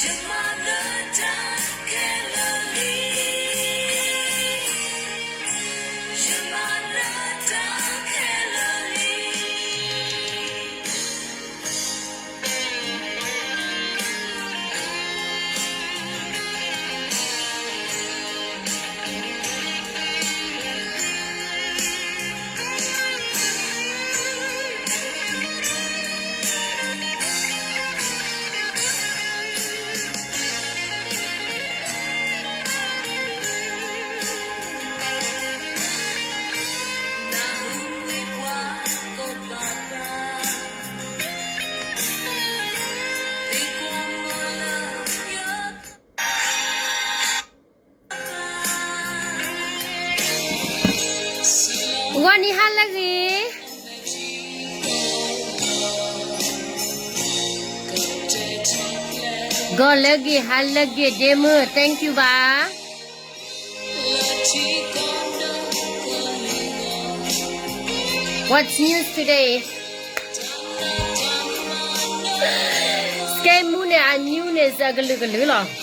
ဂီၤနံၤဟါလၢအဂ့ၤ, ဂီၤလၢအဂ့ၤ ဟါလၢအဂ့ၤ ဒ့မုၣ် thank you ဘၣ်. What's new today? စကဲမူန့ၣ် အ new န့ၣ် စကလုာ်ကလုာ်လီၤ.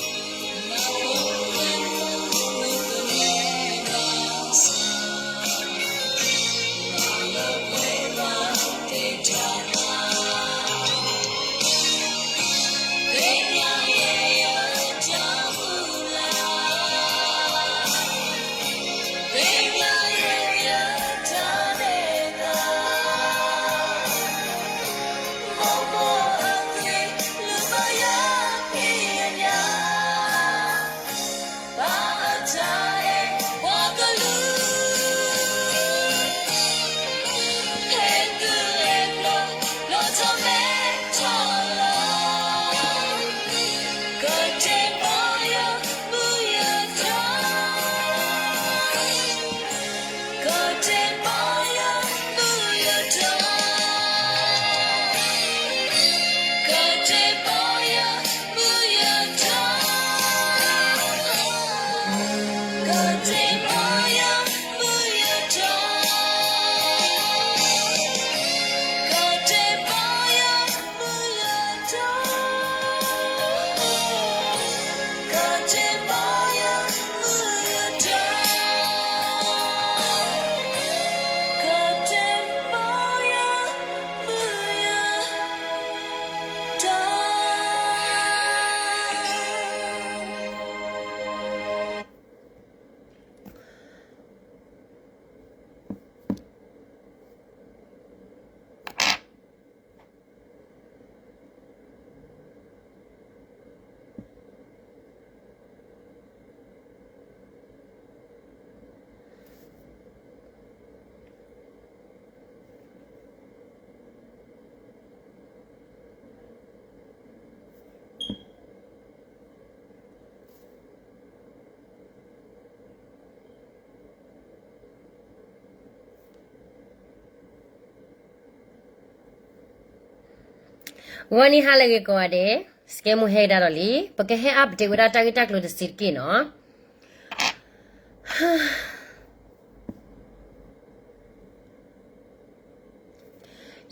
ဂီၤနံၤဟါလၢအဂ့ၤကိးဂၤဒဲး, စကဲမူဟဲကဒါဒီးလံ, ပကဟဲ update ဝဲဒၣ်တၢ်ဂ့ၢ်တၢ်ကျိၤတစဲးတက့ၢ်နီၤ.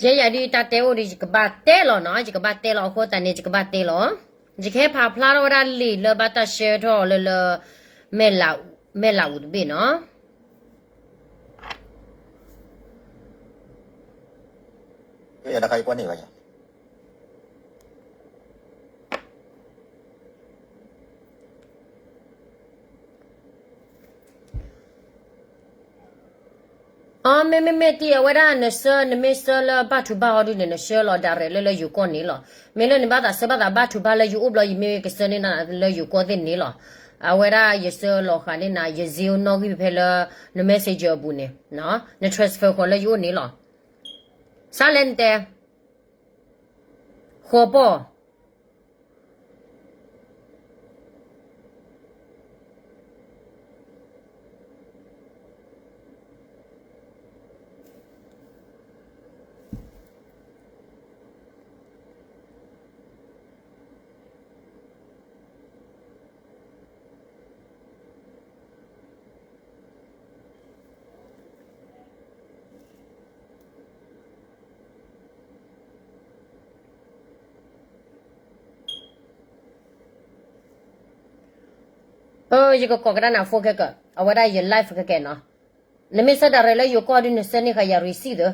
ယဲယၤဒ်တၢ်တဲအိၣ်ဒီး ယကဘၣ်တဲလီၤနီၤ, ယကဘၣ်တဲလီၤ, အဃိသတးန့ၣ် ယကဘၣ်တဲလီၤ. ယကဟဲဖးဖျါထီၣ်ဝဲဒၣ်လံာ်လၢဘၣ်တၢ်ဆှၢထီၣ်လၢလၢ မဲာ်လး, မဲာ်လးအူတဘ့ၣ်နီၤ. အ မ့မ့မ့ၢ်တံၢ်အဝဲဒၣ်နဆှၢ နမ့ၢ်ဆှၢလၢဘၣ်ထူဘၣ်ဟီဒုန့ၣ် နဆှၢလီၤ direct လၢလၢယိၤကီၢ်န့ၣ်လီၤ. မ့ၢ်လၢနဘၣ်သးဆှၢဘၣ်သးဘၣ်ထူဘၣ်လၢယအိၣ်ဘျီ ယမ့ၢ်ကဆှၢန့ၢ်နၤလၢယိၤကီၢ်သ့ၣ်န့ၣ်လီၤ. အဝဲဒၣ်ယဆှၢလီၤဃာ်န့ၢ်နၤ ယစ့အိၣ်နီၣ်ဂံၢ်ဖဲလၢ န messenger အပူၤန့ၣ်, န transfer ဃီၤလၢယအိၣ်န့ၣ်လီၤ. စးလဲၣ်နတဲ ဃီၤပီၢ် ယကကိးကဒါနၤ phone ခဲကၢၢ်, အဝဲဒၣ်ယ live ခဲကၢၢ်နီၤ. နမ့ၢ်ဆၢဒၣ်ရဲၣ်လၢယိၤကီၢ်ဒုး နဆှၢန့ၢ်ဃာ်ယၤ receipt သၢ,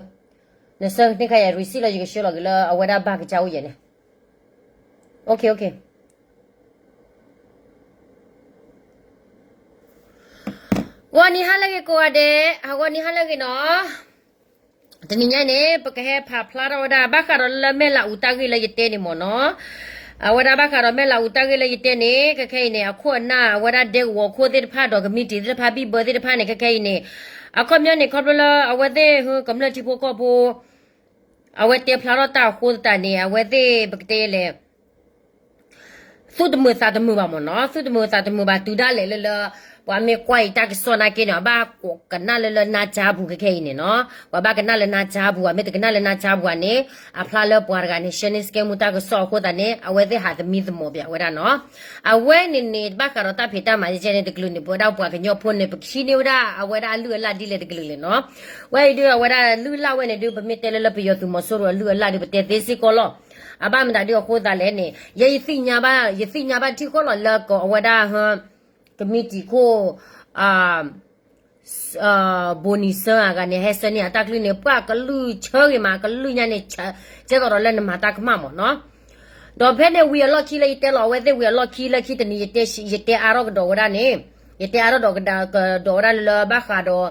နဆှၢန့ၢ်ဃာ်ယၤ receipt လၢယကဆှၢလီၤက့ၤလၢ အဝဲဒၣ်ဘၣ်ကစၢ်အိၣ်ယဲန့ၣ်. ဂီၤနံၤဟါလၢအဂ့ၤကိးဂၤဒဲး, ဂီၤနံၤဟါလၢအဂ့ၤနီၤ. တနံၤညါန့ၣ် ပကဟဲဖးဖျါထီၣ်ဝဲဒၣ် ဘၣ်ဃးဒီးလၢမဲၢ်လးအူတၢ်ဂ့ၢ်လၢယတဲန့ၣ်မ့ၢ်နီၤ. အဝဲဒၣ်ဘၣ်ဃးဒီးမဲၢ်လးအူတၢ်ဂ့ၢ်လၢယတဲန့ၣ် ခဲခဲအံၤန့ၣ် အခိၣ်အနၢ် အဝဲဒၣ်ဒဲကဝီၤခိၣ်သ့ၣ်တဖၣ်ဒီး ကမံးတံာ်သ့ၣ်တဖၣ် ဘံၣ်ဘၢသ့ၣ်တဖၣ်န့ၣ် ခဲခဲအံၤန့ၣ် အခီပညီန့ၣ် ခီဖျိလၢအဝဲသ့ၣ် ကမျၢၢ်ထံဖိကီၢ်ဖိ အဝဲတဲဖျါထီၣ်တၢ်အဃိသတးန့ၣ် အဝဲသ့ၣ် ပကတဲလဲၣ် သူၣ်တမုာ်သးတမုာ်ဘၣ်မ့ၢ်နီၤ, သူၣ်တမုာ်သးတမုာ်ဘၣ် တုၤဒၣ်လဲာ်လၢလၢ ပှၤမ့ၢ်ကွၢ်အံၤတၢ်ကစီၣ်နာ်က့န့ၣ် အဘၣ်ကနၣ်လၢလၢ နါကၠါပူၤ ခဲခဲအံၤန့ၣ်နီၤ, ပှၤဘၣ်ကနၣ်လၢ နါကၠါပူၤ မ့ၢ်တကနၣ်လၢ နါကၠါပူၤန့ၣ် အဖျါလၢပှၤတဂၤန့ၣ် ဆှၢန့ၢ်စကဲမူတၢ်ကစီၣ်အဃိသတးန့ၣ် အဝဲသ့ၣ်ဟးသမံသမိးပဝဲဒၣ်နီၤ. အဝဲန့ၣ်န့ၣ် ဘၣ်ဃးဒီးတၢ်ဖံးတၢ်မၤကဲန့ၣ်တကလုာ်န့ၣ် ပဝဲဒၣ်ပှၤကညီဖိန့ၣ် ပကဟံးန့ၢ်ဝဲဒၣ် အဝဲဒၣ်အလုၢ်အလၢ်ဒ်လဲၣ်တကလုာ်လဲၣ်နီၤ. ဝဲအံၤဒုး အဝဲဒၣ်လုၢ်အလၢ်ဝဲန့ၣ်ဒုး ပမ့ၢ်တဲလၢလၢပယီၤသုးမီၤစိရိၤအလုၢ်အလၢ်ဒုး ပတဲသ့စ့ၢ်ကီးလီၤ. အဘၣ်မတၤဒုးအဃိသတးလဲၣ်န့ၣ် ယဲယသ့ၣ်ညါဘၣ် ယသ့ၣ်ညါဘၣ်ထံၣ်ဃီလီၤလၢကီးအဝဲဒၣ် ကမံးတံာ်ခိၣ် ဘိနံၤစၢအဂၤန့ၣ် ဟဲဆှၢန့ၢ်အတၢ်ကလုၢ်န့ၣ် ပှၤကလုၢ်ဆၢဂ့ၤမး ကလုၢ်ညါန့ၣ် ကဲသိးဒီးလၢနမၤတၢ်ကမၣ်မ့ၢ်နီၤ. ဒီးဖဲန့ၣ်ဝံၤအလီၢ်ခံလၢယတဲလီၤ အဝဲသ့ၣ်ဝံၤအလီၢ်ခံလၢခံတနံၤ ယတဲအါထီၣ်ကဒီးဝဲဒၣ်န့ၣ် ယတဲအါထီၣ်ဒီးကဒီးဝဲဒၣ်လၢလၢဘၣ်ဃးဒီး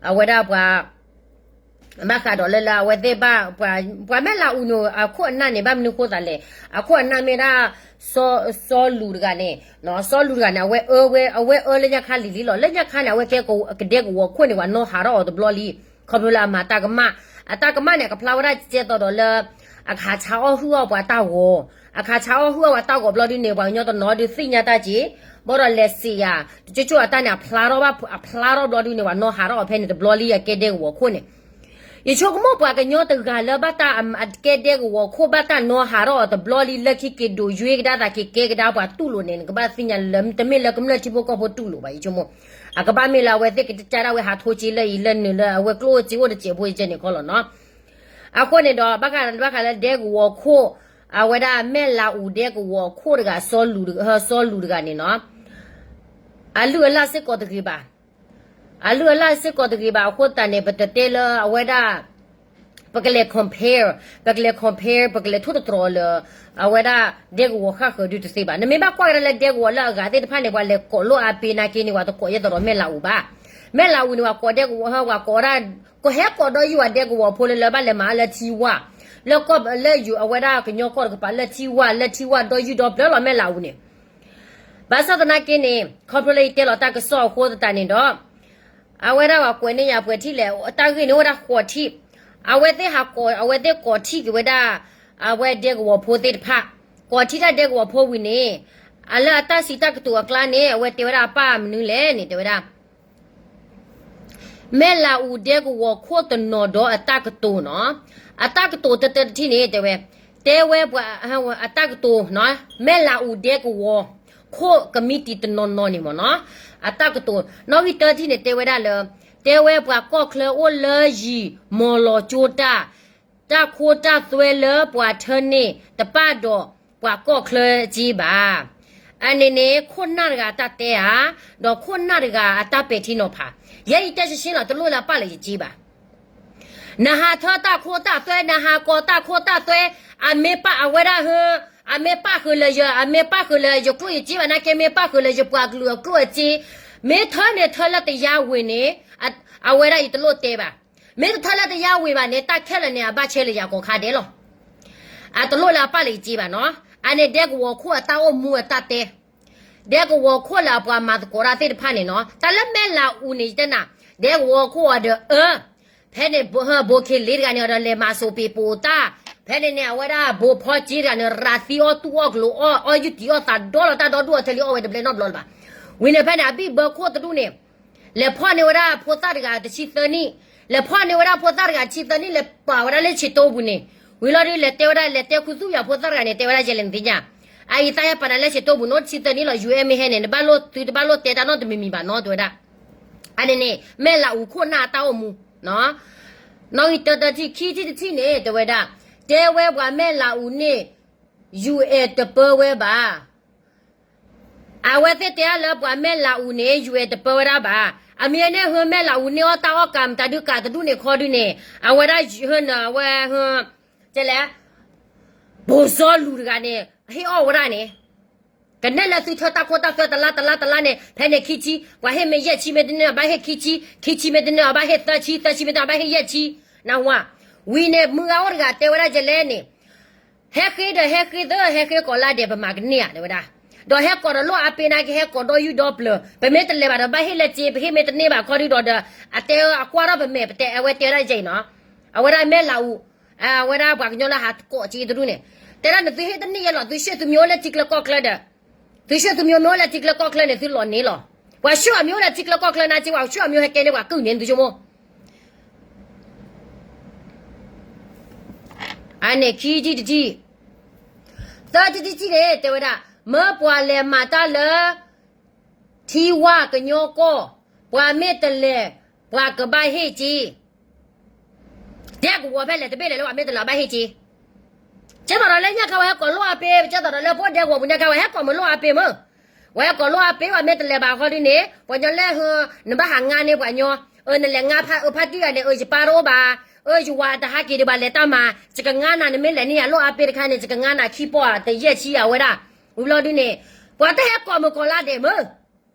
အဝဲဒၣ်ပှၤ ဘၣ်ဃးဒီးလၢလၢအဝဲသ့ၣ်ဘၣ် ပှၤမဲၢ်လးအူန့ၣ် အခိၣ်အနၢ်န့ၣ် ဘၣ်မနုၤဃိသးလဲၣ်. အခိၣ်အနၢ်မ့ၢ်ဒၣ် စီလူၤတဂၤန့ၣ် စီလူၤတဂၤန့ၣ် အဝဲအၢဝဲ အဝဲအၢလၢညါခါလံၤလံၤလီၤ. လၢညါခါန့ၣ် အဝဲကဲကဒဲကဝီၤခိၣ်န့ၣ် ပှၤနီၢ်ဟးထီၣ်အီၤတဘျီလံ. ခီဖျိလၢအမၤတၢ်ကမၣ် အတၢ်ကမၣ်န့ၣ် အကဖျါဝဲဒၣ်ကဲသိးဒီးလၢ အခးဆါအီၣ်ဟုၣ်အီၣ်ပှၤတၢ်ဂီၤ အခးဆါအီၣ်ဟုၣ်အီၣ်ပှၤတၢ်ဂီၤဘျီဒုန့ၣ် ပှၤကညီတနီၤဒုးသ့ၣ်ညါတၢ်က့ၤ ဘၣ်ဒီးလဲၤစံးယၤ တကၠိကၠိအတၢ်န့ၣ် အဖျါထီၣ်ဘၣ် အဖျါထီၣ်ဘျီဒုန့ၣ် ပှၤနီၢ်ဟးထီၣ်အီၤဖဲန့ၣ်တဘျီလံ အကဲဒဲကဝီၤခိၣ်န့ၣ် ယဆိကမိၣ်ပှၤကညီတဂၤလၢဘၣ်တၢ် အကဲဒဲကဝီၤခိၣ် ဘၣ်တၢ်နီၢ်ဟးထီၣ်အီၤတဘျီလံ လၢခံက့ၤဒိးယွ့ကဒါသးက့ၤကဲကဒါပှၤတူၢ်လိာ်န့ၣ် နကဘၣ်သ့ၣ်ညါလၢ တမ့ၢ်လၢကမျၢၢ်ထံဖိကီၢ်ဖိတူၢ်လိာ်ဘၣ် ယဆိကမိၣ် အကဘၣ်မ့ၢ်လၢအဝဲသ့ၣ်ကတၢၢ်ဒၣ်ဝဲဟးထိက့ၤလၢအံၤလၢနုာ်လၢ အဝဲကျိၣ်အိၣ်စ့အိၣ်တစဲးဖိယကဲန့ၣ်ခီလီၤနီၤ. အဃိန့ၣ်ဒီး ဘၣ်ဃးလၢဒဲကဝီၤခိၣ် အဝဲဒၣ်မဲၢ်လးအူဒဲကဝီၤခိၣ်တဂၤ စီလူၤတဂၤန့ၣ်နီၤ အလုၢ်အလၢ်စ့ၢ်ကီးတဂ့ၤဘၣ်. အလုၢ်အလၢ်စ့ၢ်ကီးတဂ့ၤဘၣ်အဃိသတးန့ၣ် ပတတဲလၢအဝဲဒၣ် ပကလဲၤ compare ပကလဲၤ compare ပကလဲၤထိၣ်သတြီၤလၢ အဝဲဒၣ်ဒဲကဝီၤဃၣ်ဃၢၤဒုတသ့ဘၣ်. နမ့ၢ်ဘၣ်ကွၢ်ကဒါလၢဒဲကဝီၤလၢအဂၤသ့ၣ်တဖၣ်န့ၣ် ပှၤလဲၤကိးလိာ်အါပ့ၤနာ်က့န့ၣ် ပှၤတကိးယဲသိးဒီးမဲၢ်လးအူဘၣ်. မဲၢ်လးအူန့ၣ် ပှၤကိးဒဲကဝီၤ ပှၤကိးဒၣ် ကဟဲကိးဒီးယုၢ်ဝဲဒဲကဝီၤဖိလၢလၢဘၣ်လဲၤမၤအါလၢထံဝါ လၢကီၢ်လၢယိၤအဝဲဒၣ်ကညီကီၢ်တကပၤလၢထံဝါ လၢထံဝါဒီးယုၢ်ဒီးဖျၢၣ်လီၤမဲၢ်လးအူန့ၣ် ဘၣ်ဆၣ်သနာ်က့န့ၣ် ခီဖျိလၢယတဲလီၤတၢ်ကစီၣ်အဃိသတးန့ၣ်ဒီး အဝဲဒၣ်ပှၤကွဲးန့ၢ်ယၤပှဲၤထံၣ်လဲၣ် တၢ်ဂ့ၢ်န့ၣ်အိၣ်ဝဲဒၣ်ဃိးထံၣ်, အဝဲသ့ၣ်ဟးကိး အဝဲသ့ၣ်ကိးထံၣ်က့ၤဝဲဒၣ် အဝဲဒဲကဝီၤဖိသ့ၣ်တဖၣ်, ကိးထံၣ်တၢ်ဒဲကဝီၤဖိဝံၤန့ၣ် အလၢအတၢ်စံးတၢ်ကတိၤအကျါန့ၣ် အဝဲတဲဝဲဒၣ်အပၢ်မနုၤလဲၣ်န့ၣ် တဲဝဲဒၣ် မဲၢ်လးအူဒဲကဝီၤခိၣ်တနီၤဒီးအတၢ်ကတိၤနီၤ, အတၢ်ကတိၤတတၢတထံၣ်န့ၣ် တဲဝဲ, တဲဝဲပှၤ အတၢ်ကတိၤနီၤ, မဲၢ်လးအူဒဲကဝီၤ ခိၣ်ကမံးတံာ်တနီၤနီၤန့ၣ်မ့ၢ်နီၤ, အတၢ်ကတိၤ နီၣ်ဂံၢ်တၢထံၣ်န့ၣ် တဲဝဲဒၣ်လၢ တဲဝဲပှၤကီၢ်ချၢအိၣ်လၢယံၤ မီၤလီၤကၠိတၢ် တၢ်ခိတၢ်သွဲလၢပှၤထၢန့ၢ်တပၣ်ဒီးပှၤကီၢ်ချၢက့ဘၣ်. အန့ၣ်န့ၣ် ခိၣ်နၢ်တဂၤအတၢ်တဲဧါ, ဒီးခိၣ်နၢ်တဂၤအတၢ်ပဲာ်ထံနီၤဖး, ယဲယတဲရှင်းရှင်းလီၤ တလိၣ်လၢအပၢ်လၢယက့ဘၣ်. နဟးထၢတၢ်ခိတၢ်သွဲ နဟးကိးတၢ်ခိတၢ်သွဲ, အမ့ၢ်ပၣ်အဝဲဒၣ်ဟၢ, အမ့ၢ်ပၣ်ဃုာ်လၢယ အမ့ၢ်ပၣ်ဃုာ်လၢယကျိၣ်ယစ့ဘၣ် နာ်က့မ့ၢ်ပၣ်ဃုာ်လၢယပှၤကလုာ်အကျိၣ်အစ့, မ့ၢ်ထၢန့ၣ်ထၢလၢတယါဝ့ၤန့ၣ်, အဝဲဒၣ်ယတလိၣ်တဲဘၣ်. မ့ၢ်တထၢလၢတယါဝ့ၤဘၣ်န့ၣ် တၢ်ခဲလၢာ်န့ၣ် အဘၣ်ဆဲလၢယၤကိးခါဒဲးလီၤ. အတလိၣ်လၢအပၢ်လၢယက့ဘၣ်နီၤ, အန့ၣ်ဒဲကဝီၤခိၣ်အတၢ်အိၣ်မူအတၢ်တဲ ဒဲကဝီၤခိၣ်လၢအပှၤမၤသကိးတၢ်သ့ၣ်တဖၣ်န့ၣ်နီၤ, တၢ်လၢမဲၢ်လးအူန့ၣ် ယတဲနၤ, ဒဲကဝီၤခိၣ်အီၤဒီးအၢ, ဖဲန့ၣ် ဘိခ့လ့တဂၤန့ၣ် အီၤဒီးလဲၤမၤစိးပ့ၤပိာ်တၢ်, ဖဲန့ၣ်န့ၣ် အဝဲဒၣ်ဘိဖီက့တဂၤန့ၣ် ရၤသံအီၣ်တူၢ်အီၣ်ကျိၤအီၣ် အီၣ်ယုၢ်တံၢ်အီၣ်သးဒီလီၤ တၢ်ဒီဒူၣ်အီၤထဲလံအီၣ်ဝဲတဘျဲနီတဘျီလၢၤဘၣ်. ဝံၤန့ၣ်ဖဲန့ၣ် အဘံၣ်ဘၢခိၣ်တဒူၣ်န့ၣ် လဲၤဖီၣ်န့ၢ်ဝဲဒၣ်ဖိသၣ်တဂၤတဆံသၢနံၣ်, လဲၤဖီၣ်န့ၢ်ဝဲဒၣ်ဖိသၣ်တဂၤတဆံသၢနံၣ် လဲၤပာ်ဝဲဒၣ်လၢဆံးတိပူၤန့ၣ်, ဝံၤလီၤဒုး လဲၤတဲဝဲဒၣ် လဲၤတဲခူသူၣ်ယၤဖိသၣ်တဂၤန့ၣ် တဲဝဲဒၣ်ယဲလဲၣ်နသ့ၣ်ညါ, အအံၤသးဟဲပာ်နၤလၢဆံးတိပူၤနီၤ တဆံသၢနံၣ်လီၤ ယုၢ်အဲၣ်မ့ၢ်ဟဲန့ၣ် နဘၣ်လိၣ်သုတဘၣ်လိၣ်တဲတၢ်နီတမံၤမံၤဘၣ်နီၤ တဲဝဲဒၣ်. အန့ၣ်န့ၣ် မဲၢ်လးအူခိၣ်နၢ်အတၢ်အိၣ်မူ နီၣ်ဂံၢ်တၢတၢထံၣ်ခံထံၣ်တထံၣ်န့ၣ် တဲဝဲဒၣ်, တဲဝဲပှၤမဲၢ်လးအူန့ၣ် ယူၤအဲၣ်တပၢဝဲဘၣ်. အဝဲသ့ၣ်တဲလၢပှၤမဲၢ်လးအူန့ၣ် ယူၢ်အဲၣ်တပၢဝဲဒၣ်ဘၣ်. အမ့ၢ်န့ၣ်ဟၢမဲၢ်လးအူန့ၢ်အီၣ်တၢ်အီၣ်ကးမတၤဒုးကးတဒူၣ်န့ၣ်ခီဒုန့ၣ် အဝဲဒၣ်ဟၢနၢ်အဝဲဟၢ ကဲလဲၣ် ဘိၣ်စီလူၢ်တဂၤန့ၣ် ဟ့ၣ်အီၣ်ဝဲဒၣ်န့ၣ် ကနဲၣ်လၢသုထၢတၢ်ခိတၢ်သွဲတလါတလါတလါန့ၣ် ဖဲန့ၣ်ခံဆံ ပှၤဟ့ၣ်မ့ၢ်ယဲၢ်ဆံမ့ၢ်တန့ၢ်အဘၣ်ဟ့ၣ်ခံဆံ ခံဆံမ့ၢ်တန့ၢ်အဘၣ်ဟ့ၣ်သၢဆံ သၢဆံမ့ၢ်တန့ၢ်အဘၣ်ဟ့ၣ်ယဲၢ်ဆံ နၢ်ဟူဧါ. ဝံၤန့ၣ် မုၢ်ဂၤအိၣ်တဂၤတဲဝဲဒၣ်ယဲလဲၣ်န့ၣ် ဟဲဃ့ဒီးဟဲဃ့သၢ ဟဲဃ့ကိးလါဒဲး ပမၤကန့ၢ်ဧါ တဲဝဲဒၣ်. ဒီးဟဲကိးဒီးလိၣ်အါပ့ၤနာ်က့ ဟဲကိးဒီးယူၢ်ဒီးပျၢၤ ပမ့ၢ်တလဲၤဘၣ်ဒီးဘၣ်ဟ့ၣ်လၢစ့ ပဟ့ၣ်မ့ၢ်တန့ၢ်ဘၣ်ခီဒုဒီး အတဲအကွၢ်ထီၣ်ပမဲာ် ပတဲအဝဲတဲဝဲဒၣ်ယဲအံၤနီၤ. အဝဲဒၣ်မဲၢ်လးအူ အဝဲဒၣ်ပှၤကညီလၢဟးကိးက့တဒူၣ်န့ၣ် တဲဒၣ်န့ၣ် သုဟ့ၣ်တန့ၢ်ယဲလီၤ သုဆှၢသုမ့ၢ်အိၣ်လၢထံကျၢကီၢ်ချၢဒီး သုဆှၢသုမ့ၢ်အိၣ်လၢထံကျၢကီၢ်ချၢန့ၣ် သုလီၤန့ၢ်လီၤ. ပှၤဆှၢအမ့ၢ်အိၣ်လၢထံကျၢကီၢ်ချၢနာ်က့ ပှၤဆှၢအမ့ၢ်အိၣ်ဟဲကဲန့ၢ်ပှၤကုၢ်န့ၣ်သုဆိကမိၣ် အန့ၣ်ခံထံၣ်တထံၣ် သၢထံၣ်တထံၣ်န့ၣ် တဲဝဲဒၣ် မၢပှၤလဲၤမၤတၢ်လၢ ထံဝါကညီကီၢ် ပှၤမ့ၢ်တလဲၤ ပှၤကဘၣ်ဟ့ၣ်က့ၤ ဒဲကဝီၤဖဲလဲၣ်တဘ့ၣ်လဲၣ်လၢပှၤမ့ၢ်တလဲၤဘၣ်ဟ့ၣ်က့ၤ ကဲသိးဒီးလၢညါခါဝဲဟဲကိးလိၣ်အါပ့ၤ ကဲသိးဒီးလၢဖိဒဲကဝီၤပူၤညါခါဝဲဟဲကိးမုၢ်လိၣ်အါပ့ၤမ့ၢ် ဝဲဟဲကိးလိၣ်အါပ့ၤ ပှၤမ့ၢ်တလဲၤဘၣ်ဃီဒ်န့ၣ် ပှၤညီလၢ နဘၣ်ဟးငါန့ၢ်ပှၤညီ အၢ နလဲၤငါဖါအၢဖါတံၢ်ဂၤန့ၣ် အၢ ယပၢ်တအိၣ်ဘၣ် အၢ ယဝၤတဟးက့ၤဒံးဘၣ်လဲၤတၢ်မၤ ယကငါနၤ နမ့ၢ်လဲၤန့ၢ်ယၤလိၣ်အါပ့ၤတခါန့ၣ် ယကငါနၤခံပီၢ်တယဲၢ်ဆံအဝဲဒၣ် ဝံၤဘျီဒ်န့ၣ် ပှၤတဟဲကိးမုၢ်ကိးလါဒဲးမ့ၢ်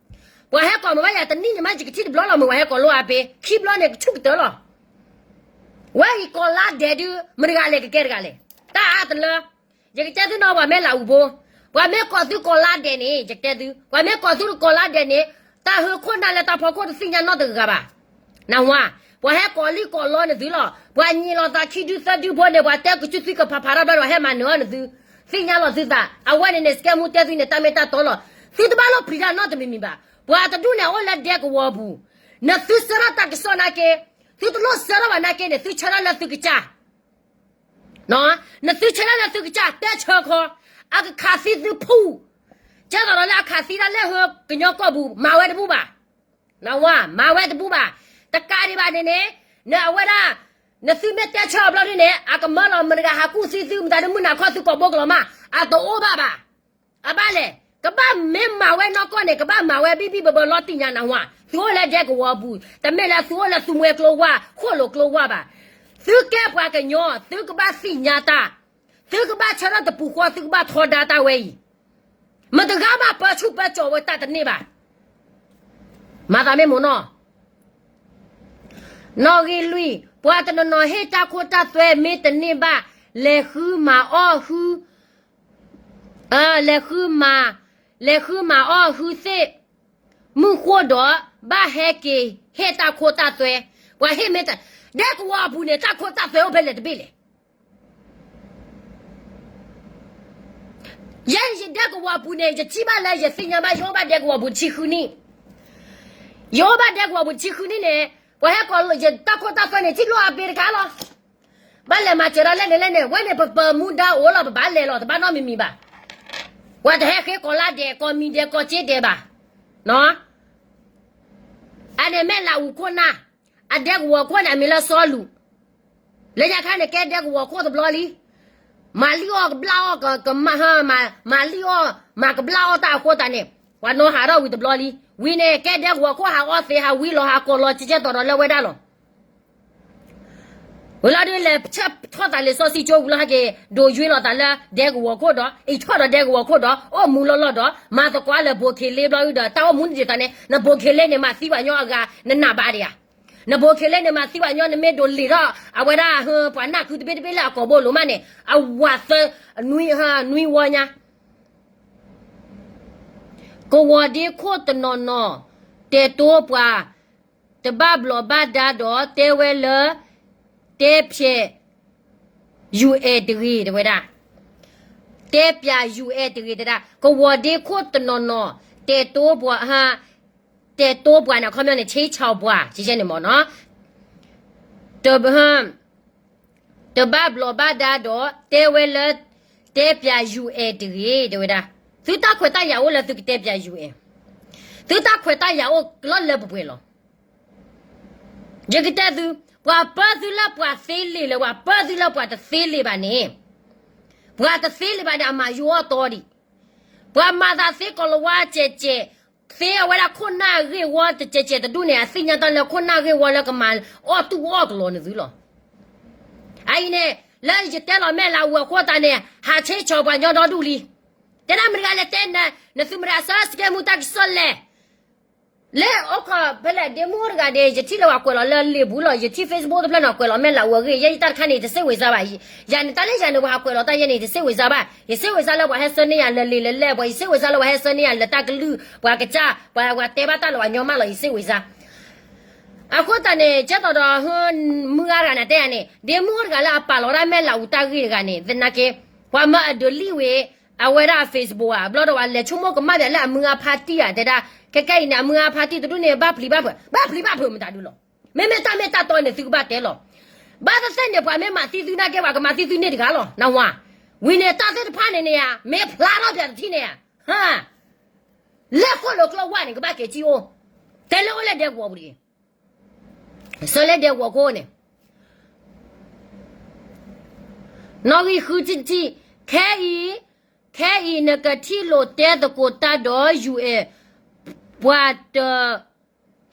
ပှၤဟဲကိးမုၢ်ဘၣ်ယၤတနံၣ်န့ၣ်မး ယကထံၣ်တဘျီလီၤမုၢ် ပှၤဟဲကိးလိၣ်အါပ့ၤ ခံဘျီန့ၣ် ကဆူၣ်ကတၢၢ်လီၤ ဝဲအံၤကိးလါဒဲးဒုး မတၤတဂၤလဲၣ်ကကဲတဂၤလဲၣ် တၢ်အါတလၢ ယကတဲသုနီၤ ပှၤမ့ၢ်လးအူဖိ ပှၤမ့ၢ်ကိးသုကိးလါဒဲးန့ၣ် ယကတဲသု ပှၤမ့ၢ်ကိးသုကိးလါဒဲးန့ၣ် တၢ်ဟၢခိၣ်နၢ်လၢတၢ်ဖီခိၣ်တသ့ၣ်ညါနီတဂၤဘၣ် နၢ်ဟူဧါ ပှၤဟဲကိးလံကိးလီန့ၣ်သုလီၤ ပှၤညံးလိာ်သးခံဒုသၢဒုဖိန့ၣ် ပှၤတဲကစုသံကဖးဖးထီၣ်ဘျီဒီးဟဲမၤနၢၤအီၤန့ၣ်သု သ့ၣ်ညါလီၤသုသး အဝဲန့ၣ်န့ၣ် စကဲမူတဲသုန့ၣ် တၢ်မ့ၢ်တၢ်တီလီၤ သုတဘၣ်လိၣ်ပျံၤတၢ်နီတမံၤမံၤဘၣ် ပှၤတဒူၣ်န့ၣ်အိၣ်လၢဒဲကဝီၤအပူၤ နသုဆှၢထီၣ်တၢ်ကစီၣ်နာ်က့ သုတလိၣ်ဆှၢထီၣ်ဘၣ်နာ်က့န့ၣ် သုဆှၢထီၣ်လၢသုကစၢ် နသုဆှၢထီၣ်လၢသုကစၢ်တဲဆၢခီ အကခးသံသုဖူ ကဲသိးဒီးလၢအခးသံတၢ်လၢဟၢကညီကီၢ်ပူၤ မၤဝဲတဘူၣ်ဘၣ် နၢ်ဟူဧါ မၤဝဲတဘူၣ်ဘၣ် တကးဒံးဘၣ်န့ၣ်န့ၣ် နအဝဲဒၣ် နသုမ့ၢ်တဲဆၢအဘျီဒ်န့ၣ် အကမၢလီၤမတၤတဂၤဟးကူၣ်သံသု မတၤဒုးမုၢ်နၤခီသုကိာ်ဘိကလီၤမး အတအိၣ်ဘၣ်ဘၣ် အဘၣ်လဲၣ် ကဘၣ်မ့ၢ်မၤဝဲနီၢ်ကီၢ်န့ၣ် ကဘၣ်မၤဝဲဘံၣ်ဘံၣ်ဘၢဘၢလီၤတံၢ်ညါနၢ်ဟူဧါ သုအိၣ်လၢဒဲကဝီၤအပူၤ တမ့ၢ်လၢသုအိၣ်လၢသူမှဲကျိဝါ ဃိၣ်လိာ်ကျိဝါဘၣ် သုကဲပှၤကညီ သုကဘၣ်သ့ၣ်ညါတၢ် သုကဘၣ်ဆၢထၢၣ်တပူၤဃီ သုကဘၣ်ထီဒါတၢ်ဝဲအံၤ မတၤတဂၤဘၣ်ပၢဆူၣ်ပၢစိးဝဲတၢ်တန့ၢ်ဘၣ် မၤသးမ့ၢ်မိၢ်နီၢ် နီၣ်ဂံၢ်လွံၢ် ပှၤတနီၤနီၤဟ့ၣ်တၢ်ခိတၢ်သွဲမ့ၢ်တန့ၢ်ဘၣ် လဲၤဃုမၤအီၣ်ဃု လဲၤဃုမၤ လဲၤဃုမၤအီၣ်ဃုသ့ၣ် မုၢ်ဃိၣ်ဒီး ဘၣ်ဟဲက့ၤဟ့ၣ်တၢ်ခိတၢ်သွဲ ပှၤဟ့ၣ်မ့ၢ်တ ဒဲကဝီၤအပူၤန့ၣ် တၢ်ခိတၢ်သွဲအိၣ်ဖဲလဲၣ်တဘ့ၣ်လဲၣ် ယဲယဒဲကဝီၤပူၤန့ၣ် ယထံၣ်ဘၣ်လၢယသ့ၣ်ညါဘၣ် ယအိၣ်ဘၣ်ဒဲကဝီၤပူၤတဆံဃုနံၣ်, ယအိၣ်ဘၣ်ဒဲကဝီၤပူၤတဆံဃုနံၣ်န့ၣ် ပှၤဟဲကိးယတၢ်ခိၣ်တၢ်သွဲန့ၣ် ထံၣ်လိၣ်အါဘ့တခါလီၤ. ဘၣ်လဲၤမၤစၢၤဒၣ်လဲၣ်န့ၣ်လဲၣ်န့ၣ် ဝဲန့ၣ်ပပမူဒါအိၣ်လီၤ ပဘၣ်လဲၤလီၤ တဘၣ်နီတမံၤမံၤဘၣ်. ပှၤတဟဲဃ့ကိးလါဒဲး ကိးမံၤဒဲး ကိးစ့ဒဲးဘၣ်. အန့ၣ်မ့ၢ်လၤအူခိၣ်နၢ်, အဒဲကဝီၤခိၣ်န့ၣ် အမံၤလၢစီလူး လၢညါခါန့ၣ် ကဲဒဲကဝီၤခိၣ်တဘျီလံ. မၤလံၣ်အီၣ်ကဘျၣ်အီၣ်ကမၣ်, မၤလံၣ်အီၣ် မၤကဘျၣ်အီၣ်တၢ်အဃိသတးန့ၣ် ပှၤနီၣ်ဟးထီၣ်ဝံၤတဘျီလံ. ဝံၤန့ၣ် ကဲဒဲကဝီၤခိၣ်ဟးအီၣ်သ့ ဟးဝံလီၤ ဟးကိးလီၤကကဲသိးဒီးလၢဝဲဒၣ်လီၤ. ဝံၤလီၤဒုး လဲၤဆဲးထီၣ်သးလံာ်စီဆှံကၠိဝံၤလီၤ ဟဲက့ၤဒိးယွ့လိာ်သးလၢဒဲကဝီၤခိၣ်ဒီး အံးထီၣ်ဒီးဒဲကဝီၤခိၣ်ဒီး အိၣ်မူလီၢ်လီၢ်ဒီး မၤသကိးလၢဘိးခ့လ့ဘျီဒုးဒီး တၢ်အိၣ်မူန့ၣ်ဒ်သိးန့ၣ် နဘိးခ့လ့န့ၣ် မၤသံပှၤညီအဂၤ နနၢ်ဘၣ်ဒံးဧါ. နဘိးခ့လ့န့ၣ် မၤသံပှၤညီ နမ့ၢ်ဒိးလ့ၤထီၣ် အဝဲဒၣ် ပှၤနၢ်ခုတဘ့ၣ်တဘ့ၣ်လၢအကိာ်ဘိလိၤမးန့ၣ် အဝၤသၢ နွံဝီညါ ကဝီၤဒ့ခိၣ်တနီၤနီၤ တဲာ်တိပှၤ တဘၣ်ဘျီးဘၣ်ဒါဒီး တဲဝဲလၢ တဲဖျဲး ယူၤအဲၣ်တဂ့ၤ တဲဝဲဒၣ်. တဲပၠးယူၤအဲၣ်တဂ့ၤ တဲဒၣ် ကဝီၤဒ့ခိၣ်တနီၤနီၤ တဲာ်တိပှၤ တဲာ်တိပှၤန့ၣ် အခီပညီန့ၣ် ဆ့ဆီၣ်ပှၤ ကဲန့ၣ်မ့ၢ်နီၤ တဘၣ်ဘျီးဘၣ်ဒါဒီး တဲဝဲလၢ တဲပၠးယူၤအဲၣ်တဂ့ၤ တဲဝဲဒၣ်. သုတၢ်ခွဲးတၢ်ယာ်အိၣ်လၢသုကတဲပၠးယူၤအဲၣ်, သုတၢ်ခွဲးတၢ်ယာ်အိၣ်လီၤလၢပှဲၤပှဲၤလီၤ. ယကတဲသု, ပှၤပၢသုလၢပှၤသ့လံာ်လၢ ပှၤပၢသုလၢပှၤတသ့လံာ်ဘၣ်န့ၣ်, ပှၤတသ့လံာ်ဘၣ်န့ၣ် အမၤယူၤအီၣ်တီဒံး. ပှၤမၤသးသ့ကိးလၤဝါစဲးစဲး, သ့အဝဲဒၣ်ခိၣ်နၢ်ဂ့ၢ်ဝီတစဲးစဲးတဒူၣ်န့ၣ် အသ့ၣ်ညါတၢ်လၢခိၣ်နၢ်ဂ့ၢ်ဝီလၢကမၤအီၣ်တူၢ်အီၣ်ကလီၤနသုလီၤ. အအံၤန့ၣ် လၢယတဲလီၤမဲာ်လးအူအဃိသတးန့ၣ် ဟးဆ့ဆီၣ်ပှၤညီဒီဒူၣ်လံ. တဲဒၣ်မတၤတဂၤလဲၣ်တဲ, နသုမတၤစၢစကဲမူတၢ်ကစီၣ်လဲၣ်. လၢအိၣ်ခိးဖဲလဲၣ် ဒ့မုၣ်အိၣ်တဂၤဒီး ယထံၣ်လၢပှၤကွဲးလီၤလၢလံာ်ပူၤလီၤ, ယထံၣ် Facebook တဖျၢၣ်န့ၣ် ကွဲးလီၤမဲာ်လးအူအဂ့ၢ်, ယဲယတၢ်တခါန့ၣ် ယတစ့ဝဲစါဘၣ်, ယၤန့ၣ် တၢ်လၢယၤန့ၣ် ပှၤဟးကွဲးလီၤတၢ်ယဲန့ၣ် ယတစ့ဝဲစါဘၣ်, ယစ့ဝဲစါလၢပှၤဟဲဆှၢန့ၢ်ယၤလၢလံာ်လၢလဲၢ်, ပှၤယစ့ဝဲစါလၢပှၤဟဲဆှၢန့ၢ်ယၤလၢတၢ်ကလုၢ်, ပှၤကစၢ်, ပှၤတဲဘၣ်တၢ်လၢပှၤညီမးလီၤ, ယစ့ဝဲစါ. အဃိသတးန့ၣ် ကဲသိးဒီး မုၢ်ဂၤတဂၤန့ၣ်တဲယၤန့ၣ် ဒ့မုၣ်အိၣ်တဂၤလၢအပာ်လီၤဒၣ်မဲာ်လးအူတၢ်ဂ့ၢ်တဂၤန့ၣ် သနာ်က့ ပှၤမၤအဒုးလံာ်ဝဲ အဝဲဒၣ် Facebook ဧါ, ဘျီဒီးပှၤလဲၤဆိကမိၣ်ကမၣ်ဒီးလၢအမုၢ်ဂၤဖါတံၢ်ဧါ, တဲဒၣ် ခဲကဲအံၤန့ၣ် အမုၢ်ဂၤဖါတံၢ်တဒူၣ်န့ၣ် ဘၣ်ပျံၤဘၣ်ဖုး, ဘၣ်ပျံၤဘၣ်ဖုးမတၤဒုလီၤ. မ့မ့ၢ်တၢ်မ့ၢ်တၢ်တီန့ၣ် သုကဘၣ်တဲလီၤ. ဘၣ်သ့ၣ်သ့ၣ်န့ၣ် ပှၤမ့ၢ်မၤသံသုနာ်က့ ပှၤကမၤသံသုန့ၣ်တဂၤလီၤ, နဝၤ. ဝံၤန့ၣ် တၢ်သ့ၣ်တဖၣ်န့ၣ်န့ၣ်ဧါ, မ့ၢ်ဖျါထီၣ်ပှၤတထံၣ်န့ၣ်ဧါ, ဟါ, လၢဃိၣ်လိာ်ကျိဝၢ်န့ၣ် ကဘၣ်က့ၤကံအိၣ်, တဲလၢအိၣ်လၢဒဲကဝီၤပူၤတဂ့ၤ. စၢလၢဒဲကဝီၤခိၣ်န့ၣ် နီၣ်ဂံၢ်ဃုထံၣ်ထံၣ်, ခဲအံၤ, ခဲအံၤနကထံၣ်လိာ်တဲသကိးတၢ်ဒီး ယူၢ်အဲၣ်, ပှၤတ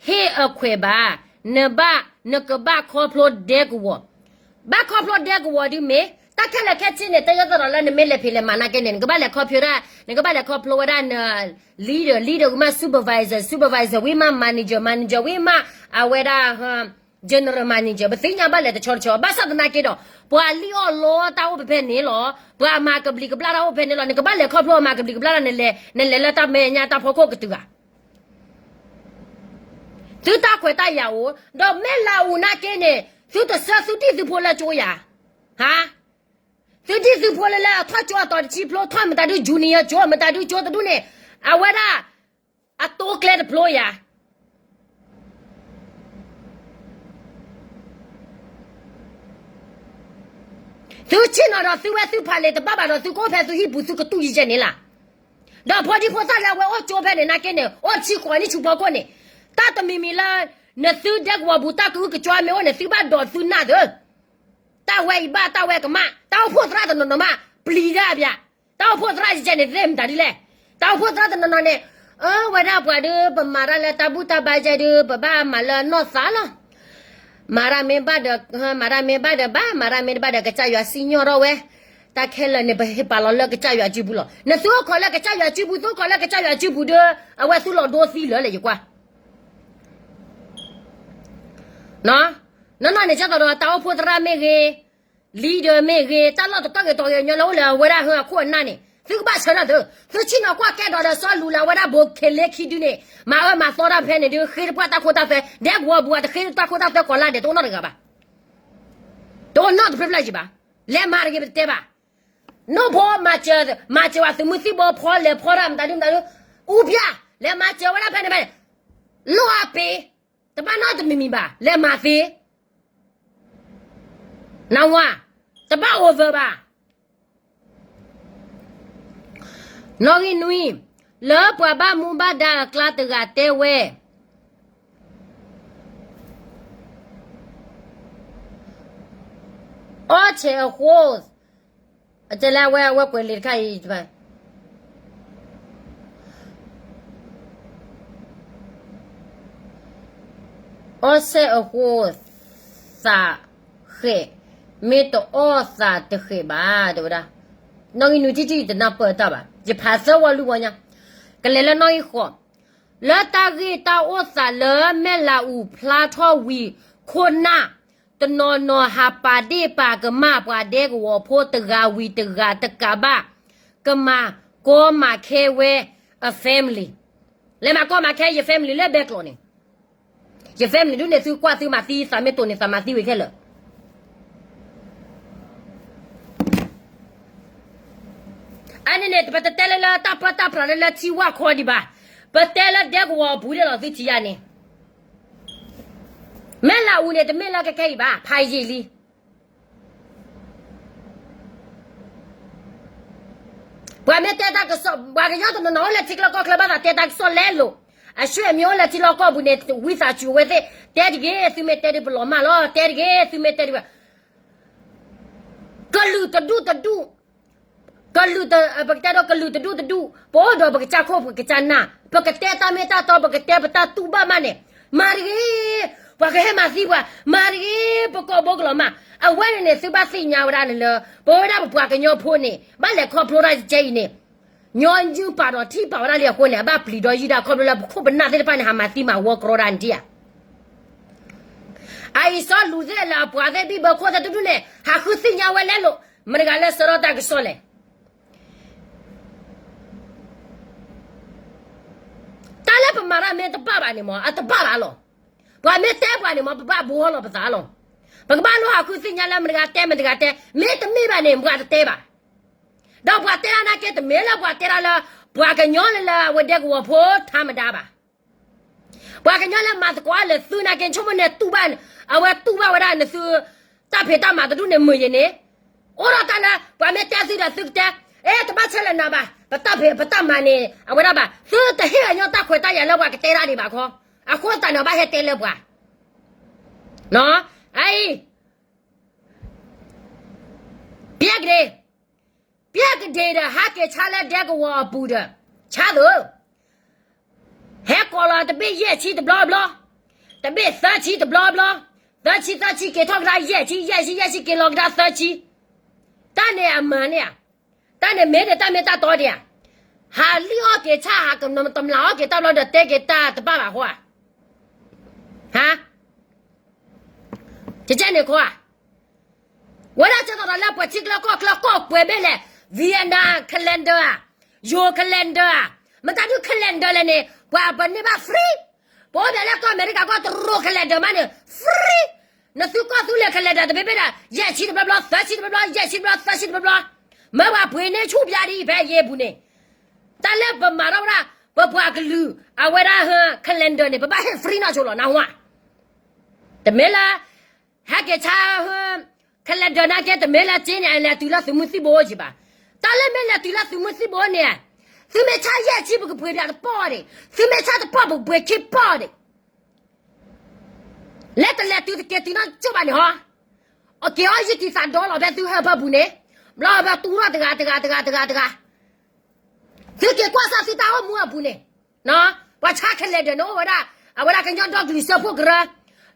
ဟ့ၣ်အခွဲးဘၣ်, နဘၣ်, နကဘၣ်ခီဖျိဒဲကဝီၤ, ဘၣ်ခီဖျိဒဲကဝီၤဒုမ့ၢ်, တၢ်ခဲလၢာ်ခဲဆ့န့ၣ် တယဲသိးဒီးလၢနမ့ၢ်လဲၤဖံးလဲၤမၤနာ်က့န့ၣ် နကဘၣ်လဲၤခီဖျိဒၣ်, နကဘၣ်လဲၤခီဖျိဝဲဒၣ်န leader, leader ဝံၤမး supervisor, supervisor ဝံၤမး manager, manager ဝံၤမး အဝဲဒၣ် general manager, ပသ့ၣ်ညါဘၣ်လဲၤတဆီတဆီ, ဘၣ်ဆၣ်သနာ်က့ဒီး ပှၤလံၣ်အီၣ်လီတၢ်အိၣ်ဖဲဖဲန့ၣ်လီၤ, ပှၤမၤကဘျံးကဘျၣ်တၢ်အိၣ်ဖဲန့ၣ်လီၤ, နကဘၣ်လဲၤခီဖျိမၤကဘျံးကဘျၣ်တၢ်န့ၣ်လဲၤ, နလဲၤလၢတၢ်မဲာ်ညါတၢ်ဖီခိၣ်ကတုၤဧါ. သုတၢ်ခွဲးတၢ်ယာ်အိၣ်, ဒီးမဲာ်လးအူနာ်က့န့ၣ် သုတဆှၢသုဒံၣ်သုဖိလၢကၠိယၤ, ဟါ, သုဒံၣ်သုဖိလၢလၢအထီၣ်ကၠိအတီၤတဆံဖျိထီၣ်မတၤဒု junior ကၠိ မတၤဒုကၠိတဒူၣ်န့ၣ်, အဝဲဒၣ် အတိကျဲတဖျိယၤ သုဆ့ၣ်နီၤဒီးသုဝဲသုဖးလဲၢ်တဘၣ်ဘၣ်ဒီး သုကအိၣ်ဖဲသုဟံၣ်ပူၤသုကတူၢ်ယံၤယဲန့ၣ်လီၤ. ဒီးဖိဒံဖိသၣ်လၢအဝဲအိၣ်ကၠိဖဲန့ၣ်နာ်က့န့ၣ် အိၣ်ဆံဃိးနံၣ်ဆူဖီခိၣ်န့ၣ်, တၢ်တမံၤမံၤလၢ နသုဒဲကဝီၤပူၤတၢ်ကအုကကွၢ်မ့ၢ်အိၣ်န့ၣ် သုဘၣ်ဒိးသုနၢ်သၢ တၢ်ဝဲအံၤဘၣ်တၢ်ဝဲကမၣ်, တၢ်အိၣ်ဖှိၣ်သရၣ်တနီၤနီၤမး ပျံၤဒၣ်အဘၣ်, တၢ်အိၣ်ဖှိၣ်သရၣ်ယဲန့ၣ် သ့ၣ်မတၤဒ်လဲၣ်, တၢ်အိၣ်ဖှိၣ်သရၣ်တနီၤနီၤန့ၣ်, အၢ ဝဲဒၣ်ပှၤဒုး ပမၤတၢ်လၢတၢ်ဘူၣ်တၢ်ဘါယဲဒုး ပဘၣ်မၤလၢနီၢ်သးလီၤ. မၤတၢ်မ့ၢ်ဘၣ်ဒီး, မၤတၢ်မ့ၢ်ဘၣ်ဒီးဘၣ်, မၤတၢ်မ့ၢ်တဘၣ်ဒီး ကစၢ်ယွၤစံၣ်ညီၣ်ထီၣ်ဝဲ, တၢ်ခဲလၢာ်န့ၣ် ပဟ့ၣ်ပာ်လီၤလၢကစၢ်ယွၤစုပူၤလီၤ. နသုအိၣ်ခိးလၢကစၢ်ယွၤစုပူၤ, သုအိၣ်ခိးလၢကစၢ်ယွၤစုပူၤဒီး အဝဲသုလီၤဒိသံလၢာ်လၢယကွၢ် နီၢ်နီၢ်န့ၣ် ကၢ်သိးဒီး တၢ်အိၣ်ဖှိၣ်သရၣ်မ့ၢ်ဂ့ၤ, leader မ့ၢ်ဂ့ၤ, တၢ်လီၢ်တတီၢ်ဂ့ၤတီၢ်ဂ့ၤညီလၢအိၣ်လၢအဝဲဒၣ်ဟၢအခိၣ်အနၢ်န့ၣ် သုကဘၣ်ဆၢထၢၣ်သု, သုဆ့ၣ်နီၤကွၢ်ကဲဒီးဒီး စီၤလူၤလၢအဝဲဒၣ်ဘိးခ့လ့ခံဒုန့ၣ် မၤအၢမၤသီတၢ်ဖဲန့ၣ်ဒုး ဃ့တပှၢ်တၢ်ခိတၢ်သွဲ, ဒဲကဝီၤပူၤတဃ့တၢ်ခိတၢ်သွဲကိးလါဒဲး တအိၣ်နီတဂၤဘၣ်, တအိၣ်နီတဖျၢၣ်ဖျၢၣ်ယံၤဘၣ်, လဲၤမၤတဂ့ၤပတတဲဘၣ် နိၣ်ဖိမၤစၢၤ, မၤစၢၤဝဲသုးမုၢ်သံၣ်ဘိဖီလဲၤဖီတၢ်မတၤဒုမတၤဒု, အူဖၠၣ်, လဲၤမၤစၢၤဝဲဒၣ်ဖဲန့ၣ်ဖဲန့ၣ်, လိၣ်အပ့ၤ, တဘၣ်နီတမံၤမံၤဘၣ်, လဲၤမၤသ့, နဝၤ, တဘၣ် over ဘၣ်. နီၣ်ဂံၢ်နွံ, လၢပှၤဘၣ်မူဘၣ်ဒါအကျါတဂၤတဲဝဲ အီၣ်ဆဲးအဃိ, အတဲလၢအဝဲ အဝဲကွဲးလံာ်တခါအံၤ, အီၣ်ဆဲးအဃိ, သးဃဲး, မ့ၢ်တအီၣ်သးတဃဲးဘၣ် တဲဝဲဒၣ်, နီၣ်ဂံၢ်နွံထံၣ်ထံၣ်တနၢ်ပၢၢ်တၢ်ဘၣ်, ယဖးသၢဝီလွံၢ်ဝီညါ, ကလဲၤလၢနီၣ်ဂံၢ်ဃိး လၢတၢ်ဂ့ၢ်တၢ်အိၣ်သးလၢမဲာ်လးအူဖျါထီၣ်ဝံၤ ခိၣ်နၢ် တနီၤနီၤဟးပာ်ဒ့ၣ်ပာ်ကမၣ်ပှၤဒဲကဝီၤဖိတဂၤဝံၤတဂၤတကးဘၣ်, ကမၤကီမၤခဲဝဲအ family, လဲၤမၤကီမၤခဲယ family လၢဘဲကျိးန့ၣ်, ယ family ဒုးန့ၣ် သုကွၢ်သုမၤသံသးမ့ၢ်တိၢ်န့ၣ် သးမၤသံဝံၤခဲလၢာ် အန့ၣ်န့ၣ် ပတတဲလၢလၢတၢ်ပၢတၢ်ပြးလၢလၢထံဝၣ်ခီဒံးဘၣ်, ပတဲလၢဒဲကဝီၤအပူၤဒၣ်လီၤ သုထံၣ်ယၤန့ၣ်, မဲာ်လးအူန့ၣ် တမ့ၢ်လၢခဲခဲအံၤဘၣ် ဖးယံာ်လံ. ပှၤမ့ၢ်တဲတၢ်ကစီၣ် ပှၤကညီတနီၤနီၤအိၣ်လၢထံချၢကီၢ်ချၢဘၣ်သးတဲတၢ်ကစီၣ်လဲလိာ်, အဆွေမျိုးအိၣ်လၢထံလီၢ်ကီၢ်ပူၤန့ၣ် ဝံသးစူၤဝဲသ့ၣ်, တဲတဂ့ၤ သုမ့ၢ်တဲဒုးပလီၤမၢ်လီၤ, တဲတဂ့ၤ သုမ့ၢ်တဲဒုး ကလုာ်တဒူၣ်တဒူၣ်, က ကလုာ်တ ပကတဲဒီးကလုာ်တဒူၣ်တဒူၣ် ပအိၣ်ဒီးပကစၢ်ခိၣ်ပကစၢ်နၢ် ပကတဲတၢ်မ့ၢ်တၢ်တီ ပကတဲပတၢ်တူၢ်ဘၣ်မးန့ၣ် မၤတဂ့ၤ, ပှၤကဟဲမၤသံပှၤ မၤတဂ့ၤ, ပကိာ်ဘိကလီၤမး. အဝဲန့ၣ်န့ၣ် သုဘၣ်သ့ၣ်ညါဝဲဒၣ်န့ၣ်လၢ ပဝဲဒၣ်ပပှၤကညီဖိန့ၣ် ဘၣ်လဲၤခီဖျိတၢ်တကဲအံၤန့ၣ် ညီနုၢ်ပာ်ဒီးထံၣ်ပာ်ဝဲဒၣ်လံအဃိန့ၣ် အဘၣ်ပျံၤဒီးယုၢ်ဒၣ်ခီဖျိလၢပခိၣ်ပနၢ်သ့ၣ်တဖၣ်န့ၣ် ဟးမၤသံမၤဝီကြီဒၣ်န့ၣ်ဧါ. အအံၤစီၤလူၤသ့ၣ်လၢအပှၤသ့ၣ်ဘံၣ်ဘၢခိၣ်သ့ၣ်တဒူၣ်န့ၣ် ဟးဃုသ့ၣ်ညါဝဲလဲၣ်လိာ် မတဂၤလၢစၢၤထီၣ်တၢ်ကစီၣ်လဲၣ်. တၢ်လၢပမၤတၢ်မ့ၢ်တဘၣ်ဘၣ်န့ၣ်မ့ၢ် အတဘၣ်ဘၣ်လီၤ. ပှၤမ့ၢ်တဲပှၤန့ၣ်မ့ၢ် ပဘၣ်ဘိဟီလီၤပသးလီၤ. ပကဘၣ်လိၣ်ဟးဃုသ့ၣ်ညါလၢမတဂၤတဲမတဂၤတဲ မ့တမ့ၢ်ဘၣ်န့ၣ် ပှၤတတဲဘၣ်. ဒီးပှၤတဲဒၣ်နာ်က့ တမ့ၢ်လၢပှၤတဲဒၣ်လၢ ပှၤကညီလၢအဝဲဒဲကဝီၤဖိထါမဒါဘၣ်. ပှၤကညီလၢမၤသကိးလၢသုနာ်က့ ဆိကမိၣ်န့ၣ်တူၢ်ဘၣ် အဝဲတူၢ်ဘၣ်ဝဲဒၣ်နသု တၢ်ဖံးတၢ်မၤတဒူၣ်န့ၣ်မုာ်ယံၤန့ၣ် အိၣ်ဒီးတၢ်လၢ ပှၤမ့ၢ်တဲသုဒီးသုကတဲ, အဲ တဘၣ်ဆဲးလၢနၤဘၣ်, ပတၢ်ဖံးပတၢ်မၤန့ၣ် အဝဲဒၣ်ဘၣ်, သုတဟ့ၣ်အညီတၢ်ခွဲးတၢ်ယာ်လၢပှၤကတဲဒၣ်ဒံးဘၣ်ခီ, အဃိသတးန့ၣ် ဘၣ်ဟဲတဲလၢပှၤ, အအံၤ ပျဲကဒ့, ပျဲကဒ့ဒီး ဟးက့ၤဆါလၢဒဲကဝီၤအပူၤဒီး, ဆါသ့, ဟဲကိးလီၤတဘ့ၣ်ယဲၢ်ဆံတဘျီဘျီ, တဘ့ၣ်သၢဆံတဘျီဘျီ, သၢဆံသၢဆံက့ၤထီၣ်ကဒါယဲၢ်ဆံ, ယဲၢ်ဆံယဲၢ်ဆံက့ၤလီၤကဒါသၢဆံ, တၢ်န့ၣ်အမၤန့ၢ်ဧါ, တၢ်န့ၣ်မ့ၢ်ဒ်တၢ်မ့ၢ်တၢ်တီဒံးဧါ, ဟးလံၣ်အီၣ်က့ၤဆါ ဟးကမျၢၢ်တမျၢ်အီၣ်က့ၤတၢ်ဘျီဒီးတဲက့ၤတၢ်တဘၣ်ဘၣ်ဃိဧါ, ဟါ ကကဲန့ၣ်ခီဧါ, ဝဲဒၣ်ကဲသိးဒီးလၢပှၤထံချၢကီၢ်ချၢကီၢ်ပှဲၤဘ့ၣ်လဲၣ်, Vietnam calendar ဧါ, ယိၤ calendar ဧါ, မတၤဒု calendar လဲၣ်န့ၣ် ပှၤပန့ၢ်ဘၣ် free, ပအိၣ်ဒၣ်လၢကီၢ်အမဲရကၤကီၢ်တရူး calendar မးန့ၣ် free, နသုကီၢ်သူလ့ၤ calendar တဘ့ၣ်ဘ့ၣ်ဒီး ယဲၢ်ဆံတဘျီဘျီ သၢဆံတဘျီဘျီ ယဲၢ်ဆံတဘျီ သၢဆံတဘျီဘျီ, မ့ၢ်ပှၤပှ့ၤန့ၢ်ဆူၣ်ပျါဒ်အံၤဖဲအယ့ၢ်ပူၤန့ၣ်, တၢ်လၢပမၤထီၣ်ဝဲဒၣ် ပပှၤကလုာ် အဝဲဒၣ် calendar န့ၣ် ပဘၣ်ဟ့ၣ် free နီၢ်ဆိလီၤ နၢ်ဟူဧါ, တမ့ၢ်လၢ ဟဲက့ၤဆါ calendar နာ်က့ တမ့ၢ်လၢက့န့ၣ် အလဲၤတုၤလၢသုးမုၢ်သံၣ်ဘိအိၣ်က့ဘၣ်, တၢ်လၢမ့ၢ်လဲၤတုၤလၢသုးမုၢ်သံၣ်ဘိန့ၣ်, သုမ့ၢ်ဆါယဲၢ်ဆံ ပကပှ့ၤပျးတပီၢ်ဒံး, သုမ့ၢ်ဆါတပီၢ် ပကပှ့ၤခံပီၢ်ဒံး, လၢတလဲၤတုၤတက့ၤတုၤနီတကၠိၢ်ဘၣ်န့ၣ်ဟီ, အက့ၤအီၣ်ယုၢ်ကံသးဒီလီၤဖဲသုဟၢဖၢပူၤန့ၣ်, ဘျီဟၢဖၢတူၢ်ထီၣ်တဂၤတဂၤတဂၤတဂၤတဂၤ သုက့ၤကွၢ်ဆၣ်သုတၢ်အိၣ်မူအပူၤန့ၣ်, ပှၤဆါ calendar န့ၣ်အိၣ်ဝဲဒၣ်, အဝဲဒၣ်ကညီဒီကလုာ်စၢဖှိၣ်ကရၢ,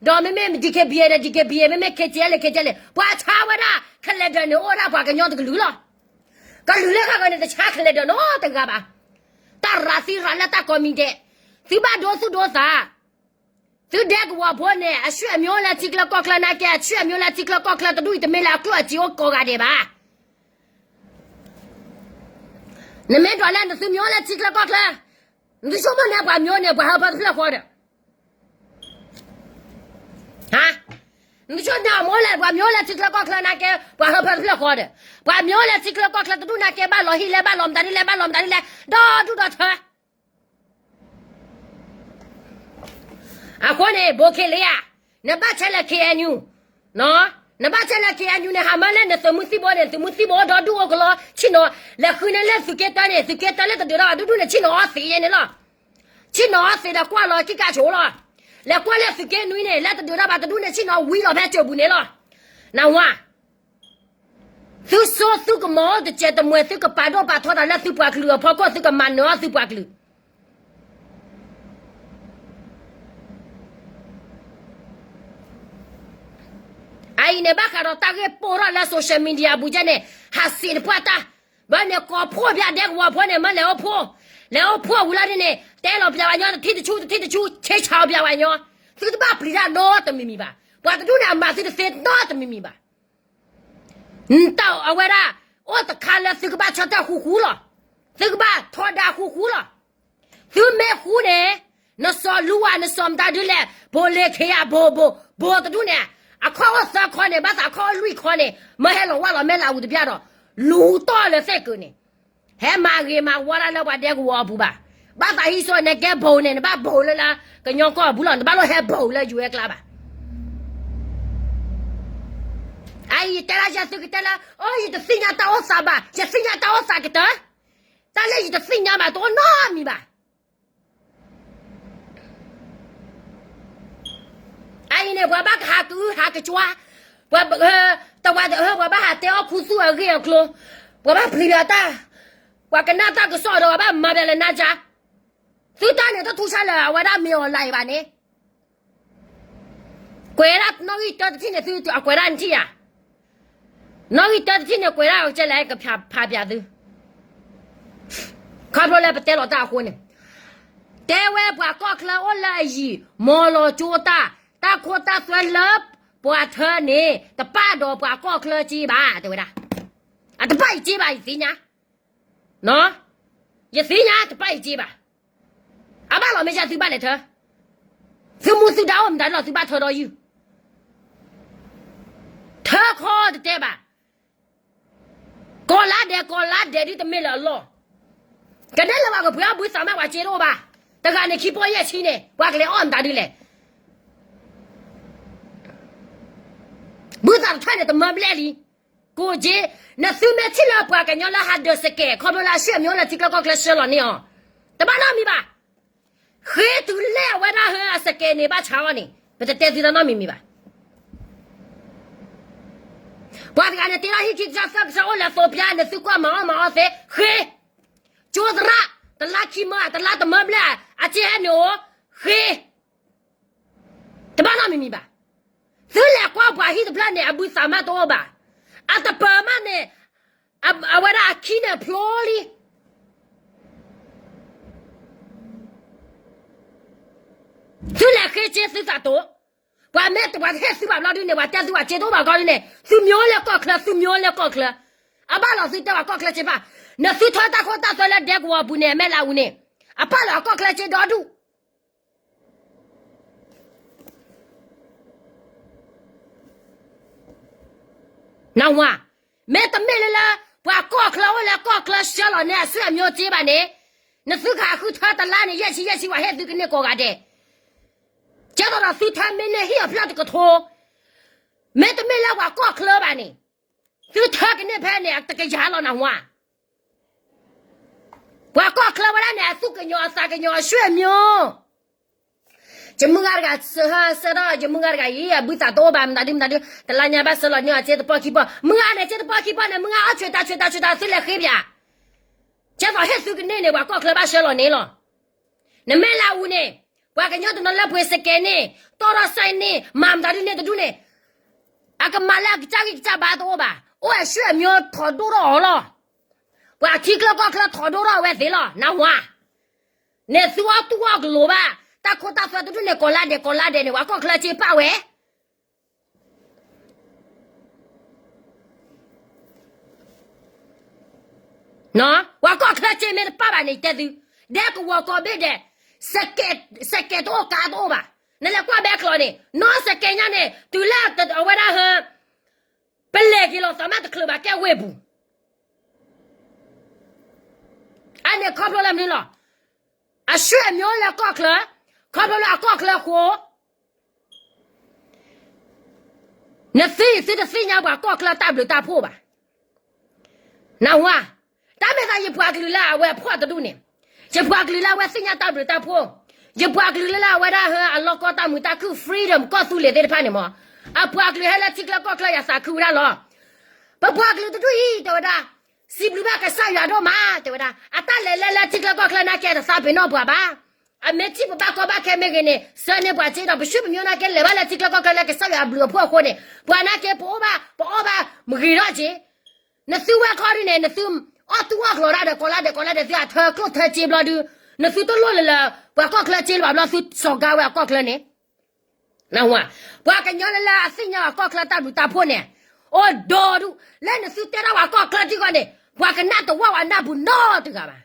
ဒီးမ့မ့ၢ် D K B A ဒီး D K B A မ့မ့ၢ် K T L K T L ပှၤဆါဝဲဒၣ် calendar န့ၣ်အိၣ်ဝဲဒၣ်ပှၤကညီတကလုာ်လီၤ, ကလုာ်လၢဃၣ်ဃၢၤန့ၣ် တဆါ calendar နီတဂၤဘၣ်, တၢ်ရၤသံရၤလၢတၢ်ကိးမံၤဒဲး, သုဘၣ်ဒိသူၣ်ဒိသး သုဒဲကဝီၤဖိန့ၣ် အဆွေမျိုးလၢထံချၢကီၢ်ချၢနာ်က့ အဆွေမျိုးလၢထံချၢကီၢ်ချၢတဒူၣ်အံၤ တမ့ၢ်လၢအကျိၣ်အစ့အိၣ်ကိးဂၤဒဲးဘၣ်, နမ့ၢ်ဒွးလၢနသုမျိုးလၢထံချၢကီၢ်ချၢ, နသုဆိကမိၣ်န့ၣ်ပှၤမျိုးန့ၣ် ပှၤဟၢဖၢတဖျၢၣ်ဃီဒီး, ဟါ, နသုဆိကမိၣ်န့ၣ်ပှၤမျိုးလၢထံချၢကီၢ်ချၢနာ်က့ ပှၤဟၢဖၢတဖျၢၣ်ဃီဒီး, ပှၤမျိုးလၢထံချၢကီၢ်ချၢတဒူၣ်နာ်က့ ဘၣ်လီၤဟံၣ်လဲၣ် ဘၣ်လီၤမတၤဒ်လဲၣ် ဘၣ်လီၤမတၤဒ်လဲၣ် ဒီဒူၣ်ဒီထၢ အဃိန့ၣ် ဘိးခ့လ့ဧၢ, နဘၣ်ဆဲးလၢ K N U, နဘၣ်ဆဲးလၢ K N U န့ၣ် ဟးမၢလၢနသုးမုၢ်သံၣ်ဘိန့ၣ် သုးမုၢ်သံၣ်ဘိဒီဒူၣ်အိၣ်ကလီ ဆ့ၣ်နီၤ, လဲၤဃုန့ၢ်လၢသုးက့တၢန့ၣ် သုးက့တၢလၢတဒုးတၢ်ဘၣ်တဒူၣ်န့ၣ် ဆ့ၣ်နီၤအီသံးယဲန့ၣ်လီၤ, ဆ့ၣ်နီၤအီသံးဒီးကွၢ်လီၤကံၣ်ကၢ်ဆိးလီၤ, လဲၤကွၢ်လၢသုးက့နွံန့ၣ် လၢတဒုးတၢ်ဘၣ်တဒူၣ်န့ၣ် ဆ့ၣ်နီၤဝံၤလီၤဖဲစၢၤပူၤန့ၣ်လီၤ, နၢ်ဟူဧါ သုစိသုကမီၤအိၣ်တစဲးတမှဲၤ သုကပာ်ဒိၣ်ပာ်ထီတၢ်လၢသုပှၤကလုာ်အဖီခိၣ် သုကမၤနၢၤအီၣ်သုပှၤကလုာ်, အအံၤန့ၣ် ဘၣ်ဃးဒီးတၢ်ဂ့ၢ်ပိၢ်ထီၣ်လၢ social media အပူၤကဲန့ၣ် ဟးစံးတပှၢ်တၢ်, ဘၣ်န့ၣ်ကိးဖှိၣ်ပၠးဒဲကဝီၤဖိန့ၣ် မ့ၢ်လဲၤအိၣ်ဖှိၣ်, လဲၤအိၣ်ဖှိၣ်ဝံၤလီၤဒ်န့ၣ် တဲလီၤပၠးဝဲညီ တထံၣ်တဆူ တထံၣ်တဆူ ဆ့ဆးပၠးဝဲညီ, သုတဘၣ်ပျံၤတၢ်နီတမံၤမံၤဘၣ်, ပှၤတဒူၣ်န့ၣ် အမၤသုတသ့နီတမံၤမံၤဘၣ် တၢ်အဝဲဒၣ် အိၣ်တခါလၢသုကဘၣ်ဆၢထၢၣ်ဃူဃူလီၤ, သုကဘၣ်ထီဒါဃူဃူလီၤ, သုမ့ၢ်ဃူန့ၣ် နစီၤလူဝၤ နစီၤမတၤဒုလဲၣ် ဘိးလ့ၤခ့ယၤ ဘိးဘိးဘိးတဒူၣ်န့ၣ်, အခီၣ်အိၣ်သၢခီန့ၣ် ဘၣ်သးအခီၣ်အိၣ်လွံၢ်ခီန့ၣ် မ့ၢ်ဟဲလီၤဝၢ်လီၤမဲလၢအပူၤတပျၢ်ဒီး လူၤတီၢ်လၢသ့ၣ်ကုာ်န့ၣ် ဟဲမၤဂ့ၤမၤဝါဒၣ်လၢပှၤဒဲကဝီၤအပူၤဘၣ်, ဘၣ်သးဟံးစိနကဲဘိးန့ၣ် နဘၣ်ဘိးလၢလၢ ကညီကီၢ်အပူၤလီၤ, နဘၣ်လိၣ်ဟဲဘိးလၢ ယူၤအဲကျါ ဘၣ် အအံၤယတဲဒၣ်ယဲ သုကတဲလၢ အိ ယတသ့ၣ်ညါတၢ်အိၣ်သးဘၣ်, ယသ့ၣ်ညါတၢ်အိၣ်သးကတၢၢ်, တၢ်လၢယတသ့ၣ်ညါဘၣ် တအိၣ်နီတမံၤဘၣ်. အအံၤန့ၣ် ပှၤဘၣ်ကဟးကအုဟးကကွါ, ပှၤတဝၤတအၢ ပှၤဘၣ်ဟးတဲအီၣ်ခူသူၣ်အဂ့ၢ်အကျိၤ, ပှၤဘၣ်ပျံၤဘၣ်တၢ်, ပှၤကနၣ်တၢ်ကစီၣ်ဒီး ပှၤဘၣ်မၤဘၣ်လၢနါကၠါ, သုတၢ်န့ၣ်တထူၣ်ဆါလၢအဝဲဒၣ်မ့ၢ်အီၤလၢအံၤဘၣ်န့ၣ်, ကွဲးဒၣ်နီၣ်ဂံၢ်တၢတထံၣ်န့ၣ် သုအကွဲးဒၣ်နထံၣ်ဧါ, နီၣ်ဂံၢ်တၢတထံၣ်န့ၣ် ကွဲးဒၣ်ကဲလဲၣ်ကဖးဖးပၠးသု, ခီဖျိလၢပတဲလီၤတၢ်အဃိန့ၣ်, တဲဝဲပှၤကီၢ်ချၢအိၣ်လၢအယံၤ မ်လီၤကၠိတၢ်, တၢ်ခိတၢ်သွဲလၢပှၤထၢန့ၣ် တပၣ်ဒီးပှၤကီၢ်ချၢက့ဘၣ် တဲဝဲဒၣ်, အတပၣ်ယက့ဘၣ် ယသ့ၣ်ညါ, ယသ့ၣ်ညါတပၣ်ယက့ဘၣ်, အဘၣ်လီၤမ့ၢ်ယသုဘၣ်လဲၤထၢ, သုမူသုဒါအိၣ်မတၤဒ်လီၤ သုဘၣ်ထၢဒီးယုၢ် ထၢခီတတဲဘၣ်, ကီၤလါဒဲး ကီၤလါဒဲးဒ်တမ့ၢ်လၢအလီၢ်, ကဒဲလၢပှၤကပှ့ၤအီၣ်ဘုသးမး ပှၤစ့တအိၣ်ဘၣ်, တဂၤန့ၣ်ခံပီၢ်ယဲၢ်ဆံန့ၣ် ပှၤကလဲၤအီၣ်မတၤဒ်လဲၣ်, ဘုသးတထၢၣ်န့ၣ် တမၢဘျဲၣ်လံ, ကိၣ်က့, နသုမ့ၢ်ထံၣ်လၢပှၤကညီလၢဟးဒၢးစကဲး ခီဖျိလၢအဆှၢအမျိုးလၢထံချၢကီၢ်ချၢဆှၢလီၤန့ၢ်အီၤ, တဘၣ်နီတမံၤဘၣ်, ဃ့တုၤလၢအဝဲဒၣ်ဟၢအစကဲးန့ၣ် ဘၣ်ဆါအီၤန့ၣ် ပတတဲသုတၢ်နီတမံၤမံၤဘၣ်. ပှၤတဂၤန့ၣ် တ့ထီၣ်ဟံၣ်ခံကစၢ်သၢကစၢ်အိၣ်လၢအသိးပျါန့ၣ် သုကွၢ်မၤအီၣ်မၤအီၣ်သ့ ဃ့, ကၠိသရၣ်, တလါခံမၢ တလါတမၢဘျဲၣ် အစ့ဟဲနုာ်အိၣ်, ဃ့, တဘၣ်နီတမံၤမံၤဘၣ်. သုလဲၤကွၢ်ပှၤဟံၣ်တဖျၢၣ်န့ၣ် အဘုသးမးတအိၣ်ဘၣ်, အတပၢၤမးန့ၣ် အဝဲဒၣ်အခံန့ၣ်ဖျိလံ. သုလဲၤဃ့စ့သုသးတိၤ, ပှၤမ့ၢ်တပှၤတဟ့ၣ်သုဘၣ်ဘျီဒုန့ၣ် ပှၤတဲသုပှၤစ့တအိၣ်ဘၣ်ကီဒုန့ၣ် သုမျိုးလၢကီၢ်ချၢ သုမျိုးလၢကီၢ်ချၢ, အဘၣ်လီၤသုတဲပှၤကီၢ်ချၢစ့ဖၣ်, နသုထၢတၢ်ခိတၢ်သွဲလၢဒဲကဝီၤပူၤန့ၣ် အမဲၢ်လးအူန့ၣ်, အပၣ်လီၤအကီၢ်ချၢစ့ဒီဒူၣ် နၢ်ဟူဧါ, မ့တမ့ၢ်လၢလၢ ပှၤကီၢ်ချၢအိၣ်လၢကီၢ်ချၢဆှၢလီၤန့ၢ်အဆွေမျိုးစ့ဘၣ်န့ၣ်, နသုကဟးဃုထၢတလါန့ၣ် ယဲၢ်ဆံယဲၢ်ဆံ ပှၤဟ့ၣ်သုကန့ၢ်ကိးဂၤဒဲး, ကဲသိးဒီးသုထၢမ့ၢ်န့ၢ်ဟံၣ်အဖျၢၣ်တကထိ, မ့တမ့ၢ်လၢပှၤကီၢ်ချၢဘၣ်န့ၣ်, သုထၢကန့ၢ်ဖဲန့ၣ် တကယၤလီၤနၢ်ဟူဧါ. ပှၤကီၢ်ချၢဝဲဒၣ်န့ၣ် အသူၣ်ကညီၤအသးကညီၤအဆွေမျိုး ယမုၢ်ဂၤတဂၤဆၢထၢၣ် ယမုၢ်ဂၤတဂၤအံၤ အဘုသးတအိၣ်ဘၣ်မတၤဒုမတၤဒု တလါညါဘၣ်ဆှၢလီၤန့ၢ်အီၤစ့တပီၢ်ခံပီၢ်, မုၢ်ဂၤန့ၣ် စ့တပီၢ်ခံပီၢ်န့ၣ် မုၢ်ဂၤအီၣ်ဆူၣ်တၢ်ဆူၣ်တၢ်ဆူၣ်တၢ် သုလဲၤဃ့ပၠး, ကဲသိးဟ့ၣ်သုကန့ၢ်န့ၣ် ပှၤကီၢ်ချၢဘၣ်ဆှၢလီၤန့ၢ်လီၤ. နမဲၢ်လးအူန့ၣ်, ပှၤကညီတနီၤလၢပှ့ၤစကဲးန့ၣ်, တီၢ်ထီၣ်စဲးန့ၣ်, မၤမတၤဒုန့ၣ်တဒုန့ၣ်, အကမၤလၢအကစၢ်ဂံၢ်ကစၢ်ဘါတအိၣ်ဘၣ်, အိၣ်အဆွေမျိုးထိးဒိၣ်ထီၣ်အီၤလီၤ. ပှၤထံချၢကီၢ်ချၢထိးဒိၣ်ထီၣ်ဝဲသ့လီၤ နၢ်ဟူဧါ. န့ၣ်သုအီၣ်တူၢ်အီၣ်ကလိၤဘၣ်, တၢ်ခိတၢ်သွဲတဒူၣ်န့ၣ် ကိးလါဒဲးကိးလါဒဲးန့ၣ် ပှၤကီၢ်ချၢစ့ပၣ်ဝဲ ပှၤကီၢ်ချၢစ့မ့ၢ်တပၣ်ဘၣ်န့ၣ် ယတဲသု, ဒဲကဝီၤကိးဘ့ၣ်ဒဲး, စကဲးတအိၣ်ကါတအိၣ်ဘၣ်. နလဲၤကွၢ်ဘဲကျိးန့ၣ် နီၢ်စကဲးညါန့ၣ် တုၤလၢအဝဲဒၣ်ဟၢ ပလဲၤက့ၤလီၤသးမးတချုးဘၣ်ကဲဝ့ၢ်ပူၤ, အန့ၣ်ခီဖျိလၢမနုၤလီၤ. အဆွေမျိုးလၢကီၢ်ချၢ, ခီဖျိလၢအကီၢ်ချၢအဃိ နသ့ၣ်သုတသ့ၣ်ညါပှၤကီၢ်ချၢတၢ်ဘျုးတၢ်ဖှိၣ်ဘၣ်. နၢ်ဟူဧါ, တၢ်မ့ၢ်သးယပှၤကလုာ်လၢအဝဲဖှီၣ်တဒူၣ်န့ၣ်, ယပှၤကလုာ်လၢအဝဲသ့ၣ်ညါတၢ်ဘျုးတၢ်ဖှိၣ်, ယပှၤကလုာ်လၢလၢအဝဲဒၣ်ဟၢအလီၢ်ကီၢ်တၢ်မုာ်တၢ်ခုၣ် freedom ကီၢ်သူလ့ၤသ့ၣ်တဖၣ်န့ၣ်မး, အပှၤကလုာ်ဟဲလၢထံချၢကီၢ်ချၢယသးခုဝဲဒၣ်လီၤ. ပပှၤကလုာ်တဒူၣ်အံၤ တဲဝဲဒၣ်, စံးဘျုးဘၣ်ကစၢ်ယွၤဒိၣ်မး တဲဝဲဒၣ်, အတၢ်လဲၤလဲၤလၢထံချၢကီၢ်ချၢနာ်က့ တသးပ့ၤနီၣ်ပှၤဘၣ်. အမ့ၢ်ထံၣ်ပဘၣ်ကီဘၣ်ခဲမ့ၢ်ဂ့ၤန့ၣ် ဆှၢန့ၢ်ပှၤစ့ဒီး ပဆွေပမျိုးနာ်က့ လဲၤဘၣ်လၢထံချၢကီၢ်ချၢလၢကစၢ်ယွၤအဘျုးအဖှိၣ်အဃိန့ၣ် ပှၤနာ်က့ပအီၣ်ဘၣ် ပအီၣ်ဘၣ်မ့ၢ်ဂ့ၤထီၣ်က့ၤ. နသုဝဲခီဒုန့ၣ် နသုအီၣ်တူၢ်အီၣ်ကလိၤဒၣ်ဒီး ကိးလါဒဲးကိးလါဒဲး သုအထၢကျိၣ်ထၢစ့ဘျီဒု, နသုတလိၣ်လၢလၢ ပှၤကီၢ်ချၢစ့လၢၤဘၣ်ဘျီ သုစီၤကါဝဲအကီၢ်ချၢန့ၣ် နၢ်ဟူဧါ, ပှၤကညီလၢလၢအသ့ၣ်ညါပှၤကီၢ်ချၢတၢ်ဘျုးတၢ်ဖှိၣ်န့ၣ်, အိၣ်ဒီဒူၣ်, လၢနသုတဲတၢ်ပှၤကီၢ်ချၢထံကီၢ်န့ၣ် ပှၤကနၣ်တဝၢ်ဝဲနၢ်ပူၤနီတဂၤဘၣ်.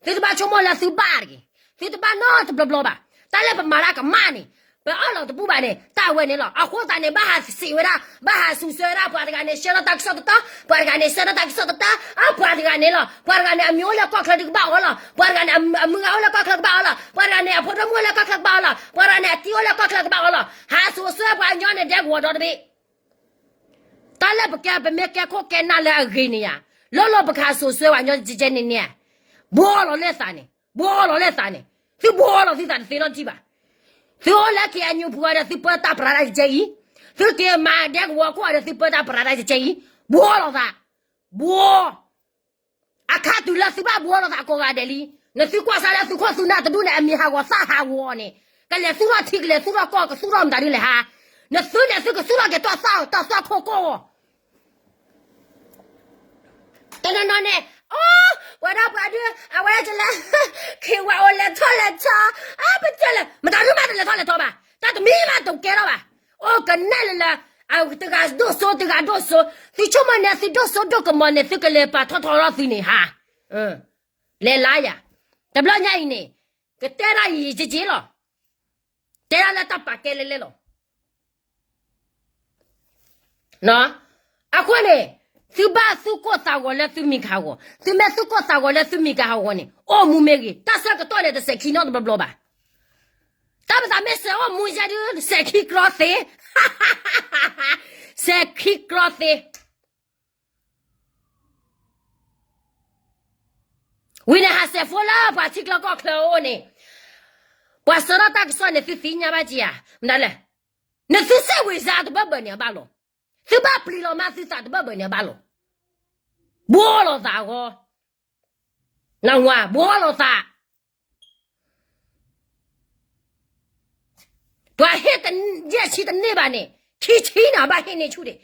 သုတဘၣ်ဆိကမိၣ်လၢသုဘၣ်တဂ့ၤ, သုတဘၣ်နီတဘျီဘျီဘၣ်. တၢ်လၢပမၤတၢ်ကမၣ်န့ၣ် ပအၢၣ်လီၤတဘူၣ်ဘၣ်န့ၣ် တၢ်ဝဲန့ၣ်လီၤ. အဃိသတးန့ၣ် ဘၣ်ဟးစံးဝဲဒၣ်, ဘၣ်ဟးစံးဆၢဝဲဒၣ် ပှၤတဂၤန့ၣ် ဆှၢထီၣ်တၢ်ကစီၣ်တတီ, ပှၤတဂၤန့ၣ်ဆှၢထီၣ်တၢ်ကစီၣ်တတီ, အပှၤတဂၤန့ၣ်လီၤ, ပှၤတဂၤန့ၣ် အမျိုးအိၣ်လၢကီၢ်ချၢဒုးကဘၣ်အီၤလီၤ, ပှၤတဂၤန့ၣ် အမုၢ်ဂၤအိၣ်လၢကီၢ်ချၢကဘၣ်အီၤလီၤ, ပှၤတဂၤန့ၣ် အဖိဒိၣ်မုၣ်အိၣ်လၢကီၢ်ချၢကဘၣ်အီၤလီၤ, ပှၤတဂၤန့ၣ် အတံၤအိၣ်လၢကီၢ်ချၢကဘၣ်အီၤလီၤ. ဟးစိာ်ဆှၢပှၤကညီန့ၣ်ဒဲကဝီၤဒီတဘ့ၣ် တၢ်လၢပကဲ ပမ့ၢ်ကဲခိၣ်ကဲနၢ်လၢအဂ့ၤန့ၣ်ယါ, လီၤလီၤပကဟးစိာ်ဆှၢပှၤကညီကဲကဲန့ၣ်န့ၣ်, ဘှီလီၤလၢသးန့ၣ်, ဘှီလီၤလၢသးန့ၣ်, သုဘှီလီၤသုသးတသ့နီတထံၣ်ဘၣ်. သုအိၣ်လၢ KNU ပူၤဒီး သုပၢတၢ်ပြးတၢ်ကဲကဲအံၤ, သုက့ၤမၤဒဲကဝီၤခိၣ်ဒီး သုပၢတၢ်ပြးတၢ်ကဲကဲအံၤ, ဘှီလီၤသး, ဘှီ အခါတုၤလၢသုဘၣ်ဘှီလိာ်သးကိးဂၤဒဲးလံ, နသုကွၢ်စၢ်လၢသုခိၣ်သုနၢ်တဒူၣ်န့ၣ် အမံၤဟးဂီၤသၣ်ဟးဂီၤန့ၣ်, ကလဲၤသူၣ်ထီၣ်ထံကလဲၤသူၣ်ထီၣ်ကီၢ်ကသူၣ်ထီၣ်မတၤဒ်လဲၣ်ဟါ, နသုန့ၣ်သုကသူၣ်ထီၣ်က့ၤတၢ်သၣ်တၢ်သွၣ်ခိၣ်ကိၢ်ဂီၤ တနီၤနီၤန့ၣ်, အိ, ပှၤဒီပှၤဒု, အဝဲကလဲၤ, ခ့ဝဲအိၣ်လဲၤထီၣ်လဲၤထီ, အပတဲလဲၣ် မတၤဒုမးတလဲၤထီၣ်လဲၤထီဘၣ်, တၢ်တမံၤမးတကဲထီၣ်ဘၣ်, အိၣ်ကနဲၣ်လၢလၢ, တဂၤဒိၣ်စိတဂၤဒိၣ်စိ, သုဆိကမိၣ်န့ၣ်သုဒိၣ်စိဒိၣ်ကမီၤန့ၣ် သုကလဲၤပာ်ထီၣ်ထီထီၣ်သုန့ၣ်ဟါ, လဲၤလါယၤ, တဘျီညါအံၤန့ၣ်, ကတဲဒၣ်ယံာ်ယံာ်က့လီၤ, တဲဒၣ်လၢတၢ်ပာ်ကဲလဲၣ်လဲၣ်လီၤ. အဃိန့ၣ်, သုဘၣ်သူၣ်ကိၢ်သးဂီၤလၢသုမံၤကဟးဂီၤ, သုမ့ၢ်သူၣ်ကိၢ်သးဂီၤလၢသုမံၤကဟးဂီၤန့ၣ် အိၣ်မူမ့ၢ်ဂ့ၤ, တၢ်ဆၢကတီၢ်န့ၣ် တစဲးခံနီတဘျီဘျီဘၣ်. တၢ်ပသးမ့ၢ်စဲးအိၣ်မူယဲဒု, စဲးခံကြီသ့, စဲးခံကြီသ့ ဝံၤန့ၣ်ဟးစဲးဖိလၢပှၤထံချၢကီၢ်ချၢအအိၣ်န့ၣ်, ပှၤဆှၢထီၣ်တၢ်ကစီၣ်န့ၣ် သုသ့ၣ်ညါဘၣ်က့ၤဧါ, မနုၤလဲၣ်, နသုစဲးဝံၤစါတဘၢၣ်ဘၢၣ်န့ၣ်အဘၣ်လီၤ. သုဘၣ်ပျံၤလီၤမးသုသးတဘၢၣ်ဘၢၣ်န့ၣ်အဘၣ်လီၤ. ဘှီလိာ်သးအဂီၢ်, နဝၤဘှီလိာ်သး ပှၤဟ့ၣ်ယဲၢ်ဆံတန့ၢ်ဘၣ်န့ၣ်, ခံဆံန့ၣ်ဘၣ်ဟ့ၣ်န့ၢ်ဆူၣ်ဒံး.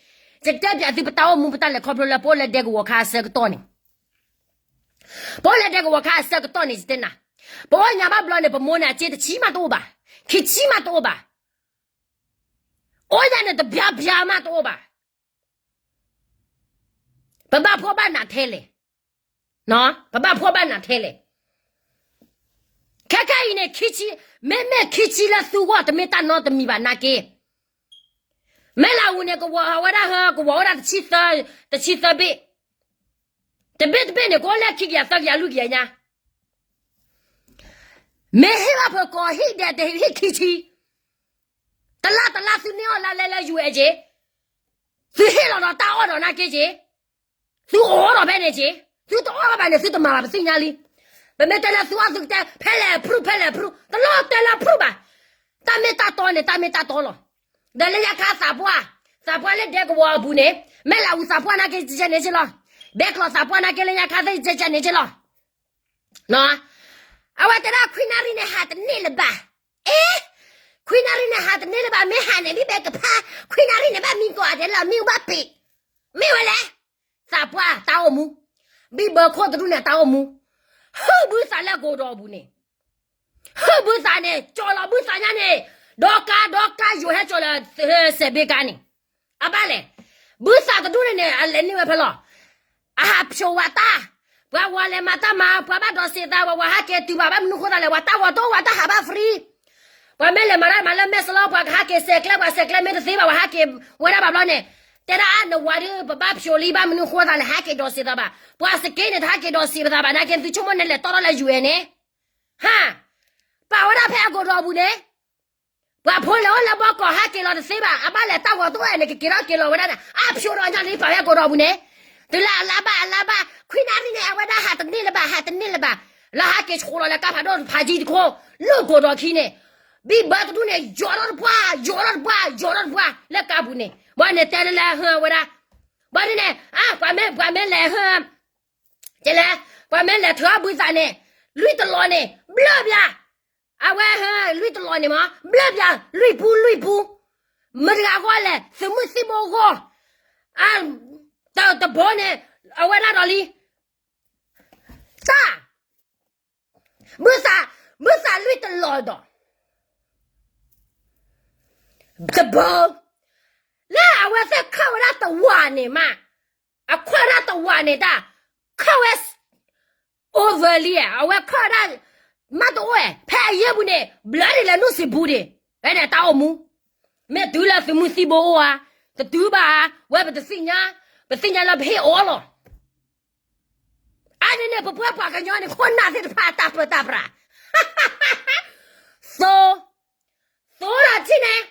ယတဲပၠးသုပတၢ်အိၣ်မူပတၢ်လဲၤခီဖျိလၢပအိၣ်လၢဒဲကဝီၤခါအဆၢကတီၢ်န့ၣ်, ပအိၣ်လၢဒဲကဝီၤခါအဆၢကတီၢ်န့ၣ် ယတဲနၤ, ပအိၣ်ညါဘၣ်ဘျီန့ၣ် ပမိၢ်န့ၣ် အစ့တဆံမးတအိၣ်ဘၣ်, ခံဆံမးတအိၣ်ဘၣ်, အိၣ်ယါန့ၣ်တဘျါဘျါမးတအိၣ်ဘၣ်. ပဘၣ်ဖှီၣ်ဘၣ်နးထဲလဲၣ်, ပဘၣ်ဖှီၣ်ဘၣ်နးထဲလဲၣ်. ခဲခဲအံၤန့ၣ် ခံဆံ, မ့မ့ၢ်ခံဆံလၢသုဂီၢ်တမ့ၢ်တၢ်နီတမံၤဘၣ်နာ်က့, မဲၢ်လးအူန့ၣ် ကဝီၤဝဲဒၣ်ဟၢ ကဝီၤဝဲဒၣ်တဆံသၢ, တဆံသၢဘ့ၣ်, တဘ့ၣ်တဘ့ၣ်န့ၣ် ကအိၣ်လၢခံကယၤသၢကယၤလွံၢ်ကယၤညါ, မ့ၢ်ဟ့ၣ်ဘၣ်ဖုကိးဟံၣ်ဒဲးတဟ့ၣ်ခံဆံ, တလါတလါသုန့ၢ်အီၣ်လါလဲလၢ ယူၤအဲက့, သုဟ့ၣ်လီၤဒီးတၢ်အီၣ်ဒီးနာ်က့က့, သုအီၣ်ဒီးဖဲန့ၣ်က့, သုတအီၣ်ဘၣ်န့ၣ် သုတမၤဘၣ်ပသ့ၣ်ညါလံ. ပမ့ၢ်တဲလၢသုအီၣ်သုကတဲ ဖဲလဲၣ် approve ဖဲလဲၣ် approve တလီၤတဲလၢ approve ဘၣ်. တၢ်မ့ၢ်တၢ်တီန့ၣ် တၢ်မ့ၢ်တၢ်တီလီၤ. ဒီးလၢညါခါသးပှၢ်, သးပှၢ်လၢဒဲကဝီၤအပူၤန့ၣ်, မဲၢ်လးအူသးပှၢ်နာ်က့ကဲန့ၣ်က့လီၤ. ဘဲကျိးသးပှၢ်နာ်က့လၢညါခါသ့ၣ်ကဲန့ၣ်က့လီၤ. အဝဲတဲဒၣ်ခွံနၣ်ရံၣ်န့ၣ်ဟးတန့ၢ်လၢၤဘၣ်. အ့, ခွံနၣ်ရံၣ်န့ၣ်ဟးတန့ၢ်လၢၤဘၣ် မ့ၢ်ဟးန့ၣ် မ့ၢ်ဘဲကဖး, ခွံနၣ်ရံၣ်န့ၣ် ဘၣ်မံကီးအဒဲးလၢမ့ၣ်အူဘၣ်ပ့ၤ, မ့ၢ်ဝဲလဲၣ်. သးပှၢ်တၢ်အိၣ်မူ, ဘံၣ်ဘၢခိၣ်တဒူၣ်န့ၣ်တၢ်အိၣ်မူ, ဟုၣ်ဘုသးလၢကိးဒီးအပူၤန့ၣ်, ဟုၣ်ဘုသးန့ၣ် ကၠီလီၤဘုသးညါန့ၣ်, ဒီကါ ဒီကါယိၤဟဲကၠီလၢ စဲးဘ့ကါန့ၣ်, အဘၣ်လဲၣ်. ဘုသးတဒူၣ်န့ၣ်န့ၣ် အလဲၤန့ၢ်ဝဲဖဲလီၤ. အဟးဖျိးဝဲတၢ်, ပှၤဝၤလဲၤမၤတၢ်မၤ ပှၤဘၣ်ဒိးစံးသး ပှၤဝၤဟးက့ၤတုၤဘၣ် ဘၣ်မနုၤဃိသးလဲၣ် ပှၤတၢ်ဂီၤတအိၣ် ပှၤတၢ်ဟးဘၣ် free. ပှၤမ့ၢ်လဲၤမၤတၢ်မၤလၢမဲၢ်စလီ ပှၤကဟးက့ၤစဲးကျဲ ပှၤစဲးကျဲမ့ၢ်တသ့ဘၣ် ပှၤဟးက့ၤဝဲဒၣ်ဘၣ်ဘျီန့ၣ်, တဲဒၣ်အါနဝၤဒီး ပဘၣ်ဖျိးလံ ဘၣ်မနုၤဃိသးလဲၣ် ဟးက့ၤဒိးစံးသးဘၣ် ပှၤစက့န့ၣ် တဟးက့ၤဒိးစံးပသးဘၣ် နာ်က့ သုဆိကမိၣ်န့ၣ်လဲၤတီထီၣ်လၢ ယူၤအဲၣ် န့ၣ်, ဟါ, ပာ်ဝဲဒၣ်ဖဲအကိာ်ဒီးအပူၤန့ၣ် ပှၤဖိလဲၤအိၣ်လၢဘီကီၢ်ဟးက့ၤလီၤတသ့ဘၣ် အဘၣ်လဲၤတၢ်ဂီၤတအိၣ်န့ၣ် ကက့ၤထီၣ်က့ၤလီၤဝဲဒၣ်န့ၣ် အဖျိးဒီးညါလံ ပာ်ဝဲကိာ်ဒီးအပူၤန့ၣ်, တုၤလၢအလါဘၣ်အလါဘၣ် ခွံနၣ်ရံၣ်န့ၣ် အဝဲဒၣ်ဟးတန့ၢ်လၢၤဘၣ် ဟးတန့ၢ်လၢၤဘၣ်, လၢဟးက့ၤဆှိးလီၤလၢကါဖးဒိၣ်တဖးကံတခိၣ်, လၢကိာ်ဒီးခံန့ၣ်, ဘံၣ်ဘၢတဒူၣ်န့ၣ် ယိးထီၣ်တပှၢ် ယိးထီၣ်တပှၢ် ယိးထီၣ်တပှၢ် လၢကါပူၤန့ၣ်, ဘၣ်န့ၣ်တဲလၢဟၢဝဲဒၣ်, ဘၣ်ဒ်န့ၣ် အါ ပှၤမ့ၢ် ပှၤမ့ၢ်လဲၤဟၢ ကလဲၣ်, ပှၤမ့ၢ်လဲၤထုးအီၣ်ဘုသးန့ၣ်, လွံၢ်တလီၤန့ၣ် ဘျၢပျၢ်, အဝဲဟၢလွံၢ်တလီၤန့ၣ်မး ဘျၢပျၢ် လွံၢ်ပူ လွံၢ်ပူ, မတၤတဂၤအဂီၢ်လဲၣ် သုးမုၢ်သံၣ်ဘိအဂီၢ်, တဘိန့ၣ် အဝဲဒၣ်ဒီးလံ, တၢ်, ဘုသး, ဘုသးလွံၢ်တလီၤဒီး တဘိ, လၢအဝဲသ့ၣ်ခီၣ်ဝဲဒၣ်တဝာ်န့ၣ်မး, အခီၣ်ဒၣ်တဝာ်န့ၣ်တၢ်, ခီၣ်ဝဲ over လံ, အဝဲခီၣ်ဝဲဒၣ် မးတအိၣ်, ဖဲအယဲၢ်ပူၤန့ၣ် ဘျၢဒ်လဲၣ် နုၢ်စံးပူၤဒံး, ဖဲန့ၣ်တၢ်အိၣ်မူ, မ့ၢ်တုၤလၢသုးမုၢ်သံၣ်ဘိအိၣ်ဧါ, တတုၤဘၣ်ဧါ, ဝဲပတသ့ၣ်ညါ, ပသ့ၣ်ညါလၢပဟ့ၣ်အီၤလီၤ. အါန့ၣ်န့ၣ် ပပှၤပှၤကညီန့ၣ် ခိၣ်နၢ်သ့ၣ်တဖၣ်တၢ်ပၢတၢ်ပြး, သိ, သိဒီးထံၣ်န့ၣ်,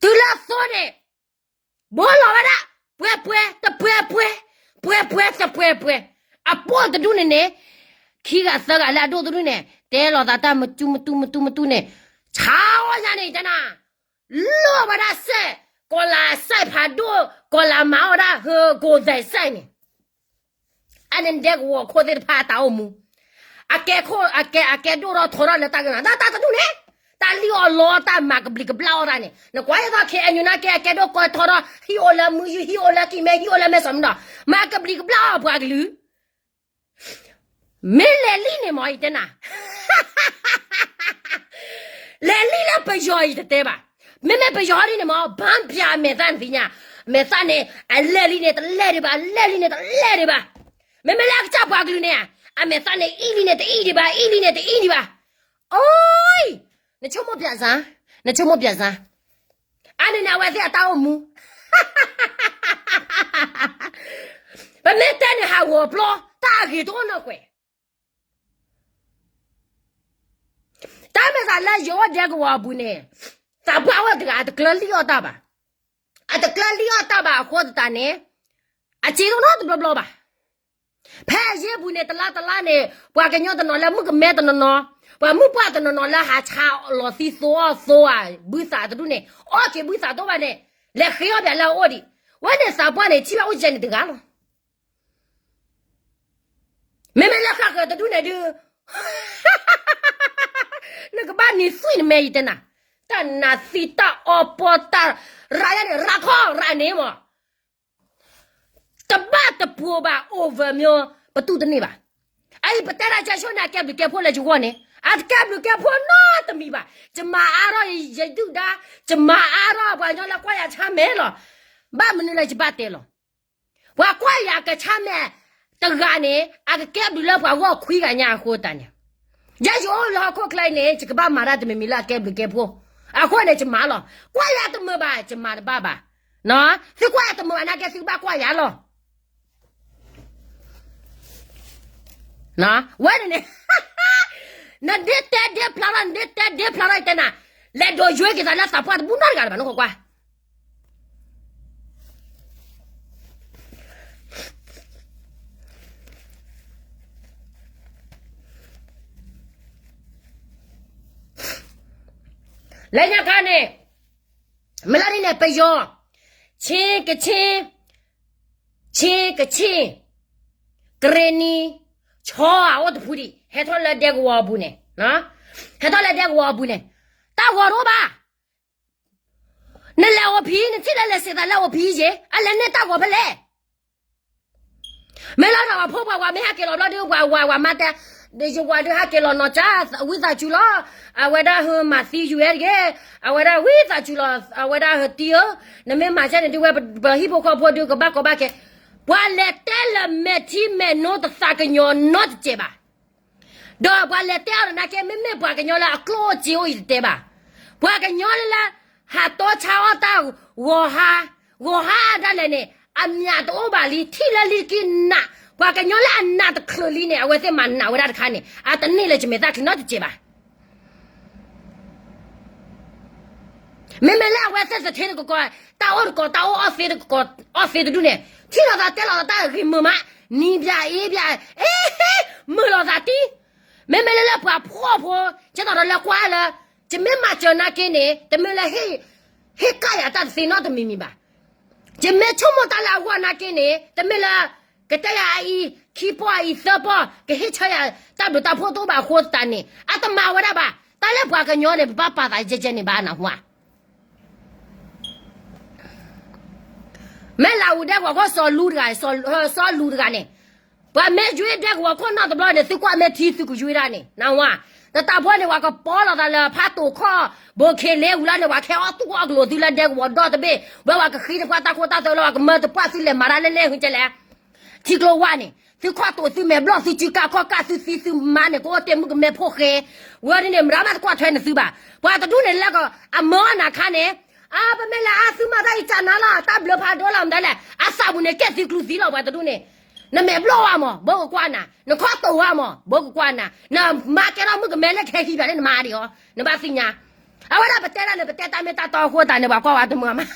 တုၤလၢသိန့ၣ်, ဘိလီၤဝဲဒၣ်, ပှဲၤပှဲၤတပှဲၤပှဲၤ, ပှဲၤပှဲၤတပှဲၤပှဲၤ, အပိၢ်တဒူၣ်န့ၣ်န့ၣ်, ခံဂၤသၢဂၤလၢအဒိၣ်တဒူၣ်န့ၣ် တဲလိာ်သးတၢ်မတူမတူမတူမတူန့ၣ်, ဆါအီၣ်ညါန့ၣ်တနၤ လိၣ်ဝဲဒၣ်စဲး, ကီၤလၤစဲးဖးဒိၣ်, ကီၤလၤမၤအီၣ်ဝဲဒၣ်ဟၢကိးသဲးစဲးန့ၣ်, အန့ၣ်ဒဲကဝီၤခိၣ်သ့ၣ်တဖၣ်အတၢ်အိၣ်မူ, အကဲခိၣ် အကဲ အကဲဒိၣ်ထီၣ်ထီထီၣ်လၢတၢ်ဂ့ၢ်နီၤ တၢ် တၢ်တဒူၣ်န့ၣ်, တၢ်လံၣ်အီၣ်လီတၢ်မၤကဘျံးကဘျၣ်အီၣ်တၢ်န့ၣ် နကွၢ်ယသီ KNU နာ်က့ အကဲဒိၣ်ကီထီထီၣ် ဟံၣ်အိၣ်လၢမုၢ်ယူၢ် ဟံၣ်အိၣ်လၢကံၢ်မဲ ဟံၣ်အိၣ်လၢမဲၢ်စီၤမုၢ်ဒီး မၤကဘျံးကဘျၣ်အီၣ်ပှၤကလုာ် မ့ၢ်လဲၤလံန့ၣ်မ့ၢ်ယတဲနၤ, လဲၤလံလၢပယီၤအံၤတတဲဘၣ်, မ့မ့ၢ်ပယီၤဒ်န့ၣ်မ့ၢ် ဘၣ်ပျၢ်အမဲာ်သၣ်န့ၣ်သ့ၣ်ညါ, အမဲာ်သၣ်န့ၣ် အလဲၤလံန့ၣ်တလဲၤဒံးဘၣ် အလဲၤလံန့ၣ်တလဲၤဒံးဘၣ်, မ့မ့ၢ်လၢအကစၢ်ပှၤကလုာ်န့ၣ်, အမဲာ်သၣ်န့ၣ်အ့ၣ်လံန့ၣ်တအ့ၣ်ဒံးဘၣ် အ့ၣ်လံန့ၣ်တအ့ၣ်ဒံးဘၣ်, အိ နဆိကမိၣ်ပၠးစၢ်, နဆိကမိၣ်ပၠးစၢ် အန့ၣ်န့ၣ်အဝဲသ့ၣ်အတၢ်အိၣ်မူ, ပမ့ၢ်တဲန့ၣ်ဟးဂီၤပျီ တၢ်အဂ့ၤတအိၣ်နီၢ်ကွဲး, တၢ်မ့ၢ်သးလၢယအိၣ်ဒဲကဝီၤအပူၤန့ၣ်, သးပှၢ်အိၣ်တဂၤ အတကျၢၤလံၣ်အီၣ်တၢ်ဘၣ်, အတကျၢၤလံၣ်အီၣ်တၢ်ဘၣ်အဃိသတးန့ၣ်, အစ့တအိၣ်နီတဘျီဘျီဘၣ် ဖဲအယ့ၢ်ပူၤန့ၣ် တလါတလါန့ၣ် ပှၤကညီတနီၤလၢမုၣ်ကမဲတနီၤနီၤ, ပှၤမုၣ်ပှၢ်တနီၤနီၤလၢဟးဆါလီၤသံသိအီၣ်သိဧါ ဘုသးတဒူၣ်န့ၣ် အီၣ်က့ၤဘုသးတအိၣ်ဘၣ်န့ၣ်, လဲၤဃ့အီၣ်ပၠးလၢအအိၣ်ဒံး, ဝဲန့ၣ်သးပှၢ်န့ၣ် ထံၣ်ဘၣ်အိၣ်ကဲန့ၣ်တဂၤလီၤ. မ့မ့ၢ်လၢဃၣ်ဃၢၤတဒူၣ်န့ၣ်ဒုး နကဘၣ်နံၤသွံၣ်နမဲယတဲနၤ, တၢ်နးသံတၢ်အီပီတၢ်ရၤယါန့ၣ် ရၤခီရၤန့ၣ်မး, တဘၣ်တပှိၤဘၣ် over မ့ၢ် ပတူၢ်တန့ၢ်ဘၣ်. အအံၤပတဲဒၣ်ကၠၢ်ဆိန့ၣ် အကဲဘျုးကဲဖှိၣ်လၢယဂီၢ်န့ၣ် အတကဲဘျုးကဲဖှိၣ်နီတမံၤဘၣ်. ယမၤအါထီၣ်ယဒုၣ်ဒါ, ယမၤအါထီၣ်ပှၤကညီလၢကွၢ်ယၤဆါမဲာ်လီၤ. ဘၣ်မနုၤလၢယဘၣ်တဲလီၤ ပှၤကွၢ်ယၤကဆါမဲာ်တဂၤန့ၣ် အကကဲဘျုးလၢပှၤဂီၢ်ခွံဂၤညါအဃိသတးန့ၣ်, ယဲယအိၣ်လၢဟီၣ်ခိၣ်ချၢအံၤန့ၣ် ယကဘၣ်မၤတၢ်တမံၤမံၤလၢအကဲဘျုးကဲဖှိၣ်, အဃိန့ၣ် ယမၤလီၤ. ကွၢ်ယၤတမုာ်ဘၣ် ယမၤတဘၣ်ဘၣ်. သုကွၢ်ယၤတမုာ်ဘၣ်နာ်က့ သုကဘၣ်ကွၢ်ယၤလီၤ. ဝဲန့ၣ်န့ၣ် နဒ့တဲဒ့ဖျါထီၣ် နဒ့တဲဒ့ဖျါထီၣ်ယတဲနၤ, လဲၤဒိးယွဲက့ၤသးလၢသးပှၢ်တဘူၣ်နီတဂၤလၢၤဘၣ် နခိၣ်ကွၢ် လၢညါခါန့ၣ် မ့ၢ်လၢန့ၣ်န့ၣ် ပယီၤ, ချင်း, ကချင်, ချင်း, ကချင်, ကရ့ၣ်နံၤ, ဆီဧါ အိၣ်တဖုဒံး ဟဲထီၣ်လၢဒဲကဝီၤအပူၤန့ၣ်, ဟဲထီၣ်လၢဒဲကဝီၤအပူၤန့ၣ်, တၢ်ဂီၤတအိၣ်ဘၣ်. နလဲၤအိၣ်ဖံး နထံၣ်လၢလဲၤစံးသးလၢအိၣ်ဖံးယ့ၣ် အလဲၤန့ၢ်တၢ်ဂီၤဖဲလဲၣ်. မ့ၢ်လီၤဒီးပှၤဖိပှၤဝၤမ့ၢ်ဟဲက့ၤလီၤဘျီဒုး ပှၤဝၤဝၤမါတဲ, ယဝၤဒုးဟဲက့ၤလီၤနီၤ ကၢ်ဝံသးစူၤလီၤ, အဝဲဒၣ်ဟဲမၤသံယုၢ်ဝဲတဂ့ၤ, အဝဲဒၣ်ဝံသးစူၤလီၤ အဝဲဒၣ်ဟဲတံၤဧၢ, နမ့ၢ်မၤကဲန့ၣ်ဒုးဝဲ ပဟံၣ်ဖိဃီဖိဒုးကဘၣ်ကီဘၣ်ခဲ, ပှၤလဲၤတဲလၢမဲာ်ထံမဲာ်နိတသးကညီၤနီတစဲးဘၣ်. ဒီးပှၤလဲၤတဲအီၤဒီးနာ်က့ မ့မ့ၢ်ပှၤကညီလၢအကျိၣ်အိၣ်စ့အိၣ်အံၤတတဲဘၣ်. ပှၤကညီလၢ ဟးတီဆါအီၣ်တၢ် ဂီၤဟါ, ဂီၤဟါဒၣ်လဲာ်န့ၣ် အမျးတအိၣ်ဘၣ်လံ ထံၣ်လၢလံတကံၢ်နး, ပှၤကညီလၢအနးတချုးလံန့ၣ် အဝဲသ့ၣ်မၤနးဝဲဒၣ်တခါန့ၣ် အတန့ၢ်လၢယမဲာ်သၣ်ချံနီတစဲးဘၣ်. မ့မ့ၢ်လၢအဝဲသ့ၣ်သထ့တကီး, တၢ်အိၣ်တကီး တၢ်အိၣ်အီၣ်သ့တကီး အီၣ်သ့တဒူၣ်န့ၣ် ထံၣ်လိာ်သးတဲလိာ်သးတၢ်ဂ့ၤမုာ်မး, နံၤဘျးအ့ဘျး, အ့, မုာ်လိာ်သးတံၢ်. မ့မ့ၢ်လၢလၢပှၤဖှီၣ်ဖိ ကဲသိးဒီးလၢကွၢ်လၢ ယမ့ၢ်မၤစၢၤနာ်က့န့ၣ် တမ့ၢ်လၢ ဟ့ၣ်ကၣ်ယၤတၢ်တသ့နီတမံၤမံၤဘၣ်. ယမ့ၢ်ဆိကမိၣ်တၢ်လၢအဂီၢ်နာ်က့န့ၣ် တမ့ၢ်လၢ ကတဲယၤအအံၤ ခံပီၢ်အအံၤသၢပီၢ် ကဟ့ၣ်ဆၢယၤတၢ်ဘျုးတၢ်ဖှိၣ်တအိၣ်ဘၣ်အဃိသတးန့ၣ် အတမၤဝဲဒၣ်ဘၣ်. တၢ်လၢပှၤကညီန့ၣ် ပဘၣ်ပာ်သးယဲကဲန့ၣ်ဘၣ်နၢ်ဟူဧါ. မ့ၢ်လၢအူဒဲကဝီၤခိၣ်စီၤလူတဂၤ, စီၤလူတဂၤန့ၣ် ပှၤမ့ၢ်ယွ့ဒဲကဝီၤခိၣ်နီတဘျီန့ၣ် သုကွၢ်မ့ၢ်ထံသုကယွ့ဒၣ်န့ၣ် နၢ်ဟူဧါ. တတၢ်ဖိန့ၣ် ပှၤကပီၤလိာ်သးလၢဖးတိာ်ခီၣ် ဘိခ့လ့ဝံၤလီၤန့ၣ် ပှၤခဲအီၣ်သူၣ်အီၣ်ကလိာ်သုလၢဒဲကဝီၤဒီတဘ့ၣ် ဝဲပှၤကဃ့တပှၢ်တၢ်ခိတၢ်သွဲလၢပှၤကမၢတပှၢ်သုလဲၤမၤတၢ်လဲၣ်လဲၣ်ဟုကဲလဲၣ် ထံကျိဝါန့ၣ် သုခီၣ်တိာ်သုမဲာ်ဘျီၣ်သုစုကါခီၣ်ကၢ်သုသံသုမါန့ၣ် ကအိၣ်တ့ၢ်မုၣ်ကမဲဖိဃဲ ဝဲဒ်န့ၣ် မတၤမးတကွၢ်ထွဲနသုဘၣ်. ပှၤတဒူၣ်န့ၣ်လၢအမၢအီၣ်နၤခါန့ၣ် အါ ပမ့ၢ်လၢအသုမၤတၢ်အံၤကနၤလီၤ တၢ်ဘျုးဖးဒိၣ်လီၤမတၤလဲၣ် အသးပူၤန့ၣ်ကဲသုကျူသံလီၤ ပှၤတဒူၣ်န့ၣ် နမဲာ်ဘျီၣ်ဝါမး ဘိကကွၢ်နၤ နခီၣ်တိာ်ဝါမး ဘိကကွၢ်နၤ နမၤကဲထီၣ်မုၣ်ကမဲလၢကဟဲဟံးဘၣ်န့ၣ် နမၤဒံးအီၤ နဘၣ်သ့ၣ်ညါ အဝဲဒၣ်ပတဲဒၣ်န့ၣ် ပတဲတၢ်မ့ၢ်တၢ်တီအဃိသတးန့ၣ် ပှၤကွၢ်ဝဲတမုာ်မး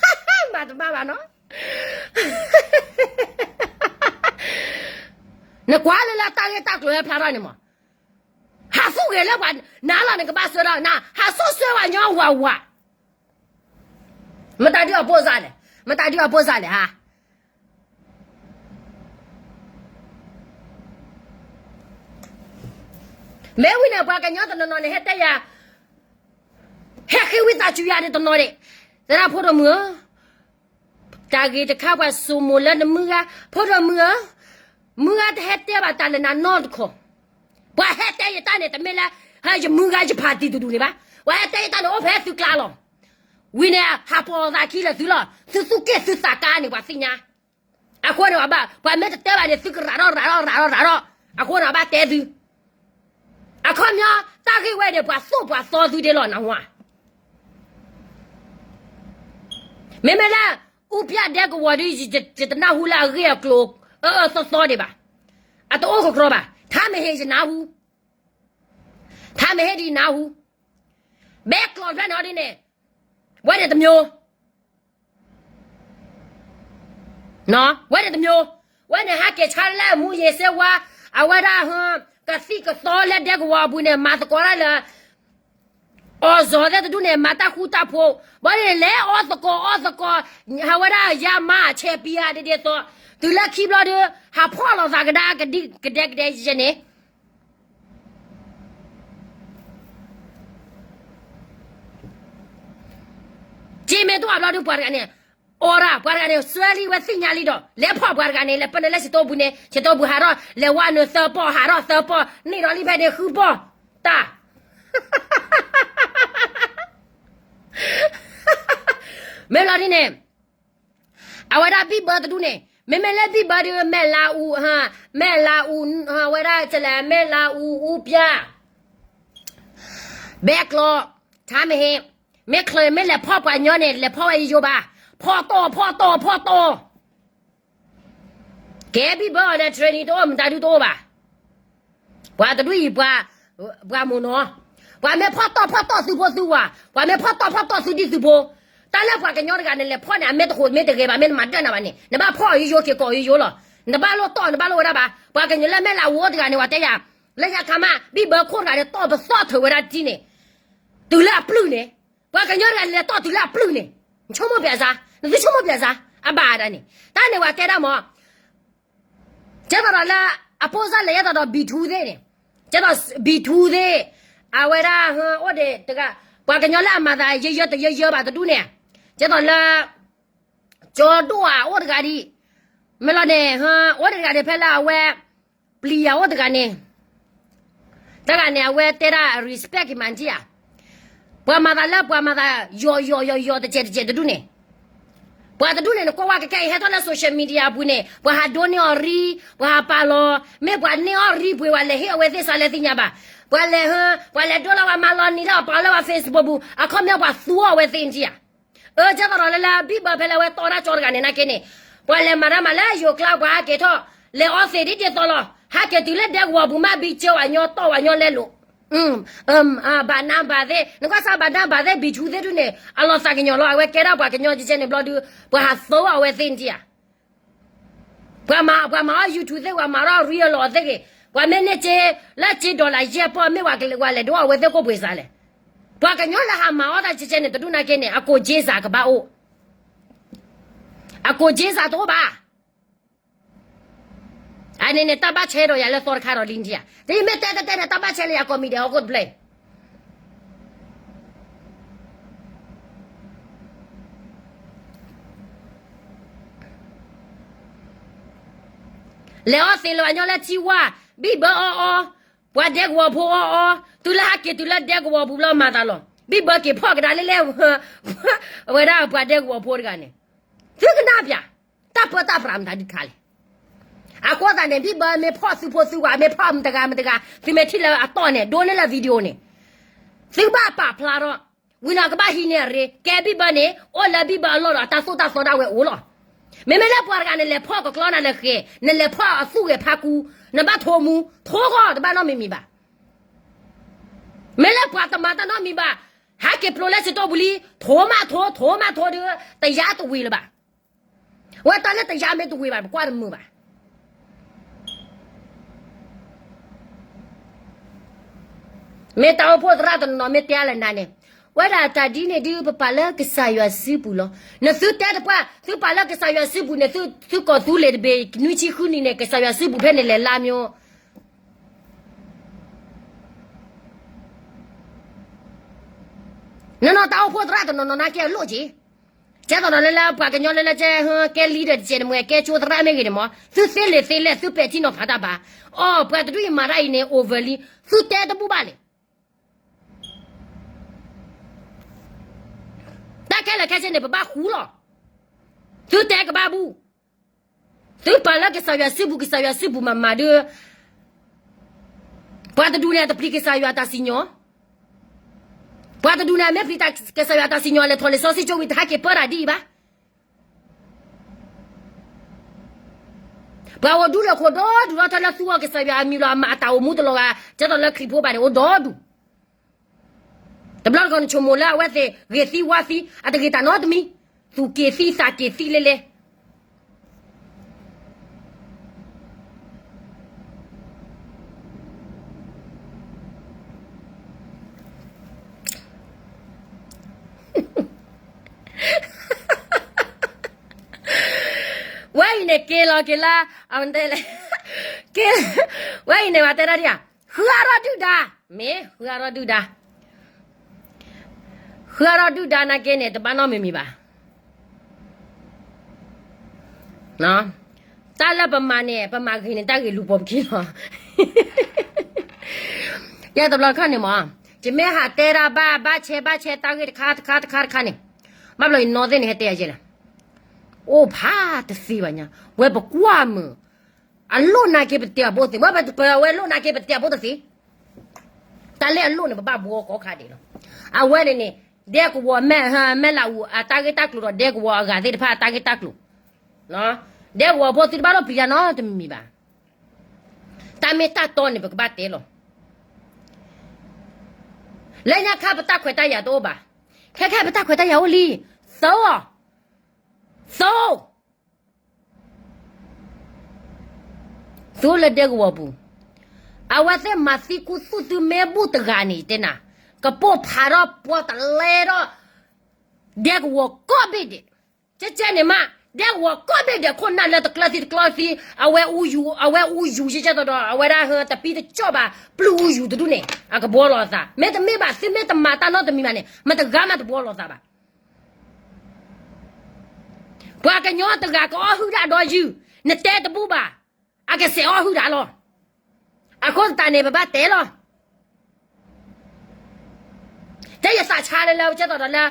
မၤတဘၣ်ဘၣ်နီၤ နကွၢ်လၢလၢတၢ်ဂ့ၢ်တၢ်ကျိၤဟဲဖျါထီၣ်န့ၣ်မး ဟးသူၣ်ဂဲၤလၢပှၤ နၤလီၤ နကဘၣ်ဆှၢထီၣ် နဟးစိာ်ဆှၢပှၤညီဝးဝး မတၤဒုးအပိၢ်စၢ်လဲၣ် မတၤဒုးအပိၢ်စၢ်လဲၣ်ဧါ မ့ၢ်ဝံၤန့ၣ် ပှၤကညီတနီၤနီၤန့ၣ် ဟဲတဲယၤ, ဟဲဃ့ဝံသးစူၤယၤဒ်တနီၤဒဲး, တဲဒၣ်ဖိဒိၣ်မုၣ်ဧၢ, တၢ်ဂ့ၢ်တခါပှၤစိာ်မိၤလၢနမုၢ်ဂၤ, ဖိဒိၣ်မုၣ်ဧၢ, မုၢ်ဂၤတဟဲတဲဘၣ်တၢ်လၢနၤနီတခီ, ပှၤဟဲတဲယတၢ်န့ၣ် တမ့ၢ်လၢ ယမုၢ်ဂၤယဖးတံၢ်တဒူၣ်န့ၣ်ဘၣ်, ပှၤဟဲတဲယတၢ်န့ၣ် အိၣ်ဖဲသုကျါလီၤ. ဝံၤန့ၣ် ဟးပိာ်သးခံလၢာ်သုလီၤ, သုသူၣ်က့ၣ်သုသးကါန့ၣ် ပှၤသ့ၣ်ညါ. အဃိန့ၣ် ပှၤမ့ၢ်တတဲဘၣ်န့ၣ် သုကရၤထီၣ်ရၤထီၣ်ရၤထီၣ်ရၤထီၣ်, အဃိန့ၣ် အဘၣ်တဲသု, အခီပညီ တၢ်ဂ့ၢ်ဝဲန့ၣ် ပှၤသိၣ်ပှၤသီသုဒ်လီၤနဝၤ. မ့မ့ၢ်လၢ အူပျၢ်ဒဲကဝီၤဒီး ယတနၢ်ဟူလၢအဂ့ၢ်အကျိၤ အၢအၢသီသီဒံးဘၣ်, အတအိၣ်ကကြီဘၣ်, ထါမ့ၢ်ဟ့ၣ်ယနၢ်ဟူ, ထါမ့ၢ်ဟ့ၣ်ဒ်ယနၢ်ဟူ, ဘဲကျိးဖျၢၣ်န့ၣ်ဒ်န့ၣ်, ဝဲန့ၣ်တမျိုး ဝဲန့ၣ်တမျိုး, ဝဲန့ၣ်ဟးက့ၤဆါလၢအမူယ့ၤစဲဝါ, အဝဲဒၣ် ကသံၣ်ကသီလၢဒဲကဝီၤအပူၤန့ၣ် မၤသကိးတၢ်လၢ အီၣ်စီၤသ့ၣ်တဒူၣ်န့ၣ် မၤတၢ်ဃူတၢ်ဖိး, ဘၣ်န့ၣ်လဲၤအီၣ်သကိးအီသကိး, အဝဲဒၣ်ယါမၤဆဲးပံၤဧါဒ်ဒ်သိး, တုၤလၢခံဘျီဒီး ဟးဖီၣ်လိာ်သးကဒါကဒဲကဒဲယဲန့ၣ် က့မ့ၢ်တအိၣ်ဘျီဒုးပှၤတဂၤန့ၣ်, အိၣ်ရၣ်ပှၤတဂၤန့ၣ် ဆှၢလံဝဲသ့ၣ်ညါလံဒီး လဲၤဖီၣ်ပှၤတဂၤန့ၣ် လဲၤပၢၢ်နုာ်လၢစံၣ်တိၢ်ပူၤန့ၣ် စံၣ်တိၢ်ပူၤဟးထီၣ် လဲၤဝါနုာ်သၢပီၢ် ဟးထီၣ်သၢပီၢ် န့ၢ်ဒီးလံဖဲန့ၣ်ဃုပီၢ်, တၢ် မ့ၢ်လီၤဒ်န့ၣ် အဝဲဒၣ်ဘံၣ်ဘၢတဒူၣ်န့ၣ် မ့မ့ၢ်လၢဘံၣ်ဘၢဒုး မဲၢ်လါအူ, မဲၢ်လါအူ, ဝဲဒၣ်ကလဲၣ် မဲၢ်လါအူ အူပျၢ် ဘဲကျိး, ထါမ့ၢ်ဟ့ၣ်, မ့ၢ်ချၢ မ့ၢ်လဲၤဖီၣ်ပှၤညီန့ၣ် လဲၤဖီၣ်ဝဲယိယိဘၣ်, ဖီၣ်တီၢ် ဖီၣ်တီၢ် ဖီၣ်တီၢ် ကဲဘံၣ်ဘၢအီၤဒီး training တအိၣ် မတၤဒုတအိၣ်ဘၣ်. ပှၤတဒူၣ်အံၤ ပှၤမိၢ်နီၤ, ပှၤမ့ၢ်ဖီၣ်တီၢ်ဖီၣ်တီၢ်သုဖိသုဝၤ, ပှၤမ့ၢ်ဖီၣ်တီၢ်ဖီၣ်တီၢ်သုဒံၣ်သုဖိ, တၢ်လၢပှၤကညီတဂၤန့ၣ် လဲၤဖီၣ်န့ၣ် အမ့ၢ်တဃိးမ့ၢ်တဂ့ၤဘၣ် မ့ၢ်နမၤဒၢၣ်နၤဘၣ်န့ၣ် နဘၣ်ဖီၣ်အီၤယိယိက့ၤကိးအီၤယိယိလီၤ. နတဘၣ်လိၣ်တီၢ် နဘၣ်လိၣ်ဝဲဒၣ်ဘၣ်. ပှၤကညီလၢမဲၢ်လးအူအိၣ်တဂၤန့ၣ် ပှၤတဲယၤ, လၢညါခါမး ဘံၣ်ဘၢခိၣ်တဂၤန့ၣ် တီၢ်ပသီၣ်ထုးဝဲဒၣ်တထံၣ်န့ၣ်, တုၤလၢအပျုၢ်န့ၣ်, ပှၤကညီတဂၤလဲၤတီၢ်တုၤလၢအပျုၢ်န့ၣ်, နဆိကမိၣ်ပျဲစါ, နသုဆိကမိၣ်ပျဲစါ, အဘၣ်ဒၣ်န့ၣ်, တၢ်န့ၣ်ပှၤတဲဒၣ်မး ကဲသိးဒီးလၢ အပိၢ်စၢ်လဲၤယဲသိးဒီး ဘံၣ်ထူသ့ၣ်န့ၣ်, ကဲသိး ဘံၣ်ထူသ့ၣ်, အဝဲဒၣ် အိၣ်ဒံးတဂၤ, ပှၤကညီလၢအမၤသးယဲယဲတယဲယဲဘၣ်တဒူၣ်န့ၣ်, ကဲသိးလၢ ကၠီဒိၣ်ဧါအိၣ်တဂၤဒံး, မ့ၢ်လီၤန့ၣ် အိၣ်ဒံးတဂၤန့ၣ် ဖဲလၢအဝဲ ပျံၤယၤအိၣ်တဂၤန့ၣ် တဂၤန့ၣ် အဝဲတဲဒၣ် respect က့ၤမၤက့ၤဧါ, ပှၤမၤသးလၢပှၤမၤသး ယီၤယီၤယီၤယီၤတစဲးတစဲးတဒူၣ်န့ၣ်, ပှၤတဒူၣ်န့ၣ် နကွၢ်ဝဲကကဲအံၤ ဟဲထီၣ်လၢ social media အပူၤန့ၣ် ပှၤဟးဒိန့ၢ်အီၤရံ, ပှၤဟးပာ်လီၤ, မ့ၢ်ပှၤန့ၢ်အီၤရံပှ့ၤဝဲ လဲၤဟ့ၣ်အဝဲသ့ၣ်စးလၢသ့ၣ်ညါဘၣ်, ပှၤလဲၤဟ, ပှၤလဲၤဒိလီၤဝဲ မၤလီၤနံၤလီၤ ပာ်လီၤဝဲ Facebook ပူၤ အခီပညီပှၤသူအီၤဝဲသ့ၣ်န့ၣ်ဧါ. အၢ ကဲသိးဒီးလၢလၢ ဘံၣ်ဘၢဖဲလၢအဝဲတီၢ်တၢ်ကၠီတဂၤန့ၣ် နာ်က့န့ၣ်, ပှၤလဲၤမၤတၢ်မၤလၢယိၤကျါ ပှၤဟးက့ၤထီၣ်, လဲၤအီသံးဒ်ဒ်သိးလီၤ, ဟးက့ၤတုၤလၢဒဲကဝီၤပူၤမး ဘံကၢဝဲညီတီၢ်ဝဲညီလဲလိာ် ဘၣ်နါဘၣ်သ့ၣ်, နကွၢ်စးဘၣ်နါဘၣ်သ့ၣ် ဘံၣ်ထူသ့ၣ်ဒုးန့ၣ် အလီၤသးကညီၤလီၤ. အဝဲကဲဒၣ်ပှၤကညီကဲကဲန့ၣ်ဘျီဒုး ပှၤဟးသူအီၤဝဲသ့ၣ်န့ၣ်ဧါ. ပှၤမၤ, ပှၤမၤအီၣ် YouTube သ့ၣ် ပှၤမၤထီၣ်ရံအလီၢ်သ့ၣ်ဂ့ၤ, ပှၤမ့ၢ်န့ၢ်က့ လၢက့ dollar ယဲၢ်ပီၢ် မ့ၢ်ပှၤကလဲၤဒိအီၤဝဲသ့ၣ်ကိၣ်ပှ့ၤစးလဲၣ်. ပှၤကညီလၢဟးမၤအီၣ်တၢ်ကဲကဲန့ၣ် တဒူၣ်နာ်က့န့ၣ် အကိးက့စးကဘၣ်အိၣ်, အကိးက့စးတအိၣ်ဘၣ်. အန့ၣ်န့ၣ် တၢ်ဘၣ်ဆဲဒီးယၤလၢသီတခါဒီးလံထံဧါ. တယမ့ၢ်တဲတဲတဲန့ၣ် တၢ်ဘၣ်ဆဲလၢယၤကိးမံၤဒဲးဟီၣ်ခိၣ်တဖျၢၣ် လဲၤအီသံးလၢပှၤညီလၢထံဝါ, ဘံၣ်ဘၢအီအီ, ပှၤဒဲကဝီၤဖိအီအီ, တုၤလၢဟဲက့ၤတုၤလၢဒဲကဝီၤပူၤဘျီမၤသးလီၤ. ဘံၣ်ဘၢက့ၤဖီၣ်ကဒါလၢလဲၣ်, အဝဲဒၣ်ပှၤဒဲကဝီၤဖိတဂၤန့ၣ်, သုကနၣ်ပၠး, တၢ်ပၢတၢ်ပြးမတၤဒုးတခါလဲၣ်. အဃိသတးန့ၣ် ဘံၣ်ဘၢမ့ၢ်ဖီၣ်သုဖိသုဝၤ မ့ၢ်ဖီၣ်မတဂၤမတဂၤ သုမ့ၢ်ထံၣ်လၢအတီၢ်န့ၣ် ဒိးန့ၢ်လၢ video န့ၣ် သုဘၣ်ပာ်ဖျါထီၣ်, ဝံၤလီၤကဘၣ်ဟံးန့ၢ်အရ့, ကဲဘံၣ်ဘၢန့ၣ် အိၣ်လၢဘံၣ်ဘၢအလီၢ်ဒီး တၢ်သိၣ်တၢ်သီဒၣ်ဝဲအိၣ်လီၤ. မ့မ့ၢ်လၢပှၤတဂၤန့ၣ် လဲၤဖီၣ်ကကျီနၤလၢဃဲ, နလဲၤဖီၣ်အသူၣ်ဂဲၤဖးကူ, နဘၣ်ထိမူ, ထိဃီတဘၣ်နီတမံၤမံၤဘၣ်. မ့ၢ်လၢပှၤတမၤတၢ်နီတမံၤဘၣ်, ဟဲက့ၤဖျိလၢစံၣ်တိၣ်ပူၤလံ, ထိမးထိ, ထိမးထိဒီး တယါတဝံၤလၢၤဘၣ်. ဝဲတၢ်လၢတယါမ့ၢ်တဝံၤဘၣ် ပကွၢ်တမုာ်ဘၣ်. မ့ၢ်တၢ်အိၣ်ဖှိၣ်သရၣ်တနီၤမ့ၢ်တဲလၢနၤန့ၣ်, ဝဲဒၣ်တၢ်ဒ်န့ၣ်ဒုး ပပာ်လၢကစၢ်ယွၤစုပူၤလီၤ. နသုတဲတပှၢ် သုပာ်လၢကစၢ်ယွၤစုပူၤန့ၣ် သု, သုကီၢ်သူလ့ၤတဘ့ၣ် နွံဆံဃုနံၣ်န့ၣ် ကစၢ်ယွၤစုပူၤဖဲန့ၣ်လဲၤလါမၠိ နနီၢ်တၢ်အိၣ်ဖှိၣ်သရၣ်တနီၤနီၤနာ်က့အလိၣ်က့ၤ, ကဲသိးဒီးလၢလၢပှၤကညီလၢလၢကဲ ကဲလံဒီးတစဲးတမှဲ ကဲကၠိသရၣ်မ့ၢ်ဂ့ၤန့ၣ်မး သုသ့လံာ်သ့လဲၢ် သုပဲာ်ထံနီၤဖးတၢ်ဘၣ်. အီ ပှၤတဒူၣ်အံၤမၤတၢ်အံၤန့ၣ် overလံ, သုတဲတဘူၣ်ဘၣ်လဲၣ်. တၢ်ခဲလၢာ်ခဲဆ့န့ၣ် ပဘၣ်ဃူလီၤ. သုတဲကဘၣ်ဘူၣ်, သုပာ်လၢကစၢ်ယွၤစုပူၤ ကစၢ်ယွၤစုပူၤမၤမၤဒီး ပှၤတဒူၣ်န့ၣ် အတပျံၤကစၢ်ယွၤတၢ်စံၣ်ညီၣ်, ပှၤတဒူၣ်န့ၣ် အမ့ၢ်ပျံၤကစၢ်ယွၤတၢ်စံၣ်ညီၣ် အလဲၤထီၣ်လံာ်စီဆှံကၠိဝံၤ တဟဲက့ၤပၢတၢ်ဒ်အံၤဘၣ်. ပှၤအိၣ်ဒူလၢခိၣ်ဒီဒူၣ်ဒီးထီၣ်လၢသူအီၤကစၢ်ယွၤအမံၤလီၤ အမၤအတၢ်အိၣ်မူတလီၤဂာ် ကဲသိးလၢခရံာ်ဖိဘၣ်န့ၣ် အိၣ်ဒီဒူၣ်. တဘျီတခီၣ်နဆိကမိၣ်လၢအဝဲသ့ၣ်ဂ့ၤသံဝါသံ အတဂ့ၤတၢ်နီတမံၤ, သူၣ်က့ၤသံသးက့ၤသံလဲၣ်လဲၣ်. ဝဲအံၤန့ၣ်က့ၤလီၤက့ၤလၢ အဝဲတဲလဲၣ်, က့ၤ, ဝဲအံၤန့ၣ် ပှၤတဲဒၣ်ဒ်ဧါ, ဃုအါထီၣ်ဒုၣ်ဒါ, မ့ၢ်ဃုအါထီၣ်ဒုၣ်ဒါ, ဃုအါထီၣ်ဒုၣ်ဒါနာ်က့န့ၣ် တဘၣ်နီတမံၤမံၤဘၣ်. တၢ်လၢပမၤန့ၣ် ပမၤဂ့ၤန့ၣ် တၢ်ဂ့ၤလူၤပိာ်ပခံလီၤ. ယဲတဘျီခီန့ၣ်မး, ယမ့ၢ်ဟးတဲဒၣ်ဘၣ် ဘၣ်ဆဲးဘၣ်ဆဲးတၢ်ဂ့ၢ်တခါတခါတခါတခါန့ၣ်, ဘၣ်ဘျီယနီၢ်သ့ၣ်န့ၣ် ဟဲတဲယၤယဲလဲၣ်, အိၣ်ဖးတသ့ဘၣ်ညါ, ဝဲပကွၢ်မုာ်, အလိၣ်နာ်က့ပတဲအဘိသ့ၣ်, ဝဲပဝဲလိၣ်နာ်က့ပတဲအဘိတသ့ တၢ်လၢအလိၣ်န့ၣ် ပဘၣ်ဘှီကိးခါဒဲးလီၤ. အဝဲန့ၣ်န့ၣ် ဒဲကဝီၤမဲၢ်ဟၢမဲၢ်လးအူအတၢ်ဂ့ၢ်တၢ်ကျိၤဒီး ဒဲကဝီၤအဂၤသ့ၣ်တဖၣ်အတၢ်ဂ့ၢ်တၢ်ကျိၤ, ဒဲကဝီၤဖိသုတဘၣ်လိၣ်ပျံၤတၢ်နီတမံၤမံၤဘၣ်. တၢ်မ့ၢ်တၢ်တီန့ၣ် ပကဘၣ်တဲလီၤ. လၢညါခါပတၢ်ခွဲးတၢ်ယာ်တအိၣ်ဘၣ်. ခဲခဲပတၢ်ခွဲးတၢ်ယာ်အိၣ်လံ. သိ, သိ သုလၢဒဲကဝီၤပူၤ, အဝဲသ့ၣ်မၤသံကူသူၣ်သုမ့ၢ်ဘူၣ်တဂၤန့ၣ် ယတဲနၤ, ကပိာ်ဖးထီၣ်ပှီၢ်တလဲထီၣ် ဒဲကဝီၤကိးဘ့ၣ်ဒဲး, ကဲကဲန့ၣ်မး, ဒဲကဝီၤကိးဘ့ၣ်ဒဲး ခိၣ်နၢ်လၢတကျၢၤသံတကျၢၤသံ, အဝဲအူယူၤ, အဝဲအူယူၤ ယကဲသိးဒီး အဝဲဒၣ်ဟၢတပံတကၠီၣ်ဘၣ်, ပျုၢ်အူယူၤတဒူၣ်န့ၣ် အကဘှီလီၤအသး, မ့တမ့ၢ်ဘၣ် သုမ့ၢ်တမၤတၢ်နီတမံၤဘၣ်န့ၣ် မတဂၤမးတဘှီလီၤသးဘၣ်. ပှၤကညီတဂၤကအီၣ်ဟုၣ်ဒၣ်ဒီးယုၢ်, နတဲတဘူၣ်ဘၣ်, အကစဲးအီၣ်ဟုၣ်ဒၣ်လီၤ. အဃိသတးန့ၣ် ပဘၣ်တဲလီၤ. တဲယသးဆါလၢလၢ ကဲသိးဒီးလၢ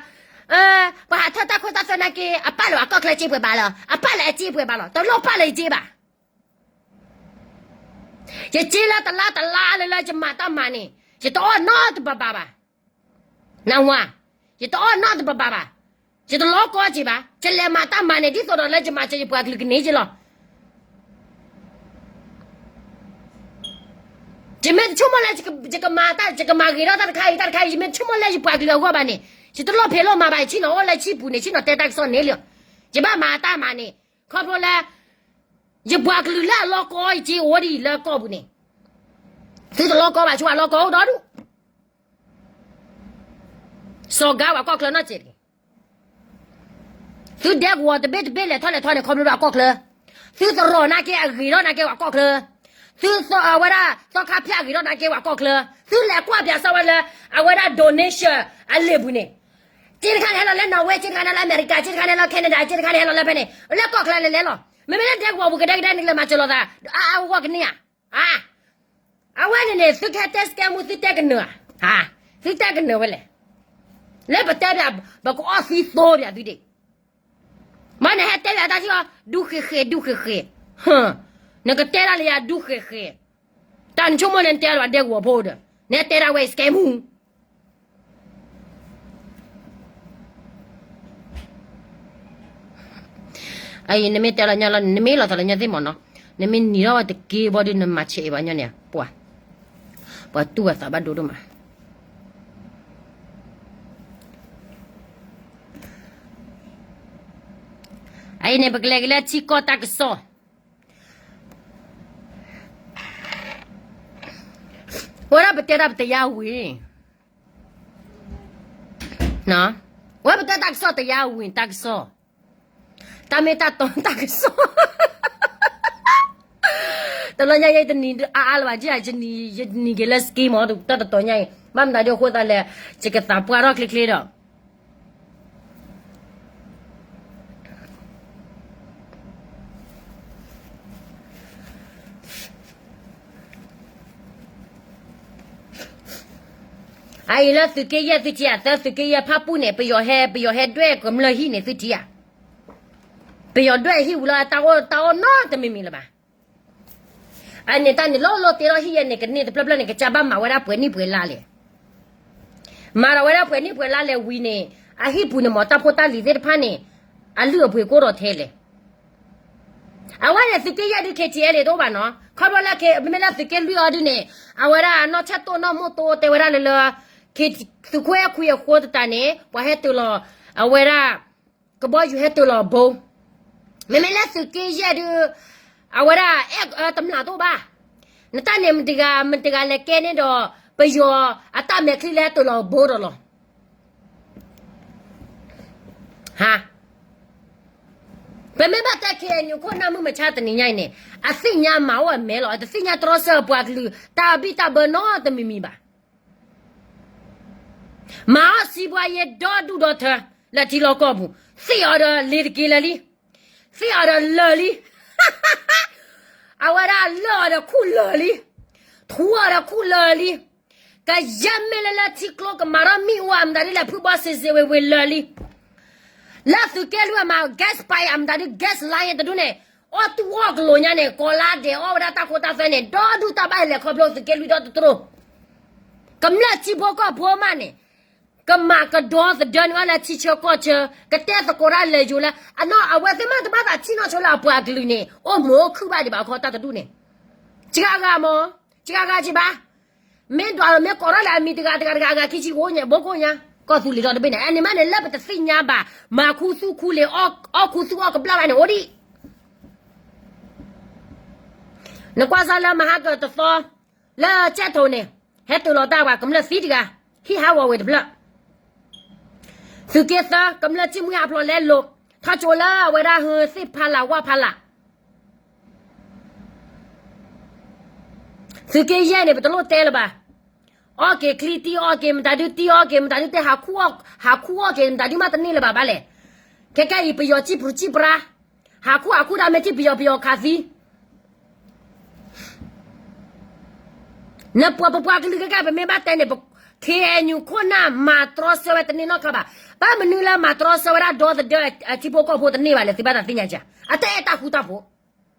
ပှၤဟးထၢၣ်တၢ်ခိတၢ်သွဲနာ်က့ အပၢ်လၢအကီၢ်ချၢစ့ပှဲၤဘၣ်လီၤ, အပၢ်လၢအစ့ပှဲၤဘၣ်လီၤ, တလိၣ်ပၢ်လၢယစ့ဘၣ်. ယစ့လၢတလါတလါလၢလၢယမၤတၢ်မၤန့ၣ် ယတအီၣ်နီတဘးဘးဘၣ်. နဝၤ, ယတအီၣ်နီတဘးဘးဘၣ်. ယတလီၤကီက့ၤဘၣ်. ယလဲၤမၤတၢ်မၤန့ၣ် ဒ်သိးဒီးလၢယမၤစၢၤယပှၤကလုာ်ကန့ၢ်က့ၤလီၤ. ယမ့ၢ်တဆိကမိၣ်လၢ ယကမၤတၢ် ယကမၤဂ့ၤထီၣ်တၢ်တခါအံၤ တၢ်တခါအံၤ ယမ့ၢ်တဆိကမိၣ်လၢယပှၤကလုာ်အဂီၢ်ဘၣ်န့ၣ် ယတလိၣ်ဖံးလိၣ်မၤဘၣ်, ယဆ့ၣ်နီၤအိၣ်လၢဆံပူၤန့ၣ် ဆ့ၣ်နီၤတဲတၢ်ကစီၣ်န့ၣ်လီၤ. ယဘၣ်မၤတၢ်မၤန့ၣ် ခီဖျိလၢ ယပှၤကလုာ်လၢအလီၤကီအံၤ က့ၤအိၣ်ဒ်အံၤလၢကီၢ်ပူၤန့ၣ် သုတလီၤကီဘၣ်ဆိ အလီၤကီအိၣ်ဒီဒူၣ် စီၤကၤဝဲကီၢ်ချၢနီတစဲးတဂ့ၤ. သုဒဲကဝီၤတဘ့ၣ်တဘ့ၣ်လဲၤထီၣ်လဲၤထီန့ၣ် ခီဖျိလၢအကီၢ်ချၢ, သုသရိာ်နာ်က့အဂ့ၤထီၣ်နာ်က့ဝဲကီၢ်ချၢ, သုသီၣ်အဝဲဒၣ် သီခါဖၠၣ်အဂ့ၤထီၣ်နာ်က့ဝဲကီၢ်ချၢ, သုလဲၤကွၢ်ပၠးစၢၤဝဲလၢ အဝဲဒၣ် donation အလံာ်ပူၤန့ၣ်, စ့တခါန့ၣ်ဟဲလီၤလၢ Norway, စ့တခါန့ၣ်လၢအမဲရကၤ, စ့တခါန့ၣ်လၢ Canada, စ့တခါန့ၣ်ဟဲလီၤလၢဖဲန့ၣ်, လၢကီၢ်ချၢလဲၤလဲၤလီၤ. မ့မ့ၢ်လၢဒဲကဝီၤပူၤကဒဲကဒဲန့ၣ် ကလဲၤမၤစၢၤလိာ်သး အါအါဂီၢ်ဂီၢ်ကန့ၢ်ဧါ. အဝဲန့ၣ်န့ၣ် သုကဟဲတဲ scam မူ သုတဲကနၢၤဧါ, သုတဲကနၢၤဝဲလဲၣ်. လၢပတဲပၠး ပကအီၣ်သံသိပၠးသုဒံး. မ့ၢ်နဟဲတဲပၠးတၢ်ထံၣ်အီၤ ဒူဃဲးဃဲး ဒူဃဲးဃဲး, နကတဲဒၣ်လၢယၤဒူဃဲးဃဲး, တၢ်နဆိကမိၣ်န့ၣ် နတဲအီၤလၢဒဲကဝီၤဖိဒီး နဟဲတဲဒၣ်ဝဲ scam မူ အအံၤ နမ့ၢ်တဲလီၤညီလီၤ နမ့ၢ်လီၤသးလၢညီသ့ၣ်မးနီၤ, နမ့ၢ်နံၤထီၣ်ဝဲတက့ၢ်ဘီဒုး နမၤဆဲးအံၤဘၣ်ညီန့ၣ် ပှၤ, ပှၤတူၢ်အသးဘၣ်ဒိဒိၣ်မး. အအံၤန့ၣ် ပကလဲၤက့ၤလၢထံကီၢ်တၢ်ကစီၣ်, အဝဲဒၣ်ပတဲဒၣ်ပတရားဝင်, အဝဲပတဲတၢ်ကစီၣ်တရားဝင် တၢ်ကစီၣ်, တၢ်မ့ၢ်တၢ်တီတၢ်ကစီၣ်, တဘျီညါယဲတနံၤအါအါလၢၤဘၣ်, ယတနံၤက့ၤလၢ scam မး တၢ်တတီၤညါအံၤ ဘၣ်မနုၤဒ်အဃိသတးလဲၣ်, ယကသးပှၢ်ထီၣ်ချ့ချ့ဒီး အအံၤလၢသုးက့ယဲၢ်သုထံၣ်ဧါ, သၢသုးက့ယဲၢ်ဖၣ်ပူၣ်န့ၣ် ပယီၤဟဲ ပယီၤဟဲဒွဲၣ်ကမျၢၢ်ဟံၣ်န့ၣ်သုထံၣ်ဧါ. ပယီၤဒွဲၣ်ဟံၣ်ဝံၤလီၤ တၢ်အီၣ်တၢ်အီၣ်နီတမံၤမံၤလၢၤဘၣ်. အန့ၣ်တၢ်န့ၣ် လီၤလီၤတ့လီၤဟံၣ်ယဲၢ်န့ၣ် ကန့ၢ်တဖျၢၣ်ဖျၢၣ်န့ၣ် ကစၢ်ဘၣ်မၤဝဲဒၣ်ပှဲၤနံၣ်ပှဲၤလါလဲၣ်. မၤဒီးဝဲဒၣ်ပှဲၤနံၣ်ပှဲၤလါလဲၣ်ဝံၤန့ၣ် အဟံၣ်ပူၤန့ၣ် မ်တၢ်ဖိတၢ်လံၤသ့ၣ်တဖၣ်န့ၣ် အလုၢ်အပှ့ၤကိၣ်ဒီးထဲလဲၣ်. အဝဲန့ၣ်သုးက့ယဲၢ်ဒုး KTLA တအိၣ်ဘၣ်နီၤ, ခီဖျိလၢ မ့မ့ၢ်လၢသုးက့လွံၢ်အီၤဒုးန့ၣ် အဝဲဒၣ်နီၢ်ဆဲၣ်တိၣ်နီၢ်မိၢ်တိၣ်တဲဝဲဒၣ်လၢလၢ သုးခိၣ်အဲၣ်ခွံအဃိသတးန့ၣ် ပှၤဟဲတ့ၢ်လီၤ အဝဲဒၣ် ကဘီယူၤဟဲတ့ၢ်လီၤဘိ, မ့မ့ၢ်လၢသုးက့ယဲၢ်ဒုး အဝဲဒၣ် အဲၣ်တမျၢ်တအိၣ်ဘၣ်, နတၢ်န့ၣ်မတဂၤမတဂၤလဲၤကဲန့ၣ်ဒီး ပယီၤအတၢ်မဲာ်ချံလဲၤဟဲတ့ၢ်လီၤဘိဒီးလီၤ. ဟါ, ပမ့ၢ်ဘၣ်တဲ KNU ခိၣ်နၢ်မုၢ်မဆါတနံၤညါအံၤန့ၣ် အသ့ၣ်ညါမၤအိၣ်အမဲာ်လီၤ, အတသ့ၣ်ညါတြီဆၢပှၤကလုာ် တၢ်ဘံၣ်တၢ်ဘၢနီတမံၤမံၤဘၣ်. မၤအီၣ်စံးပှၤယဲဒီဒူၣ်ဒီထၢ လၢထံလီၢ်ကီၢ်ပူၤ, သ့ၣ်အီၤဒီးလ့ၤတက့ၤလၢာ်လံ, သ့ၣ်အီၤဒီးလၢာ်လံ, အဝဲဒၣ်လၢာ်အီၤဒီးခူၣ်လၢာ်လံ, ထူအီၤဒီးခူၣ်လၢာ်လံ, ကယဲၢ်မ့ၢ်လၢလၢထံကျိကမၤထီၣ်မ့ၣ်အူအမတၤဒ်လဲၣ် ဖုဘီစ့ၤစ့ၤဝ့ၤဝ့ၤလၢာ်လံ. လၢသုးက့လွံၢ်အမၤ gas pipe အမတၤဒ် gas line တဒူၣ်န့ၣ် အီၣ်တူၢ်အီၣ်ကလိာ်ညါန့ၣ် ကိးလါဒဲးအီၣ်ဝဲဒၣ်တၢ်ခိတၢ်သွဲန့ၣ် ဒီဒူၣ်တၢ်ဘၣ်လဲၤခီဖျိသုးက့လွံၢ်ဒီတတြိ, ကမျၢၢ်ထံဖိကီၢ်ဖိမးန့ၣ် ကမၤကဒီသဒၢန့ၢ်အီၤလၢထံဆၢကီၢ်ဆၢ, ကတဲသကိးတၢ်လဲၤယိာ်လၢ အနီၢ်အဝဲသ့ၣ်မးတဘၣ်သးထံၣ်နီၢ်ဆိလၢအပှၤကလုာ်န့ၣ် အိၣ်မုာ်အိၣ်ခုၣ်ဘၣ်ဒံးဘၣ်အခီတၢ်တဒူၣ်န့ၣ်, စှၤဂၤမး, စှၤဂၤက့ၤဘၣ်, မ့ၢ်ဒွးလီၤမ့ၢ်ကိးထီၣ်လၢအမံၤတဂၤတဂၤတဂၤအဂၤခံဆံဃိးညါ ဘိခိၣ်ညါ, ကီၢ်သူလ့ၤဒီတဘ့ၣ်န့ၣ် အန့ၣ်မးန့ၣ် လၢပတသ့ၣ်ညါဘၣ် မၤခူသူၣ်ခူလ့ၤ အီၣ်ခူသူၣ်အီၣ်ကဘျၣ်ဘၣ်န့ၣ်အိၣ်ဒံး နကွၢ်စၢ်လၢမဟါကတသီ လၢကၠဲၣ်ထိးန့ၣ် ဟဲတ့ၢ်လီၤတၢ်ပှၤကမျၢၢ်သံတဂၤ, ဟံၣ်ဟးဂီၤဝဲတဖျၢၣ်, သုးက့သၢ ကမျၢၢ်ထံၣ်မှံဟးဖျိးလဲလိာ် ထီၣ်ကၠိလၢအဝဲဒၣ်ဟၢသ့ၣ်ဖးလၢ်ဝၣ်ဖးလၢ် သုးက့ယဲၢ်န့ၣ် ပတလိၣ်တဲလၢၤဘၣ်, အီၣ်က့ၤချံတံၢ်အီၣ်က့ၤမတၤဒုတံၢ်အီၣ်က့ၤမတၤဒုတဲ ဟးခူၣ်အီၣ်က့ၤမတၤဒုမးတန့ၢ်လၢၤဘၣ်ဘၣ်လဲၣ်, ခဲကဲအံၤ ပယီၤစံၣ်ပြူၤစံၣ်ပြါ, ဟးခူၣ်ဟးခူၣ်ဒၣ်မ့ၢ်ထံၣ်ပယီၤပယီၤခးသံ နပှၤပပှၤကလုာ်ခဲကဲ ပမ့ၢ်ဘၣ်တဲန့ၣ် KNU ခိၣ်နၢ်မၤတြီဆၢဝဲတန့ၢ်နီတခါဘၣ်, ဘၣ်မနုၤလၢမၤတြီဆၢဝဲဒၣ်ဒီသဒၢအထံဖိကီၢ်ဖိတန့ၢ်ဘၣ်လဲၣ် သုဘၣ်သးသ့ၣ်ညါစ့ၢ်, အတအဲၣ်တၢ်ဃူတၢ်ဖိး,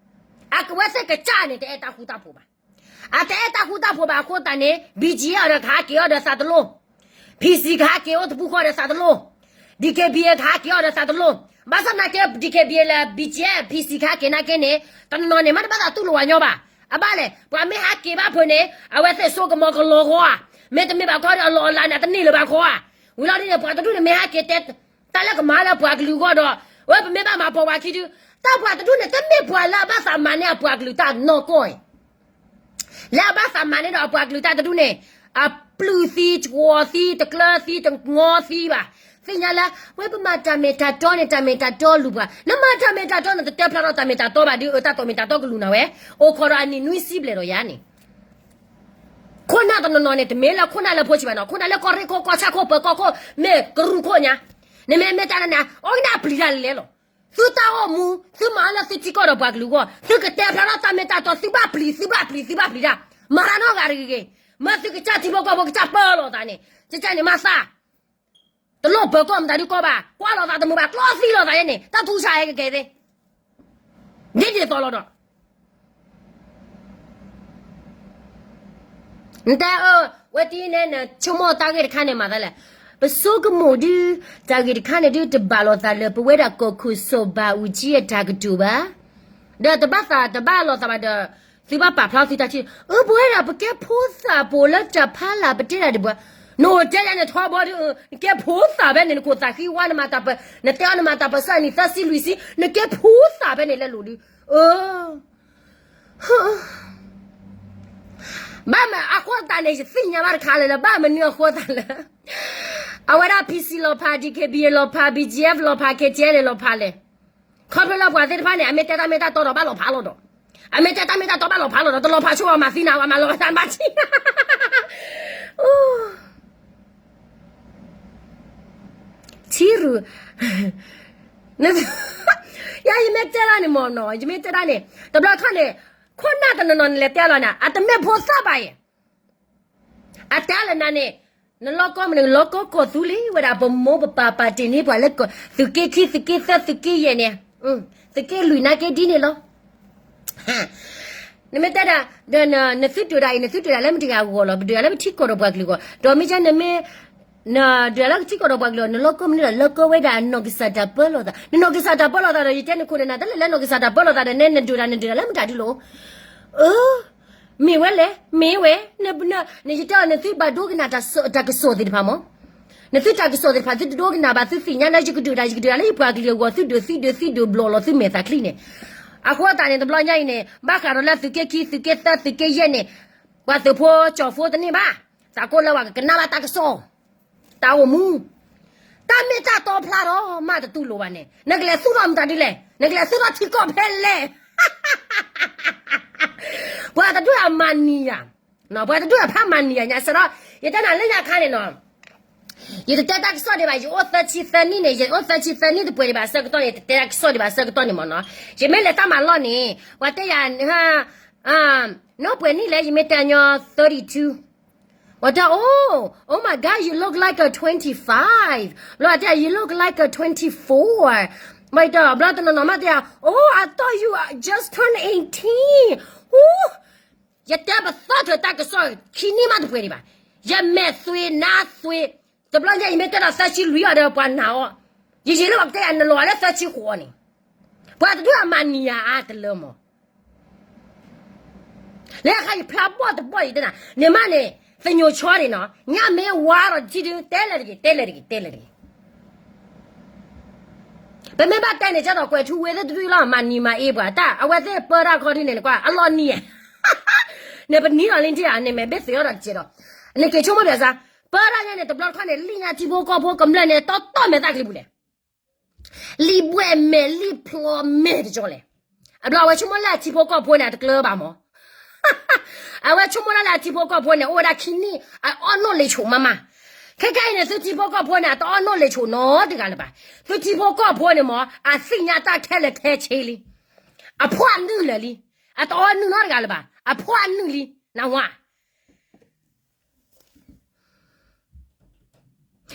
အကဝဲသ့ၣ်ကစၢ်န့ၣ် တအဲၣ်တၢ်ဃူတၢ်ဖိးဘၣ်, အတအဲၣ်တၢ်ဃူတၢ်ဖိးဘၣ်အဃိသတးန့ၣ် BGF ဒီးကဟးက့ၤအီၤဒီးသးတလိၣ် PC ကဟးက့ၤအိၣ်တပူၤဃီဒီးသးတလိၣ်, DKBA ကဟးက့ၤအီၤဒီးသးတလိၣ်, ဘၣ်ဆၣ်သနာ်က့ DKBA လၢ BGF PC ကဟးက့ၤနာ်က့န့ၣ် တနီၤနီၤန့ၣ် မ့ၢ်တဘၣ်သးတူၢ်လိာ်ဝဲညီဘၣ်, အဘၣ်လဲၣ် ပှၤမ့ၢ်ဟးက့ၤဘၣ်ဖုးန့ၣ် အဝဲသ့ၣ်စိကမီၤကလီၤဂီၤဧါ, မ့တမ့ၢ်ဘၣ်ခီဒီးအလီၢ်အလၤန့ၣ် တန့ၢ်လၢၤဘၣ်ခီဧါ, ဝံၤလီၤဒ်န့ၣ် ပှၤတဒူၣ်န့ၣ်မ့ၢ်ဟးက့ၤတဲ တၢ်လၢကမၤလၢပှၤကလုာ်အဂီၢ်ဒီး ဝဲပမ့ၢ်ဘၣ်မၤပိာ်ပှၤခံဒု, တၢ်ပှၤတဒူၣ်န့ၣ် တမ့ၢ်ပှၤလၢအဘၣ်သးမၤန့ၢ်အပှၤကလုာ်တၢ်နီၢ်ကီၢ်အံၤ လၢအဘၣ်သးမၤန့ၢ်ဒီးအပှၤကလုာ်တၢ်တဒူၣ်န့ၣ် အပျုၢ်သံ တကွီၤသံ တငီသံဘၣ်. သ့ၣ်ညါလၢ ဝဲပမၤတၢ်မ့ၢ်တၢ်တီန့ၣ် တၢ်မ့ၢ်တၢ်တီလူၤပှၤ, နမၤတၢ်မ့ၢ်တၢ်တီန့ၣ် တတဲဖျါထီၣ်တၢ်မ့ၢ်တၢ်တီဘၣ်ဒီး အတၢ်မ့ၢ်တၢ်တီကလူၤနၤဝဲ, အိၣ်ခိးဒီးအနံၣ်နွံဆံဘျဲၣ်ဒီးယၤန့ၣ် ခိၣ်နၢ်တနီၤနီၤန့ၣ် တမ့ၢ်လၢခိၣ်နၢ်လၢဖိဆံးဘၣ်နီၤ, ခိၣ်နၢ်လၢကီၢ်ရ့ၣ်ခိၣ် ကီၢ်ဆၣ်ခိၣ် ပၢၤကီၢ်ခိၣ် မ့ၢ်ကရူၢ်ခိၣ်ညါ, နမ့ၢ်မ့ၢ်တၢ်န့ၣ် အီၣ်ကနၣ်ပျံၤတၢ်လဲၤလဲၤလီၤ. သုတၢ်အိၣ်မူ သုမၤအီၤလၢသုထံကီၢ်ဒီးပှၤကလုာ်အဂီၢ်, သုကတဲဖျါထီၣ်တၢ်မ့ၢ်တၢ်တီ သုဘၣ်ပျံၤ သုဘၣ်ပျံၤ သုဘၣ်ပျံၤတၢ်, မၤတၢ်နီတဂၤတဂ့ၤဂ့ၤ, မ့ၢ်သုကစၢ်ထံဖိကီၢ်ဖိကစၢ်ပၢလီၤသးန့ၣ် ကစၢ်န့ၣ်မၤသး တလိၣ်ပၢၤကီၢ်မတၤဒုကီၢ်ဘၣ်, ကွၢ်လိာ်သးတမုာ်ဘၣ်, ကျီသံလိာ်သးယဲန့ၣ် တၢ်ထူစှၤဟဲကကဲသ့, ဒ်ဒ်သိးလီၤဒီး နတဲအၢ ဝဲတံၤန့ၣ် နဆိကမိၣ်တၢ်ဂ့ၢ်တခါန့ၣ်မၤသးလဲၣ်, ပဆိကမိၣ်ဒု တၢ်ဂ့ၢ်တခါန့ၣ်ဒု တဘၣ်လိာ်သးလၢပဝဲဒၣ်ကီၢ်ခိၣ်စီၤဘးအူကၠံအတၢ်ကတိၤဘၣ်, ဒီးတဘၣ်သးတဘၣ်လိာ်သးဘၣ်ဒီး သုဘၣ်ပာ်ဖျါသုတၢ်ထံၣ်, အၢ ပဝဲဒၣ်ပကဲဖိသၣ်ပိာ်လၢတၢ်ဖးလၢ်ပတဲဒၣ်တဘၣ်, နအိၣ်တဲဒ်န့ၣ်ထီဘိဒု နကဲဖိသၣ်ဖဲန့ၣ် နခိၣ်သးဃံဝါ နမၤတၢ်ပၢ နတဲအီၤနမၤတၢ်ပၢဆၢနံၣ်သၢဆံလွံၢ်ဆံ နကဲဖိသၣ်ဖဲန့ၣ်လဲၤလိာ်ဒု အၢ ဘၣ်မနုၤအဃိသတးန့ၣ် ယသ့ၣ်ညါဘၣ်တခါလၢၤလၢ ဘၣ်မနုၤအဃိသတးလၢ အဝဲဒၣ် PC လီၤဖး DKBA လီၤဖး BGF လီၤဖး KTLA လီၤဖးလဲၣ်, ခီဖျိလၢပှၤသ့ၣ်တဖၣ်န့ၣ် အမ့ၢ်တဲတၢ်မ့ၢ်တၢ်တီဒီးဘၣ်လီၤဖးလီၤဒီး, အမ့ၢ်တဲတၢ်မ့ၢ်တၢ်တီဘၣ်လီၤဖးလီၤဒီး တလီၤဖးဆိဝဲမၤသံနၤ ဝဲမၤလီၤဖးတၢ်မၤဆံ ထံရူၢ် ယၤ ယမ့ၢ်တဲဒၣ်န့ၣ်မ့ၢ်နီၤ ယမ့ၢ်တဲဒၣ်န့ၣ် တဘျီခါန့ၣ် ခိၣ်နၢ်တနီၤနီၤန့ၣ် လဲၤတဲလီၤနၤ အတမ့ၢ်ဖိသၣ်ဘၣ်ယဲၢ်, အတဲလၢနၤန့ၣ် နလီၢ်ကီၢ်မနုၤ လီၢ်ကီၢ်ကီၢ်သူလံဝဲဒၣ် ပမိၢ်ပပၢ်ပာ်တ့ၢ်န့ၢ်ပှၤလၢ သုးက့ခံ သုးက့သၢ သုးက့ယဲၢ်န့ၣ်, သုးက့လွံၢ်နာ်က့ဒ်န့ၣ်လီၤ. နမ့ၢ်တဲဒၣ် နသုတၢၢ်ဒၣ်အံၤ နသုတၢၢ်ဒၣ်လၢမတဂၤအဂီၢ်လီၤ, ပတၢၢ်ဒၣ်လၢပထံကီၢ်ဒီးပှၤကလုာ်အဂီၢ်, ဒီးမ့ၢ်ကနမ့ၢ် နတၢၢ်လၢပထံကီၢ်ဒီးပှၤကလုာ်အဂီၢ် နလီၢ်ကီၢ်မနုၤဒီး လီၢ်ကီၢ်ဝဲဒၣ် နီၢ်ကစၢ်တၢ်ပၢလီၤသး, နနီၢ်ကစၢ်တၢ်ပၢလီၤသးဒီး ယတဲနခိၣ်နနၢ် တလဲၤလၢနီၢ်ကစၢ်တၢ်ပၢလီၤသးဒီး နဲနဒုၣ်ဒၣ်နဒုၣ်ဒၣ်လၢမတၤဒုလီၤ. အၢ မ့ၢ်ဝဲလဲၣ်, မ့ၢ်ဝဲ, န ယတဲအီၤနသုဘၣ်ဒိကနၣ်တၢ်ကစီၣ်သ့ၣ်တဖၣ်မး, နသုတၢ်ကစီၣ်သ့ၣ်တဖၣ် သုတဒိကနၣ်ဘၣ်, သုသ့ၣ်ညါလၢယကဒုၣ်ဒၣ် ယကဒုၣ်ဒၣ်လၢယပှၤကလုာ်အဂီၢ် သုဒုး သုဒုး သုဒုးဘျီၣ်လီၤသုမဲာ်သးချံန့ၣ်, အဃိသတးန့ၣ် တဘျီညါအံၤန့ၣ် ဘၣ်ဃးဒီးလၢသုးက့ခံ သုးက့သၢ သုးက့ယဲၢ်န့ၣ် ပှၤသုးဖိကၠီၣ်ဖိတန့ၢ်ဘၣ်, သးကိးလၢပှၤကကနၣ်ဘၣ်တၢ်ကစီၣ် တၢ်အိၣ်မူ, တၢ်မ့ၢ်တၢ်တီဖျါဒီးမးတတူၢ်လိာ်ဘၣ်န့ၣ် နကလဲၤသူၣ်ထီၣ်မတၤဒ်လဲၣ်, နကလဲၤသူၣ်ထီၣ်ထံကီၢ်ဖဲလဲၣ်, ပှၤတဒူၣ်အမၤနံၤယၤ, ပှၤတဒူၣ်အဖးမၤနံၤယၤညါစ့ၢ်ဒီး ယတဲနၤလၢညါခါန့ၣ်နီၤ, ယတတဲတၢ်ကစီၣ်ဒံးဘၣ်, ယအိၣ်သၢဆံသၢနံၣ်န့ၣ် ယအိၣ်သၢဆံသၢနံၣ်တပှဲၤဒံးဘၣ်အဆၢကတီၢ်န့ၣ် ယတတဲတၢ်ကစီၣ်ဒံးဘၣ်အဆၢကတီၢ်န့ၣ်မ့ၢ်နီၤ, ယမ့ၢ်လဲၤတၢ်မၤလီၢ်န့ၣ် ပှၤတဲယၤ နီၢ်ပှဲၤနံၣ်လဲၣ်, ယမ့ၢ်တဲညီ thirty two, ပှၤတဲ oh, oh my God, you look like a twenty five, ဘျီတဲ you look like a twenty four, ဘျီတဲ ဘျီတနီၤနီၤမးတဲ oh, I thought you just turned eighteen, ယတဲပသီၣ်ထွဲတၢ်ကစီၣ်ခံနံၣ်မးတပှဲၤဒံးဘၣ်, ယမဲာ်သွ့နါသွ့, တဘျီညါယမ့ၢ်တဲဒီးသၢဆံလွံၢ်အီၤဒီးပှၤနာ်အီၤ, ယယံာ်လၢပှၤကတဲယၤနလီၤလၢသၢဆံဃိးန့ၣ်, ပှၤတဒူၣ်အမၤနံၤယၤအါတလၢမး လၢအခါယဖျါဘီၣ်တဘီၣ်ယတဲနၤ န့ၣ်မးန့ၣ်, သညိးဆီန့ၣ်နီၤ ညၣ်မ့ၢ်ဝါဒီးတထံၣ်ဒု တဲလဲၣ်တဂ့ၤ တဲလဲၣ်တဂ့ၤ တဲလဲၣ်တဂ့ၤ, ပမ့ၢ်ဘၣ်တဲန့ၣ် ကၢ်ဒီးကွဲၤထူဝ့သ့ၣ်တဒူၣ်လီၤ မၤနံၤမၤအ့ပှၤတၢ် အဝဲသ့ၣ်ပၢတၢ်ခီဒ်န့ၣ်နကွၢ် အလီၤနံၤဧါ, န့ၣ်ပနံၤလီၤလံထံၣ်ဧါ န့ၣ်မဲာ်ဘ့ၣ်သ့အီၤဒီးတကဲးဒီး, နက့ၤဆိကမိၣ်ဒီးစါ, ပၢတၢ်ညါန့ၣ် တဘျီတခီၣ်န့ၣ် လံၣ်ညါထံဖိကီၢ်ဖိကမျၢၢ်န့ၣ် တီတီမဲာ်သၣ်ချံပူၤလဲၣ် လံာ်ဘှဲၣ်မဲာ်လံာ်ဖျိးမဲာ်တကၠီလဲၣ်, အဘျီအဝဲဆိကမိၣ်လၢအထံဖိကီၢ်ဖိန့ၣ် အတကျၢၤဘၣ်မး, အဝဲဆိကမိၣ်လၢလၢအထံဖိကီၢ်ဖိန့ၣ် အိၣ်ဝဲဒၣ်ခံနံၣ် အအီၣ်နိၣ်လ့ၤဆိးမးမး, ခဲခဲအံၤန့ၣ် သုထံဖိကီၢ်ဖိန့ၣ် အတအီၣ်နိၣ်လ့ၤဆိးနီတဂၤလၢၤဘၣ်, သုထံဖိကီၢ်ဖိန့ၣ်မး အသ့ၣ်ညါတၢ်ခဲလၢာ်ခဲဆ့လံ, အဖှီၣ်အနုာ်လၢာ်လံ, အတအီၣ်နုာ်နီတဂၤလၢၤဘၣ် အဖှီၣ်အနုာ်လံ, နဝၤ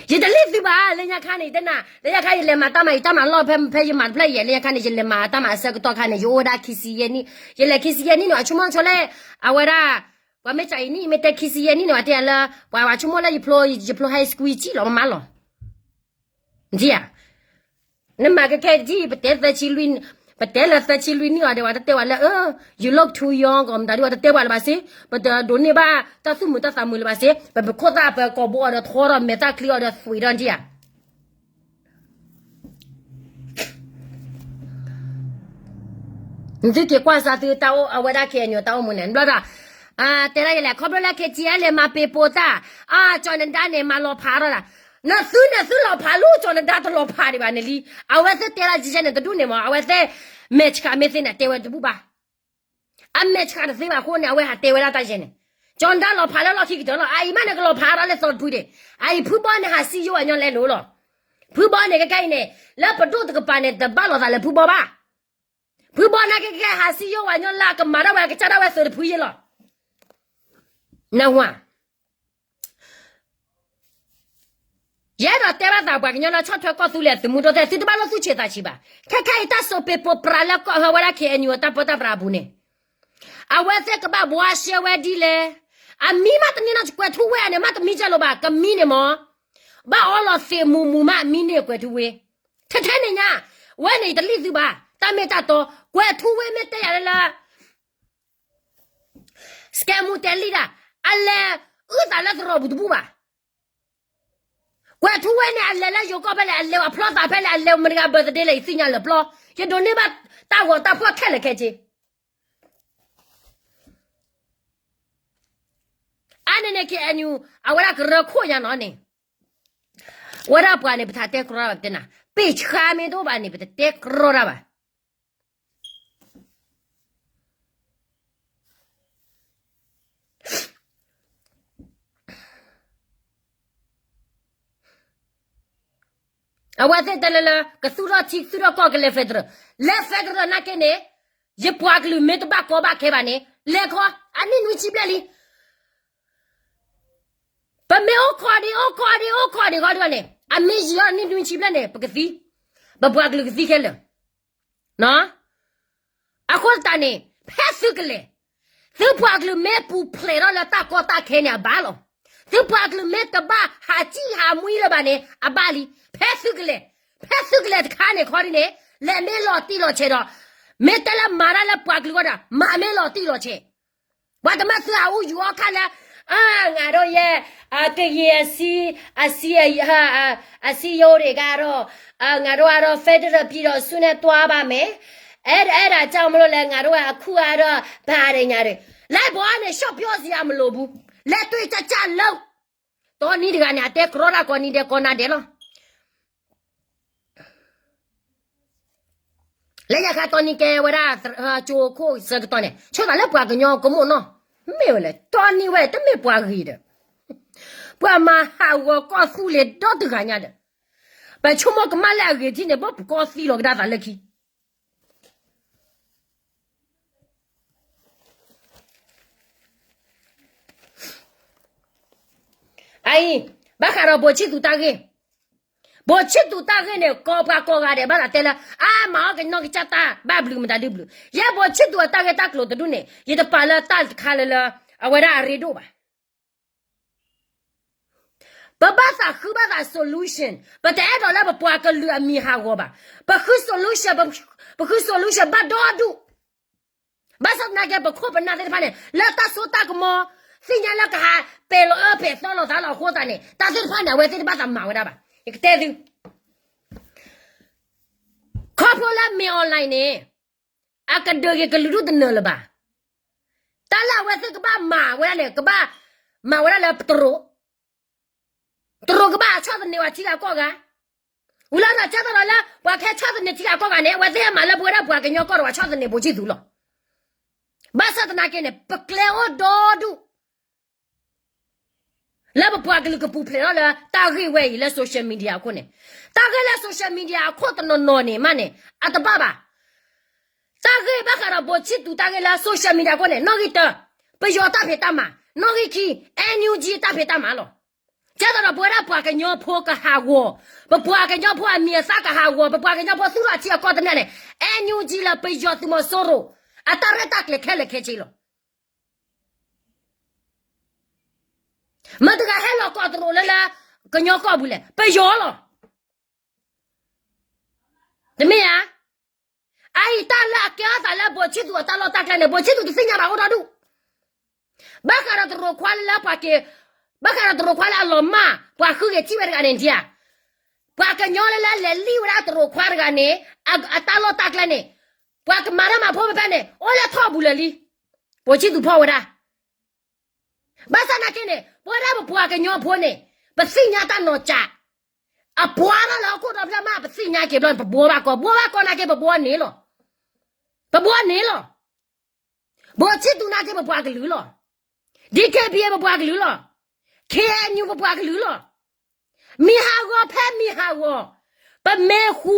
ယတလံၣ်သုဘၣ် လၢညါခါန့ၣ် ယတဲနၤ လၢညါခါယလဲၤမၤတၢ်မၤ ယတၢ်မၤလီၢ်ဖဲ ဖဲယမၤတဖျၢၣ်ယဲၢ် လၢညါခါန့ၣ် ယလဲၤမၤတၢ်မၤအဆၢကတီၢ်ခါန့ၣ် ယအိၣ်ဝဲဒၣ်ခံဆံယဲၢ်နံၣ် ယလဲၤခံဆံယဲၢ်နံၣ်န့ၣ် အဆိကမိၣ်ဆိလၢ အဝဲဒၣ် ပှၤမ့ၢ်စံးအံၤနံၣ် မ့ၢ်တဲခံဆံယဲၢ်နံၣ်န့ၣ် ပှၤတဲယၤလၢ ပှၤဝဲဆိကမိၣ်လၢယဖျိ ယဖျိ high school ယကံၣ်လီၤမးမးလီၤ နထံၣ်ဧါ နမၤကဲခဲဒ် ပတဲသၢဆံလွံၢ် ပတဲလၢသၢဆံလွံၢ်နံၣ်အီၤဒီး ပှၤတတဲဝဲလၢ you look too young ကီး မတၤဒ် ပှၤတတဲဝဲလၢၤဘၣ်စ့ ပတဒိးန့ၢ်ဘၣ်တၢ်သူၣ်မုာ်တၢ်သးမုာ်လၢၤဘၣ်စ့ ပပခိၣ်သၣ်ပကိာ်ဘိအီၤဒီး ထီထီၣ်မဲာ်သၣ်ချံအီၤဒီး သွံးထီၣ်နထံၣ်ဧါ နသုက့ၤကွၢ်စၢ်သုတၢ်အိၣ် အဝဲဒၣ် KNU တၢ်အိၣ်မူန့ၣ် ဘျီဒီး တဲဒၣ်ယလဲၣ် ခီဖျိလၢ KTLA မၤပ့ၤပိာ်တၢ် အကၠီၤနဒါန့ၣ် မၤလီၤဖးထီၣ်ဒၣ် နသုန့ၣ်သုလီၤဖးလၢကၠီၤနဒါတလီၤဖးဒံးဘၣ်န့ၣ်လံ အဝဲသ့ၣ်တဲဒၣ်ကဲန့ၣ် တဒူၣ်န့ၣ်မး အဝဲသ့ၣ် မဲာ်ဆှးမ့ၢ်သ့န့ၣ် တဲဝဲတဘူၣ်ဘၣ် အမဲာ်ဆှးတသ့ဘၣ်အဃိန့ၣ် အဝဲဟးတဲဝဲဒၣ်တၢ်ယဲၢ်န့ၣ် ကၠီၤနဒါလီၤဖးလၢလီၢ်ခံကတၢၢ်လီၤ အအံၤမးန့ၣ်ကလီၤဖးဒၣ်လၢသီတဖုဒံး အအံၤဖုဘီန့ၣ်ဟးစံယိဝဲညီလဲလိာ်လီၤ ဖုဘီန့ၣ် ကဲခဲအံၤန့ၣ် လၢပဒိၣ်တကပၤန့ၣ် တဘၣ်လိာ်သးလၢဖုဘီဘၣ် ဖုဘီန့ၣ် ကဲခဲဟးစံယိဝဲညီလၢအကမၤဒၣ်ဝဲ အကစၢ်ဒၣ်ဝဲသုးတဖုယဲၢ်လီၤ နဝၤ ယအဲၣ်ဒိးတဲဘၣ်သးပှၤကညီလၢဆီၣ်ထွဲကီၢ်သူလ့ၤအသုးမုၢ်ဒိၣ်သ့ၣ် သုတဘၣ်လိၣ်သူၣ်ဆံးသးဆံးဘၣ် ခဲခဲအံၤတၢ်စိးပ့းပိးပြးလၢကီၢ်ဟဲဝဲဒၣ် KNU အတၢ်ပၢတၢ်ပြးအပူၤန့ၣ် အဝဲသ့ၣ်ကဘၣ်ဘှါရှဲဝဲဒ်လဲၣ် အမံမးတန့ၢ်နီၤ ကွဲၤထူဝ့အန့ၣ် မးတမံကဲလိာ်ဘၣ် ကမံန့ၣ်မး ဘၣ်အီလီၤသ့ၣ်မူမူမး အမံန့ၢ်ကွဲၤထူဝ့ ထဲထဲန့ၣ်ညါ ဝဲန့ၣ်ယတလံၣ်သုဘၣ် တၢ်မ့ၢ်တၢ်တီ ကွဲၤထူဝ့မ့ၢ်တဲယၤလၢလၢ စကဲမူတဲလံဒၣ် အလဲၤအုၣ်သးလၢသရိာ်ပူၤတဘူၣ်ဘၣ်. ကွဲၤထူဝ့န့ၣ် အလဲၤလၢယိၤကီၢ်ဖဲလဲၣ်, အလဲၤဝဲဖျီသးဖဲလဲၣ်, အလဲၤဝဲမတၤတဂၤ birthday လဲၣ် ယသ့ၣ်ညါလၢာ်ပျီ, ယဒိးန့ၢ်ဘၣ်တၢ်ဂီၤတၢ်ဖှီၣ်ခဲလၢာ်ခဲဆ့. အါန့ၣ်န့ၣ် KNU အဝဲဒၣ်ကရၢခိၣ်ညါနီၤန့ၣ်, ဝဲဒၣ်ပှၤန့ၣ် ပတတဲကြီတၢ်ဘၣ် ပတဲနၤ, ပ့ၢ်ဆှါမ့ၢ်တအိၣ်ဘၣ်န့ၣ် ပတတဲကြီတၢ်ဘၣ်. အဝဲသ့ၣ်တဲလၢလၢ ကသူၣ်ထီၣ်ထံသူၣ်ထီၣ်ကီၢ်ကလဲၤ federal, လဲၤ federal နာ်က့န့ၣ်, ယပှၤကလုာ်မ့ၢ်တဘၣ်ကီဘၣ်ခဲဘၣ်န့ၣ်, လဲၤခီ, အနံၣ်နွံဆံဘျဲၣ်လံ. ပမ့ၢ်အိၣ်ခိးဒံး အိၣ်ခိးဒံး အိၣ်ခိးဒံးဃီဒ်န့ၣ် အမ့ၢ်ယံာ်အီၤနံၣ်ဒွံဆံဘျဲၣ်န့ၣ် ပကသံ, ပပှၤကလုာ်ကသံခဲလၢာ်. အဃိသတးန့ၣ် ဖဲသုကလဲၤ, သုပှၤကလုာ်မ့ၢ်ပူၤဖျဲးထီၣ်လၢတၢ်ကီတၢ်ခဲန့ၣ် အဘၣ်လီၤ. သုပှၤကလုာ်မ့ၢ်တဘၣ်ဟးစံၣ်ဟးမှံလၢၤဘၣ်န့ၣ် အဘၣ်လံ. ဖဲသုကလဲၤ, ဖဲသုကလဲၤတခါန့ၣ်ခီဒ်န့ၣ် လဲၤမ့ၢ်လီၤတံၢ်လီၤဆဲးဒီး မ့ၢ်တဲလၢမၤတၢ်လၢပှၤကလုာ်ဂီၢ်ဒီး မၤမ့ၢ်လီၤတံၢ်လီၤဆဲး ပှၤတမၢသုအအူယူၤအီၣ်ခါလၢ အ ငါဒိၣ်ယဲ ကယံၤအစံ, အစံ, အစံယိၤဒံးဂၤဒီး ငါဒိၣ်အဒီး federal ပြည်ထောင်စုန့ၣ်တွၤဘၣ်မ့ၢ်, အဲဒၣ် အဲဒၣ် ကၢ်မလိၣ်လဲၣ် ငါဒိၣ်ဝဲအခုအဒီး ဘၣ်ဒဲးညါဒီး လဲၤဘီန့ၣ် ရှော့ပြောစရာမလိုဘူး, လက်တွေ့ကျကျလုပ်, တီနံတဂၤန့ၣ် အတဲကြီတၢ်ကိးနံၤဒဲးကိးနၤဒဲးလီၤ. လၢညါခါတီနံကဲဝဲဒၣ် ကၠိခိၣ်ဆၢကတီၢ်န့ၣ် ဆိသးလၢပှၤကညီကမိၣ်နီၢ်, မ့ၢ်ဝဲလဲၣ် တီနံဝဲတမ့ၢ်ပှၤဂ့ၤဒီး ပှၤမၤဟးဂီၤကီၢ်သူလ့ၤဒီတဂၤညါဒီး ပဆိကမိၣ်ကမၣ်လၢအဂ့ၤထံၣ်န့ၣ် ဘၣ်ပကီသံလီၤကဒါသးလၢခံ အအံၤ ဘၣ်ဃးဒီးဘိၣ်ဆံၣ်သူးတၢ်ဂ့ၢ်, ဘိၣ်ဆံၣ်သူးတၢ်ဂ့ၢ်န့ၣ် ကိးပှၤကိးဂၤဒဲး ဘၣ်သးတဲလၢ အါမးအီၣ်ကနီၢ်ကစၢ်တၢ်ဘၣ်ဘျုးမတၤဒုဘျုး, ယဲဘိၣ်ဆံၣ်သူးအတၢ်ဂ့ၢ်တၢ်ကျိၤတဒူၣ်န့ၣ် ယတပာ်လၢတၢ်တခါလၢလၢ အဝဲဒၣ်အရ့ဒိၣ်ဘၣ်. ပဘၣ်သးဃုဘၣ်သး solution, ပတအဲၣ်ဒိးလၢပပှၤကလုာ်အမံၤဟးဂီၤဘၣ်. ပဃု solution, ပဃု solution ဘၣ်ဒီဒူၣ်. ဘၣ်ဆၣ်သနာ်က့ ပခိၣ်ပနၢ်သ့ၣ်တဖၣ်န့ၣ် လၢတၢ်စိတၢ်ကမီၤ သ့ၣ်ညါလၢကဟးပဲာ်လီၤအၢပဲာ်သီလိာ်သးလီၤအဃိသတးန့ၣ် တၢ်သ့ၣ်တဖၣ်န့ၣ် အဝဲသ့ၣ်တဘၣ်သးမၤဝဲဒၣ်ဘၣ်. ယကတဲသု ခီဖျိလၢမ့ၢ် online န့ၣ် အကဒုးက့ၤကလုာ်ဒူၣ်တနၢၤလၢၤဘၣ်. တၢ်လၢအဝဲသ့ၣ်ကဘၣ်မၤဝဲဒၣ်န့ၣ် ကဘၣ်မၤဝဲဒၣ်လၢပတရူး, တရူးကဘၣ်အဆီၣ်သနံးဝဲထံဂၤကီၢ်ဂၤ, ဝံၤလီၤဒီးကဲသိးဒီးလၢ ပှၤကဟဲဆီၣ်သနံးထံဂၤကီၢ်ဂၤန့ၣ် အဝဲသ့ၣ်ဟဲမၤလၢပဝဲဒၣ်ပှၤကညီကီၢ်ဒီးပှၤဆီၣ်သနံးဘိၣ်ဆံၣ်သူးလီၤ. ဘၣ်ဆၣ်သနာ်က့န့ၣ် ပကျဲအိၣ်ဒီဒူၣ် လၢပပှၤကလုာ်ကပူၤဖျဲးထီၣ်လၢတၢ်ဂ့ၢ်ဝဲအံၤလၢ social media အခိၣ်န့ၣ်, တၢ်ဂ့ၢ်လၢ social media အခိၣ်တနီၤနီၤန့ၣ်မးန့ၣ် အတဘၣ်ဘၣ်. တၢ်ဂ့ၢ်ဘၣ်ဃးဒီးဘိၣ်ဆံၣ်သူးတၢ်ဂ့ၢ်လၢ social media အခိၣ်န့ၣ် နီၣ်ဂံၢ်တၢ ပယီၤတၢ်ဖံးတၢ်မၤ, နီၣ်ဂံၢ်ခံ NUG တၢ်ဖံးတၢ်မၤလီၤ. ကဲသိးဒီးပဝဲဒၣ်ပှၤကညီဖိကဟးဂီၤ, ပပှၤကညီဖိအမံၤအသၣ်ကဟးဂီၤ, ပပှၤကညီဖိသူၣ်ထီၣ်အထံအကီၢ်တနၢ်န့ၣ် NUG လၢပယီၤသုးမီၤစိရိၤ အတၢ်ရဲၣ်တၢ်ကျဲၤခဲလၢာ်ခဲဆ့လီၤ. မတၤတဂၤဟဲလီၤကိးတရူးလၢလၢ ကညီကီၢ်ပူၤလဲၣ်, ပယီၤလီၤ. တမ့ၢ်ဧါ. အအံၤတၢ်လၢအကဲထီၣ်သးလၢဘိၣ်ဆံၣ်သူးအတၢ်လီၢ်တၢ်ကျဲန့ၣ် ဘိၣ်ဆံၣ်သူးတသ့ၣ်ညါဘၣ်အိၣ်ဒီဒူၣ်. ဘၣ်ဃးဒီးတရူးခွါလၢလၢပှၤက့ၤ, ဘၣ်ဃးဒီးတရူးခွါလၢအလီၤမၢ် ပှၤဃုဂ့ၤထံၣ်ဝဲတဂၤန့ၣ်ထံဧါ. ပှၤကညီလၢလၢလဲၤလံၣ်ဝဲဒၣ်တရူးခွါတဂၤန့ၣ် အတၢ်လီၢ်တၢ်ကျဲန့ၣ် ပှၤကမၤတၢ်မၤဖိဖဲဖဲန့ၣ် အိၣ်လၢထီၣ်ပူၤလၢာ်လံ. ဘိၣ်ဆံၣ်သူးဖီၣ်ဝဲဒၣ် ဘၣ်ဆၣ်သနာ်က့န့ၣ် ပဝဲဒၣ်ပပှၤကညီဖိန့ၣ် ပသ့ၣ်ညါတၢ်နီၤစး, အပှၤထီၣ်လၢဟီၣ်ခိၣ်ဒီဖျၢၣ်မး ပသ့ၣ်ညါက့ၤဘျီန့ၣ် ပဘှီဘၣ်ကီ, ဘှီဘၣ်ကီနာ်က့ ပဘှီန့ၣ်လီၤ. ပဘှီန့ၣ်လီၤ. ဘိၣ်ဆံၣ်သူးနာ်က့ ပပှၤကလုာ်လီၤ. DKBA ပပှၤကလုာ်လီၤ. KNU ပပှၤကလုာ်လီၤ. မံၤဟးဂီၤဖဲမံၤဟးဂီၤ, ပမ့ၢ်ဃူ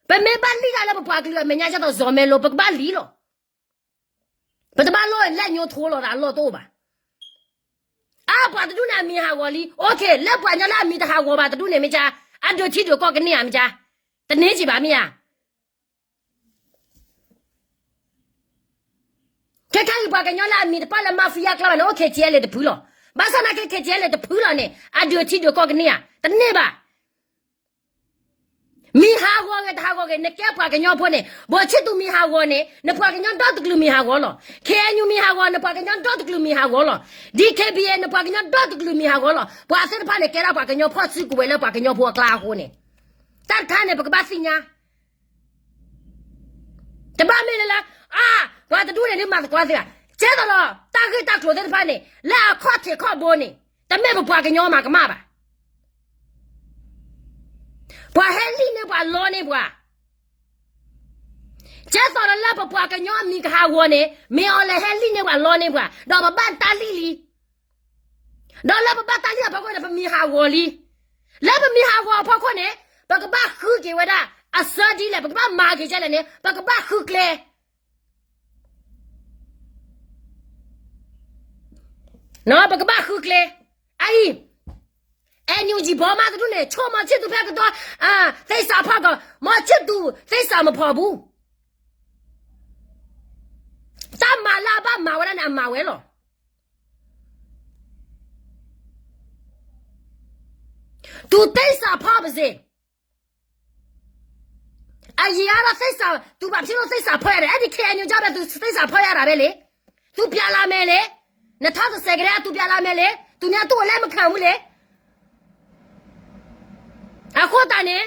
ပမ့ၢ်ဘၣ်လံၣ်တၢ်လၢပပှၤကလုာ်အမဲာ်ညါ ကဲသိးစီၤမဲလိ ပကဘၣ်လံၣ်လီၤ. ပတဘၣ်လိၣ်လဲၣ်ညိထိလိာ်သးအလီၢ်တအိၣ်ဘၣ်. အါ ပှၤတဒူၣ်န့ၣ်အမံၤဟးဂီၤလံ, OK, လၢပှၤကညီလၢအမံၤတဟးဂီၤဘၣ်တဒူၣ်န့ၣ်မ့ၢ်ကါ, အဒုးထံဒုးကီၢ်ကန့ၢ်ဧါမ့ၢ်ကါ, တန့ၢ်က့ၤဘၣ်မ့ၢ်ဧါ. ခဲခါအံၤပှၤကညီလၢအမံၤတပၣ်လၢ mafia ကျါဘၣ်န့ၣ် အိၣ် KTLA တဖုလီၤ. ဘၣ်ဆၣ်သနာ်က့ KTLA တဖုလီၤန့ၣ် အဒုးထံဒုးကီၢ်ကန့ၢ်ဧါ, တန့ၢ်ဘၣ်. မံၤဟးဂီၤဂ့ၤတဟးဂီၤဂ့ၤ နကဲပှၤကညီဖိန့ၣ် ဘိၣ်ဆံၣ်သူးမံၤဟးဂီၤန့ၣ် နပှၤကညီဒီတကလုာ်မံၤဟးဂီၤလီၤ. KNU မံၤဟးဂီၤ နပှၤကညီဒီတကလုာ်မံၤဟးဂီၤလီၤ. DKBA နပှၤကညီဒီတကလုာ်မံၤဟးဂီၤလီၤ. ပှၤသ့ၣ်တဖၣ်န့ၣ် ကဲဒၣ်ပှၤကညီဖီၣ်စုကဝဲၤလၢပှၤကညီဖိအကျါအဃိန့ၣ် တၢ်တခါန့ၣ် ပကဘၣ်သ့ၣ်ညါ တဘၣ်မ့ၢ်လၢလၢ အါ ပှၤတဒူၣ်န့ၣ်ဒုးမၤသကိးသ့ဘၣ်. ကဲသိးဒီး တၢ်ဂ့ၢ်တၢ်ကျိၤသ့ၣ်တဖၣ်န့ၣ် လၢအခီၣ်ထံးခီၣ်ဘိန့ၣ် တမ့ၢ်ပပှၤကညီမၤကမၣ်ဘၣ်. ပှၤဟဲလံၣ်န့ၢ်ပှၤလီန့ၢ်ပှၤ. ကဲသိးဒီးလၢပပှၤကညီအမံၤကဟးဂီၤန့ၣ် မ့ၢ်အီၤလဲၤဟဲလံၣ်န့ၢ်ပှၤလီန့ၢ်ပှၤ ဒီးပဘၣ်တၢ်လံၣ်လံ ဒီးလၢပဘၣ်တၢ်လံၣ်အဖီခိၣ်န့ၣ် ပမံၤဟးဂီၤလံ. လၢပမံၤဟးဂီၤအဖီခိၣ်န့ၣ် ပကဘၣ်ဃုက့ၤဝဲဒၣ် အစၢဒ်လဲၣ် ပကဘၣ်မၤက့ၤဒ်လဲၣ်န့ၣ် ပကဘၣ်ဃုကျဲ ပကဘၣ်ဃုကျဲ အ နယူၤယံၤဘီမးတဒူၣ်န့ၣ် ဆိကမိၣ်ဆံၣ်သူဖဲကတီၢ် သ့ၣ်စးဖီၣ်ကီး မ့ၢ်ဆံၣ်သူသ့ၣ်စးမဖီၣ်ဘူး. တၢ်မၤလၢအဘၣ်မၤဝဲဒၣ်န့ၣ် အမၤဝဲလီၤ. သူသ့ၣ်စးဖီၣ်ပစေ အယံၤအါထီၣ်သ့ၣ်စး သူဘၣ်ဖျိးလိာ်သ့ၣ်စးဖီၣ်ယၤဒီး အဲဒၣ် ခ့ၣ်အဲၣ်ယူၣ် ကၠီဘဲ သူသ့ၣ်စးဖီၣ်ယၤဒၣ်ဝဲလံ. သူပျဲလၢမဲာ်လံ. နထီၣ်တစဲးကဒဲ သူပျဲလၢမဲာ်လံ. သူညါတအိၣ်လၢမုၢ်ခါမူလံ. အဃိသတးန့ၣ်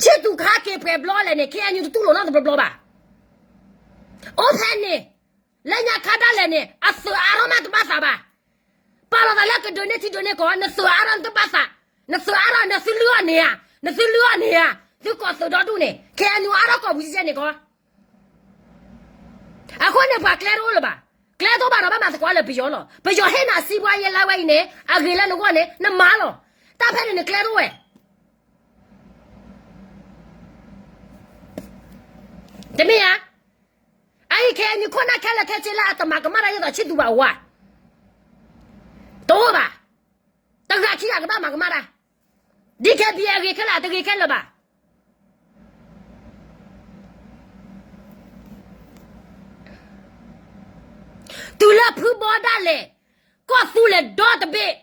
ဆံၣ်သူခါက့ၤပှဲၤဘျီလဲၣ်န့ၣ် ခ့ၣ်အဲၣ်ယူၣ် တတူၢ်လိာ်နီတဘျီဘျီဘၣ်. အိၣ်ဖဲန့ၣ် လၢညါခါဒၣ်လဲာ်န့ၣ် အသုးအါထီၣ်မးတဘၣ်သးဘၣ်. ပာ်လီၤသးလၢကဒုးန့ၢ်ထံဒုးန့ၢ်ကီၢ် နသုးအါထီၣ်နတဘၣ်သး, နသုးအါထီၣ် နသုလုၢ်အီၣ်န့ၢ်ဧါ, နသုလုၢ်အီၣ်န့ၢ်ဧါ, သုကီၢ်သုးဒီဒူၣ်န့ၣ် ခ့ၣ်အဲၣ်ယူၣ် အါထီၣ်ကီၢ်ပူၤကဲကဲန့ၣ်ကီၢ်. အဃိန့ၣ် ပှၤကျဲတအိၣ်လၢၤဘၣ်. ကျဲတအိၣ်ဘၣ်ဒီးဘၣ်မၤသကိးလၢပယီၤလီၤ. ပယီၤဟ့ၣ်နၤစံးဘှါယဲလၢဝဲအံၤန့ၣ် အဂ့ၤလၢနဂီၢ်န့ၣ် နမၤလီၤ. တၢ်ဖဲန့ၣ်န့ၣ် ကျဲတအိၣ်ဝဲ တမ့ၢ်ဧါ. အအံၤ ခ့ၣ်အဲၣ်ယူၣ် ခိၣ်နၢ်ခဲလၢာ်ခဲဆ့လၢအတမၤကမၣ်တၢ် ဒ်သိးဆံၣ်သူဘၣ်ဝါ တအိၣ်ဘၣ်. တဂၤခံဂၤကဘၣ်မၤကမၣ်တၢ်. ဒ်ခဲဘံအဂ့ၤခဲလၢာ် အတဂ့ၤခဲလၢာ်ဘၣ်. တုၤလၢဖုဘီဒၣ်လဲာ် ကီၢ်သူလ့ၤဒီတဘ့ၣ်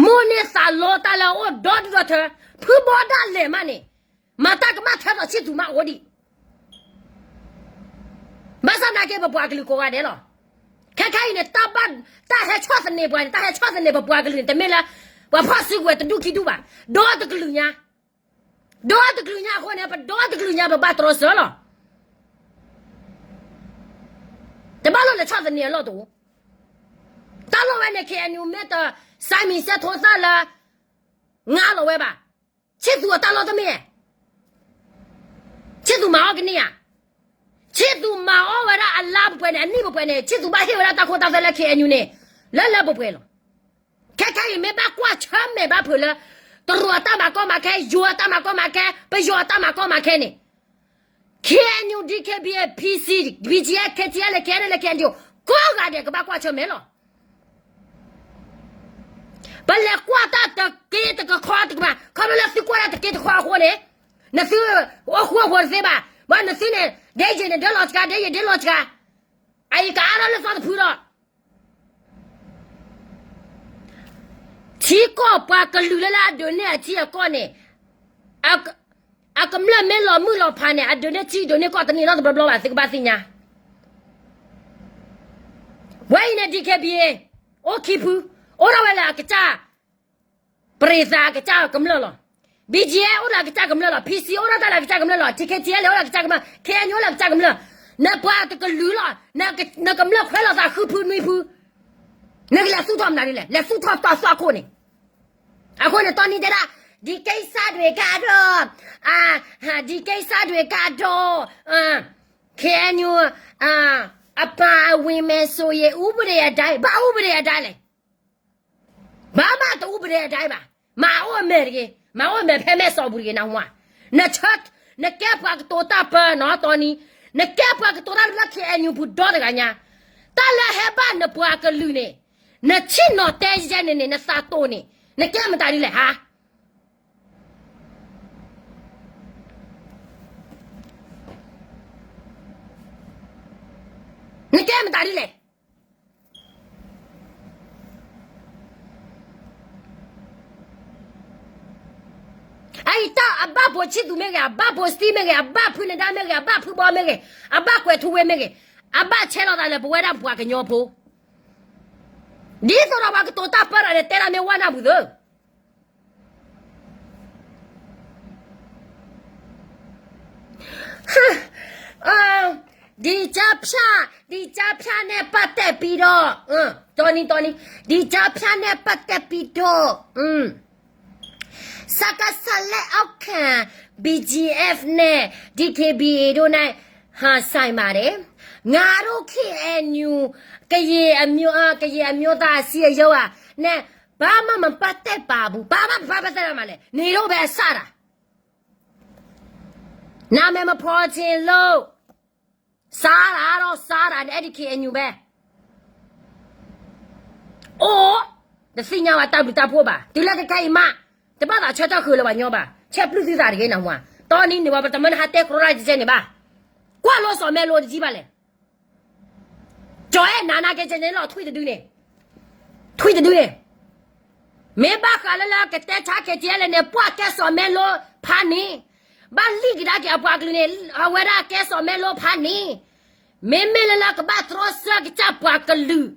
မိၣ်န့ၢ်သးလီတၢ်လၢအအိၣ်ဒီဒူၣ်ဒီထၢ ဖုဘီဒၣ်လဲာ်မးန့ၣ် မၤတၢ်ကမၣ်ထဲသိးဆံၣ်သူမးအိၣ်ဒံး. ဘၣ်ဆၣ်သနာ်က့ ပပှၤကလုာ်ကိးဂၤဒဲးလီၤ. ခဲခါအံၤန့ၣ် တၢ်ဘၣ် တၢ်ဟဲဆီၣ်သနံးပှၤန့ၣ် တၢ်ဟဲဆီၣ်သနံးပပှၤကလုာ်န့ၣ် တမ့ၢ်လၢ ပှၤဖီၣ်စုကဝဲၤတဒူၣ်ခံဒူၣ်ဘၣ်. ဒီတကလုာ်ညါ ဒီတကလုာ်ညါအဃိန့ၣ် ပဒီတကလုာ်ညါ ပဘၣ်တြီဆၢလီၤ. တဘၣ်လိၣ်လဲၤဆီၣ်သနံးအလီၢ်တအိၣ်. တၢ်လီၢ်ဝဲန့ၣ် ခ့ၣ်အဲၣ်ယူၣ် မ့ၢ်တစဲမံၤစဲထိသၣ်လၢ ငါလီၤဝဲဘၣ်. ဆံၣ်သူအတၢ်လီၢ်တမ့ၢ် ဆံၣ်သူမၤအီၣ်ကန့ၢ်ဧါ. ဆံၣ်သူမၤအီၣ်ဝဲဒၣ်အလါပှဲၤပှဲၤန့ၣ် အနံၣ်ပှဲၤပှဲၤန့ၣ် ဆံၣ်သူဘၣ်ဟ့ၣ်ဝဲဒၣ်တၢ်ခိတၢ်သွဲလၢ ခ့ၣ်အဲၣ်ယူၣ် န့ၣ် လၢလၢပှဲၤပှဲၤလီၤ. ခဲခဲအံၤမ့ၢ်ဘၣ်ကွၢ်ဆၢၣ်မဲာ်ဘၣ်ဖုးလၢ တရူးအတၢ်မၤကီမၤခဲ ယိၤအတၢ်မၤကီမၤခဲ ပယီၤအတၢ်မၤကီမၤခဲန့ၣ် ခ့ၣ်အဲၣ်ယူၣ် ဒ်ခဲဘံ ဖံစံ ဘံကၠံအဲၣ် ခဲထံအဲၣ် လၢခဲန့ၣ်လၢခဲအံၤ ကိးဂၤဒဲးကဘၣ်ကွၢ်ဆၢၣ်မဲာ်လီၤ. ပလဲၤကွၢ်တၢ်တက့တကခီတကမး ခီဖျိလၢသုကွၢ်တၢ်တက့တခီအဃိန့ၣ် နသုအိၣ်ဃူအိၣ်ဖိးတသ့ဘၣ်. ဘၣ်နသုန့ၣ် ဒဲယံာ်န့ၣ်ဒၢလီၤစှၤ ဒဲယံာ်ဒၢလီၤစှၤ အအံၤကအါထီၣ်လၢသီတဖုဒီး ထံကီၢ်ပှၤကလုာ်လၢလၢအဒုးန့ၢ်အထံအကီၢ်န့ၣ် အကမျၢၢ်မ့ၢ်လီၤမုၢ်လီၤဖးန့ၣ် အဒုးန့ၢ်ထံဒုးန့ၢ်ကီၢ်တန့ၢ်နီတဘျီဘျီဘၣ် သုကဘၣ်သ့ၣ်ညါ. ဝဲအံၤန့ၣ် ဒ်ခဲဘံ အိၣ်ခံဖု အိၣ်ထီၣ်ဝဲလၢအကစၢ် ပရံးသးအကစၢ်ကမျၢၢ်လီၤ. ဘံကၠံအဲၣ် အိၣ်လၢအကစၢ်ကမျၢၢ်လီၤ. ဖံစံ အိၣ်ထီၣ်တၢ်လၢအကစၢ်ကမျၢၢ်လီၤ. ထံခဲထံအဲၣ် အိၣ်လၢအကစၢ်ကမျၢၢ် ခ့ၣ်အဲၣ်ယူၣ် အိၣ်လၢအကစၢ်ကမျၢၢ် နပှၤတကလုာ်လီၤ. နကမျၢၢ်ခွဲးလိာ်သးဃုဖုနွံဖု နကလဲၤသူၣ်ထီၣ်မနုၤဒ်လဲၣ် လဲၤသူၣ်ထီၣ်တီၢ်သွၣ်ခိၣ်န့ၣ်. အဃိန့ၣ် တီနံၤတဲဒၣ် ဒီကိစ္စတွေကတော့ ဒီကိစ္စတွေကတော့ ခ့ၣ်အဲၣ်ယူၣ် အပါအဝင်မယ်ဆိုရင် ဥပဒေအတိုင်း ဘာဥပဒေအတိုင်းလဲၣ်. ဘာမှတဥပဒေအတိုင်းဘၣ်. မၤအိၣ်အမဲာ်တဂ့ၤ, မၤအိၣ်အမဲာ်ဖဲမဲာ်စီၣ်ပူၤတဂ့ၤ နဟါ. နဆၢ, နကဲပှၤကတိၤတၢ်ပၢနီၤ တီနံၤ, နကဲပှၤကတိၤတၢ်လၢ ခ့ၣ်အဲၣ်ယူၣ် ပူၤဒီတဂၤညါ, တၢ်လၢဟဲဘၣ်နပှၤကလုာ်န့ၣ်, နဆ့ၣ်နီၤတဲယဲန့ၣ်န့ၣ် နသးတိၢ်န့ၣ်, နကဲမတၤဒ်လဲၣ်ဟါ. နကဲမတၤဒ်လဲၣ်. အအံၤတၢ်အဘၣ်ဖိဆံၣ်သူမ့ၢ်ဂ့ၤ, အဘၣ်ဖိစတံမ့ၢ်ဂ့ၤ, အဘၣ်ဖုနဒါမ့ၢ်ဂ့ၤ, အဘၣ်ဖုဘီမ့ၢ်ဂ့ၤ, အဘၣ်ကွဲးထူဝ့မ့ၢ်ဂ့ၤ, အဘၣ်ဆဲးလီၤသးလၢပဝဲဒၣ်ပှၤကညီဖိ, ဒ်သိးဒီးပှၤကတိၤတၢ်ပၢဒီးန့ၣ် တဲဒၣ်မ့ၢ်ဝဲနၢ်ပူၤသၢ ဒီကၠါဖၠၣ်, ဒီကၠါဖၠၣ်န့ၣ်ပတ်သက်ပြီးတော့, တီနံၤ, တီနံၤ, ဒီကၠါဖၠၣ်န့ၣ်ပတ်သက်ပြီးတော့, စကစလက်အောက်ခံ ဘီဂျီအက်ဖ် နဲ့ ဒီကေဘီအေ တို့နဲ့ ဟန်ဆိုင်ပါတယ်. ငါတို့ ခ့ၣ်အဲၣ်ယူၣ် ကရင်အမျိုး, ကရင်အမျိုးသားအစည်းအရုံး နဲ့ ဘာမှမပတ်သက်ပါဘူး. ဘာမှမပတ်သက်တာမလဲ. နေတော့ပဲအစတာ. နာမည်မဖော်ချင်လို့, စားတာတော့စားတာနဲ့ အဲ့ဒီ ခ့ၣ်အဲၣ်ယူၣ် ပဲ. အိုး, တ တသ့ၣ်ညါဝဲတၢ်ဘျုးတၢ်ဖှိၣ်ဘၣ်. တုၤလၢခဲအံၤမး တဘၣ်သးဆၢထၢၣ်ဃုာ်လၢၤပှၤညီဘၣ်. ဆဲးပျုၢ်သုသးတဂ့ၤနဟါ. တီနံၤန့ၣ် ပှၤပတမၢနဟးတဲကြီရၣ်တကဲန့ၣ်ဘၣ်. ကွၢ်လိစီၤမဲလိတကဲဘၣ်လဲၣ်. ကၠီၤအဲၣ်နၤနာ်က့ၤကဲန့ၣ်လီၤ ထွံၣ်တဒုန့ၣ်, ထွံၣ်တဒုန့ၣ်, မ့ၢ်ဘၣ်ဃးလၢလၢကတဲဆါ KTLA န့ၣ် ပှၤကဲစီၤမဲလိဖးန့ၣ်, ဘၣ်လံၣ်ကဒါက့ၤအပှၤကလုာ်န့ၣ် အဝဲဒၣ်ကဲစီၤမဲလိဖးန့ၣ်, မ့မ့ၢ်လၢလၢကဘၣ်တြီဆၢကစၢ်ပှၤကလုာ်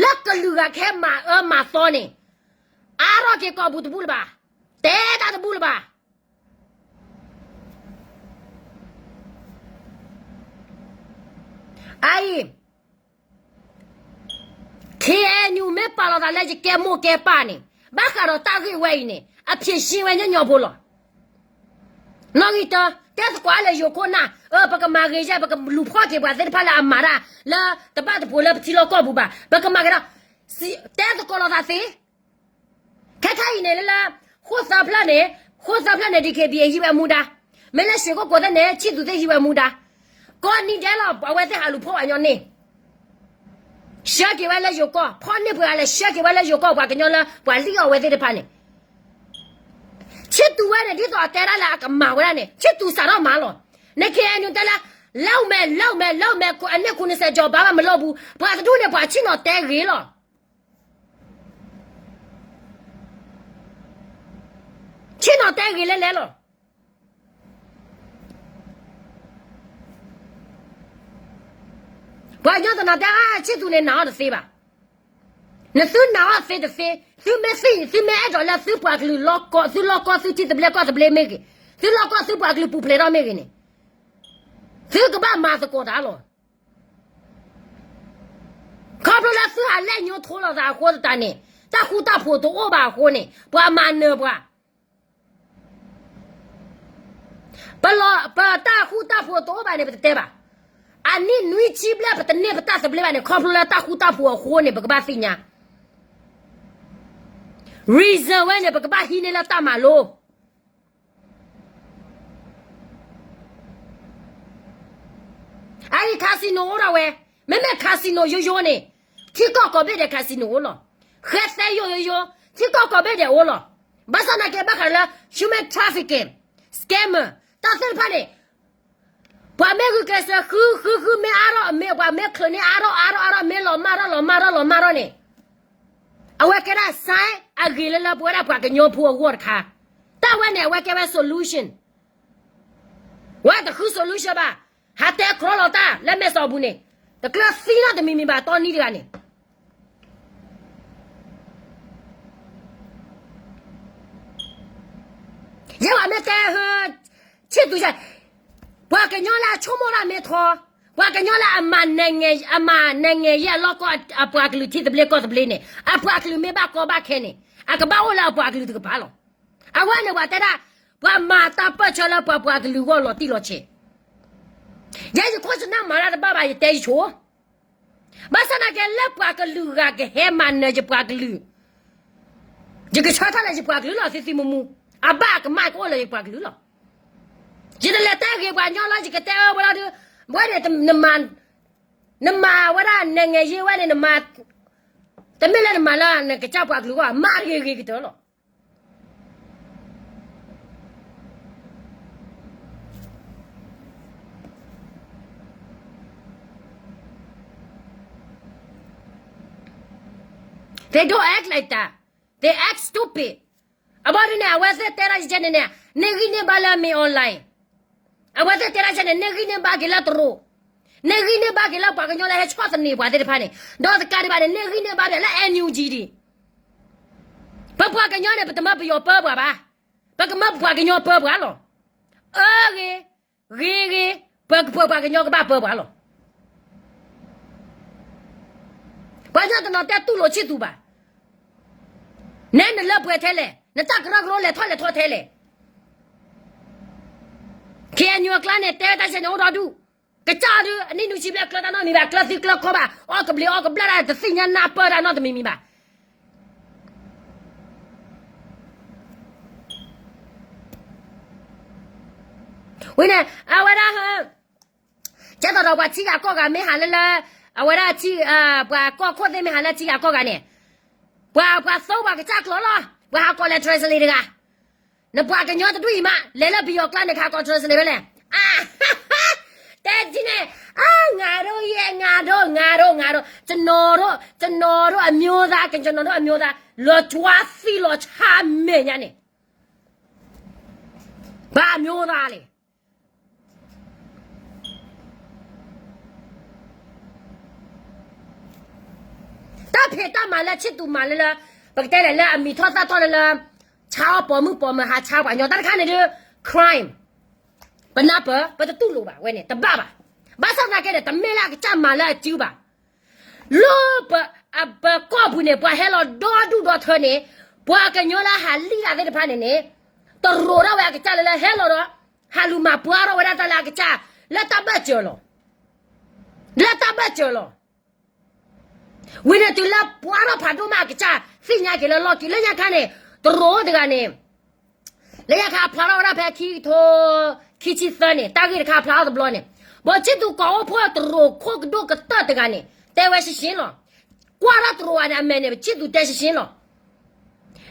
လၢကလုာ်ဂၤခဲမၤအၢမၤသီန့ၣ်, အါထီၣ်က့ၤကိာ်ပူၤတဘူၣ်လၢၤဘၣ်, တဲတၢ်တဘူၣ်လၢၤဘၣ်. အအံၤ KNU မ့ၢ်ပာ်လီၤသးလၢယကဲမိၢ်ကဲပၢ်န့ၣ်, ဘၣ်ဃးဒီးတၢ်ဂ့ၢ်ဝဲအံၤန့ၣ် အဖြေရှင်းဝဲညီညီဖိလီၤ. နီၣ်ဂံၢ်တၢ, တဲသကိးလၢယိၤခိၣ်နၢ်, အၢ ပကမၤဂ့ၤယဲၢ် ပကလူၤဖီၣ်က့ၤပှၤသ့ၣ်တဖၣ်လၢအမၤတၢ်လၢတဘၣ်တပိၤလၢပထံလီၢ်ကီၢ်ပူၤဘၣ်, ပကမၤကဒီး, တဲသကိးလီၤသးသ့ ခဲခါအံၤန့ၣ်လၢလၢ ဃိၣ်သၢဖျၢၣ်န့ၣ်, ဃိၣ်သၢဖျၢၣ်န့ၣ် DKBA ဟံးဝဲမူဒါ, မ့ၢ်လၢရွှေကုက္ကိုသ့ၣ်န့ၣ် ချစ်သူသ့ၣ်ဟံးဝဲမူဒါ, ကိးနံၤဒဲးလီၤ အဝဲသ့ၣ်ဟးလူၤဖီၣ်ပှၤညီန့ၣ်, ဆှၢက့ၤဝဲလၢယိၤကီၢ်, ဖီၣ်န့ၢ်ပှၤဂၤလဲၣ် ဆှၢက့ၤဝဲလၢယိၤကီၢ် ပှၤကညီလၢပှၤလံၣ်အီၣ်ဝဲသ့ၣ်တဖၣ်န့ၣ်, ချစ်သူဝဲန့ၣ် ဒ်သိးအတဲဒၣ်လၢအကမၤဝဲဒၣ်န့ၣ် ချစ်သူစးထီၣ်မၤလီၤ. န KNU တဲလၢ လုပ်မယ် လုပ်မယ် လုပ်မယ် အနှစ် ခုနှစ်ဆယ် ကျော် ဘာမှမလုပ်ဘူး, ပှၤတဒူၣ်န့ၣ် ပှၤဆ့ၣ်နီၤတဲဂ့ၤလီၤ. ဆ့ၣ်နီၤတဲဂ့ၤလဲၣ်လဲၣ်လီၤ. ပှၤကညီတနီၤတဲ အါ ချစ်သူန့ၣ်နာ်အီၤတသ့ဘၣ်. နသုနာ်အီၤသ့တသ့, သုမ့ၢ်သ့ၣ် သုမ့ၢ်အဲၣ်ဒိးလၢသုပှၤကလုာ်လီၢ်ကီၢ် သုလီၢ်ကီၢ် သုထံသဘျ့ကီၢ်သဘျ့မ့ၢ်ဂ့ၤ, သုလီၢ်ကီၢ်သုပှၤကလုာ်ပူၤဖျဲးထီၣ်မ့ၢ်ဂ့ၤန့ၣ်, သုကဘၣ်မၤသကိးတၢ်လီၤ. ခီဖျိလၢသုဟးလဲၣ်ညိထိလိာ်သးအဃိသတးန့ၣ်, တၢ်ဃူတၢ်ဖိးတအိၣ်ဘၣ်အဃိန့ၣ် ပှၤမၤနၢၤပှၤ ပလီၤ ပတၢ်ဃူတၢ်ဖိးတအိၣ်ဘၣ်န့ၣ် ပတတဲဘၣ်. အနံၣ်နွံဆံဘျဲၣ် ပတန့ၢ်ပတၢ်သဘျ့ဘၣ်န့ၣ် ခီဖျိလၢတၢ်ဃူတၢ်ဖိးအဃိန့ၣ် ပကဘၣ်သ့ၣ်ညါ reason ဝဲန့ၣ် ပကဘၣ်ဟံးန့ၢ်လၢတၢ်မၤလိ အအံၤ casino အိၣ်ထီၣ်ဝဲ, မ့မ့ၢ် casino ယိယိန့ၣ်, ထံကီၢ်ကိးဘ့ၣ်ဒဲး casino အိၣ်လီၤ. ဃဲသဲယိယိယိ, ထံကီၢ်ကိးဘ့ၣ်ဒဲးအိၣ်လီၤ. ဘၣ်ဆၣ်သနာ်က့ ဘၣ်ဃးလၢ human trafficking, scammer တၢ်သ့ၣ်တဖၣ်န့ၣ်, ပှၤမ့ၢ်ဂုာ်ကျဲးစၢးဃု ဃု ဃု မ့ၢ်အါထီၣ်အမ့ၢ် ပှၤမ့ၢ်ချုးန့ၢ်အါထီၣ်အါထီၣ်အါထီၣ် မ့ၢ်လီၤမၢ်ထီၣ်လီၤမၢ်ထီၣ်လီၤမၢ်ထီၣ်န့ၣ်, အဝဲကဲဒၣ် sign အဂ့ၤလၢလၢပဝဲဒၣ်ပှၤကညီဖိအဂီၢ်တခါ, တၢ်ဝဲန့ၣ် အဝဲကဲဝဲ solution ဝဲတဃု solution ဘၣ်, ဟးတဲကြီလီၤတၢ်လၢမဲာ်စီၤပူၤန့ၣ်, တကျၢၤသံနီတမံၤမံၤဘၣ် တီနံၤတဂၤန့ၣ်. ယဲပှၤမ့ၢ်တဲ, ဆ့ၣ်သူ, ပှၤကညီလၢအဆိကမိၣ်တၢ်မ့ၢ်ထီ, ပှၤကညီလၢအမၤ, အမၤနဲၣ်ယဲၢ်အလီၢ်ကီၢ် အပှၤကလုာ်ထံသဘျ့ကီၢ်သဘျ့န့ၣ်, အပှၤကလုာ်မ့ၢ်ဘၣ်ကီဘၣ်ခဲန့ၣ်, အကဘၣ်အိၣ်လၢအပှၤကလုာ်တကပၤလီၤ. အဝဲန့ၣ်ပှၤတဲဒၣ်, ပှၤမၤတၢ်ပၢၢ်ဆၢလၢပှၤပှၤကလုာ်ဂီၢ်လီၤတံၢ်လီၤဆဲး, ယဲယခိၣ်ဆနၢ်မၤတၢ်တဘၣ်ဘၣ် ယတဲယဆိ ဘၣ်ဆၣ်သနာ်က့လၢပှၤကလုာ်ဂၤကဟဲမၤနၢၤယပှၤကလုာ်, ယကဆၢထၢၣ်လၢယပှၤကလုာ်လီၤ သံသံမူမူ, အဘၣ်အကမၣ်ကအိၣ်လၢယပှၤကလုာ်လီၤ. ယတလဲၤတဲဂ့ၤပှၤကညီလၢယကတဲအၢဝဲဒၣ်ဒီး, ဝဲန့ၣ်, နမၤဝဲဒၣ်နဲၣ်ယဲၢ်ဝဲန့ၣ် နမၤ, တမ့ၢ်လၢနမၤလၢနကစၢ်ပှၤကလုာ်ဂီၢ် မၤတဂ့ၤဂ့ၤကတၢၢ်လီၤ. အဘၣ်ဒ်န့ၣ် အဝဲသ့ၣ်တဲဒၣ်ယဲန့ၣ်န့ၣ်, န့ၢ်ဂံၢ်န့ၢ်ဘါလၢအမ့ၢ် online, အဝဲသ့ၣ်တဲဒၣ်ယဲန့ၣ် န့ၢ်ဂံၢ်န့ၢ်ဘါက့ၤလၢတရူး, န့ၢ်ဂံၢ်န့ၢ်ဘါက့ၤလၢပှၤကညီလၢဟဲဆီၣ်သနံးပှၤသ့ၣ်တဖၣ်န့ၣ်, ဒီးတကးဒံးဘၣ်န့ၣ် န့ၢ်ဂံၢ်န့ၢ်ဘါဒဲးလၢ NUG ဒံး, ပပှၤကညီန့ၣ် ပတမၢပယီၤပၢပှၤဘၣ်, ပကမၢပပှၤကညီပၢပှၤလီၤ. အၢဂ့ၤ, ဂ့ၤဂ့ၤ, ပကပၢပှၤကညီကဘၣ်ပၢပှၤလီၤ. ပှၤကညီတနီၤတဲတူၢ်လိာ်ဆ့ၣ်သူဘၣ်, နဲနလၢပှဲၤထဲလဲၣ်, နတၢ်ကရၢကရိလဲၤထီၣ်လဲၤထီထဲလဲၣ်. KNU အကျါန့ၣ် တဲတၢ်ဆဲန့ၣ်အိၣ်ဒီဒူၣ်, ကစၢ်ဒုး အနံၣ်နွံဆံဘျဲၣ်ကျၢတၢ်နီတမံၤဘၣ်, ကျၢသံကျၢခီဘၣ်, အီၣ်ကဘျံးအီၣ်ကဘျၣ်တၢ် တသ့ၣ်ညါနၢ်ပၢၢ်တၢ်နီတမံၤမံၤဘၣ်. ဝံၤန့ၣ် အဝဲဒၣ်, ကဲသိးဒီးပှၤထံဂၤကီၢ်ဂၤမ့ၢ်ဟးလၢလၢ, အဝဲဒၣ်, ပှၤကီၢ်ခိၣ်သ့ၣ်မ့ၢ်ဟးလၢထံဂၤကီၢ်ဂၤန့ၣ်, ပှၤ ပှၤသိပှၤကစၢ်ကျိာ်လီၤ, ပှၤဟးကိးလဲၤ translate တဂၤ, နပှၤကညီတဒူၣ်အံၤမး လဲၤလၢပယီၤကျါန့ၣ် ကဟးကိး translate ဖဲလဲၣ်, တဲဒ်န့ၣ်, အါ ငါတို့ရဲ့ ငါတို့ ငါတို့ ငါတို့ ကျွန်တော်တို့ ကျွန်တော်တို့အမျိုးသား ကျွန်တော်တို့အမျိုးသား လီၤကၠွါသံလီၤဆါမဲာ်ညါန့ၣ်, ဘၣ်အမျိုးသားလဲၣ် တၢ်ဖံးတၢ်မၤလၢဆံၣ်သူးမၤလၢလၢ, ပကတဲလဲၣ်လၢအမံၤထီၣ်သၣ်ထီၣ်လၢလၢ, ဆါအီၣ်ပိာ်မုၣ်ပိာ်မၢၤ ဟးဆါပှၤကညီ တၢ်တခါန့ၣ်ဒုး crime, ပနၢ်ပၢၢ် ပတတူၢ်လိာ်ဘၣ်ဝဲန့ၣ် တဘၣ်ဘၣ်. ဘၣ်ဆၣ်သနာ်က့န့ၣ် တမ့ၢ်လၢအကစၢ်မၤလၢအစုဘၣ်. လၢပကီၢ်ပူၤန့ၣ် ပှၤဟဲလီၤဒီဒူၣ်ဒီထၢန့ၣ်, ပှၤကညီလၢဟးလံၣ်တၢ်သ့ၣ်တဖၣ်န့ၣ်န့ၣ်, တရိးထီၣ်ဝဲအကစၢ်လၢလၢဟဲလီၤဒီး, ဟးလူၤမၤပှၢ်ထီၣ်ဝဲဒၣ်တၢ်လၢအကစၢ်, လၢတၢ်ဘၢၣ်စၢၤလီၤ. လၢတၢ်ဘၢၣ်စၢၤလီၤ. ဝံၤန့ၣ်တုၤလၢပှၢ်ထီၣ်ဖးဒိၣ်မးအကစၢ် သ့ၣ်ညါက့ၤလၢလီၢ်ခံ လၢညါခါန့ၣ်, တရိးတဂၤန့ၣ်, လၢညါခါအဖျါထီၣ်ဝဲဒၣ်ဖဲခံကထိ, ခံဆံသၢန့ၣ် တၢ်ဂ့ၢ်တခါအဖျါထီၣ်တဘျီန့ၣ်, ပှၤဆံၣ်သူးကိးအိၣ်ဖှိၣ်တရိးခိၣ်ကဒိၣ်ကတၢၢ်တဂၤန့ၣ် တဲဝဲရှင်းရှင်းလီၤ. ကွၢ်ထီၣ်တရိးဂၤန့ၣ် အမဲာ်န့ၣ် ပဆံၣ်သူးတဲရှင်းရှင်းလီၤ.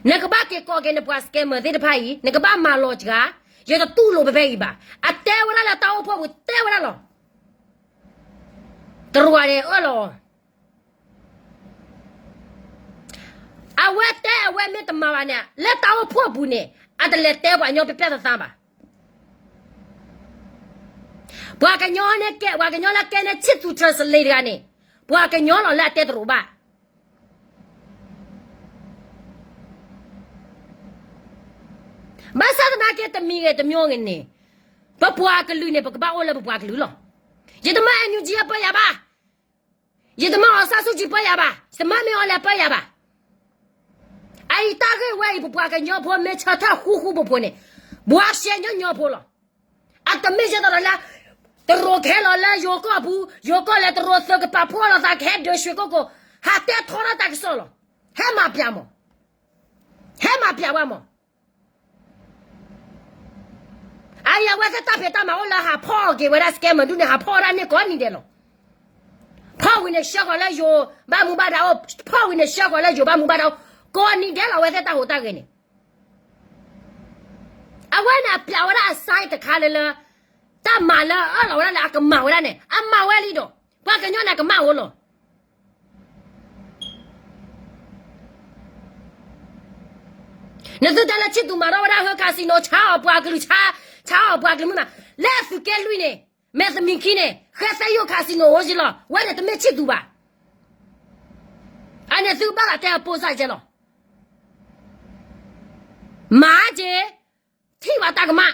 နကဘၣ်က့ၤကိးက့ၤနပှၤ scammer သ့ၣ်တဖၣ်အံၤ နကဘၣ်မၤလီၤစှၤ, ယတတူၢ်လိာ်ဖဲဖဲအံၤဘၣ်. အတဲဝဲဒၣ်လၢတၢ်အိၣ်ဖှိၣ်ပူၤတဲဝဲဒၣ်လီၤ. တရိးဂၤန့ၣ်အၢၣ်လီၤ အဝဲတဲအဝဲမ့ၢ်တမၤဘၣ်န့ၣ် လၢတၢ်အိၣ်ဖှိၣ်အပူၤန့ၣ် အတလဲၤတဲပှၤကညီပျဲၢ်ပျဲၢ်သးသးဘၣ်. ပှၤကညီန့ၣ်ကဲ ပှၤကညီလၢကဲန့ၣ်ဆံၣ်သူး translate တဂၤန့ၣ်, ပှၤကညီလီၤလၢအတဲတရိးဘၣ်. ဘၣ်ဆၣ်သနာ်က့တမံၤဂ့ၤတမံၤဂ့ၤန့ၣ်, ပပှၤကလုာ်န့ၣ် ပကဘၣ်အိၣ်လၢပပှၤကလုာ်လီၤ. ယတမၢ NUG ပၢယၤဘၣ်. ယတမၢ အောင်ဆန်းစုကြည် ပၢယၤဘၣ်, ယတမၢ မင်းအောင်လှိုင် ပၢယၤဘၣ်. အအံၤတၢ်ဂ့ၢ်ဝဲအံၤ ပပှၤကညီဖိမ့ၢ်ဆၢထၢၣ်ဃူဃူဖိးဖိးန့ၣ်, ဘှါရှဲညီညီဖိလီၤ. အတမ့ၢ်ယဲသိးဒီးလၢ တရိးကဟဲလီၤလၢယိၤကီၢ်ပူၤ, ယိၤကီၢ်လဲၤတရိးသုးကပာ်ဖှိၣ်လိာ်သးကဟဲဒုးရွှေကုက္ကို, ဟးတဲထီထီၣ်တၢ်ကစီၣ်လီၤ. ဟဲမၤပျးမး, ဟဲမၤပျးဝဲမး. အအံၤအဝဲသ့ၣ်တၢ်ဖံးတၢ်မၤအိၣ်လၢဟးဖီၣ်က့ၤဝဲဒၣ် scammer ဒူၣ်န့ၣ် ဟးဖီၣ်ဝဲဒၣ်န့ၣ်ကိးနံၤဒဲးလီၤ. ဖီၣ်ဝံၤန့ၣ်ဆှၢဃီၤလၢယိၤဘၣ်မူဘၣ်ဒါအိၣ်, ဖီၣ်ဝံၤန့ၣ်ဆှၢဃီၤလၢယိၤဘၣ်မူဘၣ်ဒါအိၣ်, ကိးနံၤဒဲးလီၤ အဝဲသ့ၣ်တၢ်ဟူးတၢ်ဂဲၤန့ၣ် အဝဲန့ၣ်အပျးဝဲဒၣ်အ sign တခါလၢလၢ တၢ်မၤလၢအအၢၣ်လီၤဝဲဒၣ်လၢအကမၤဝဲဒၣ်န့ၣ် အမၤဝဲလံဒီး ပှၤကညီန့ၣ်ကမၣ်ဧိၤလီၤ. နသုတဲလၢဆံၣ်သူးမၤထီၣ်ဝဲဒၣ်ဟၢ casino ဆါအီၣ်ပှၤကလုာ်ဆါ, ဆါအီၣ်ပှၤကလုာ်မုၢ်မး, လၢသုးက့လွံၢ်န့ၣ် မဲာ်သမံၤခံန့ၣ် ဃဲသဲယိၣ် casino အိၣ်က့လီၤ. ဝဲန့ၣ်တမ့ၢ်ဆံၣ်သူးဘၣ်. အန့ၣ်သုဘၣ်သးတဲအပိၢ်စၢ်ကဲလီၤ. မၤက့ၤ ထံၣ်ဘၣ်တၢ်ကမၣ်,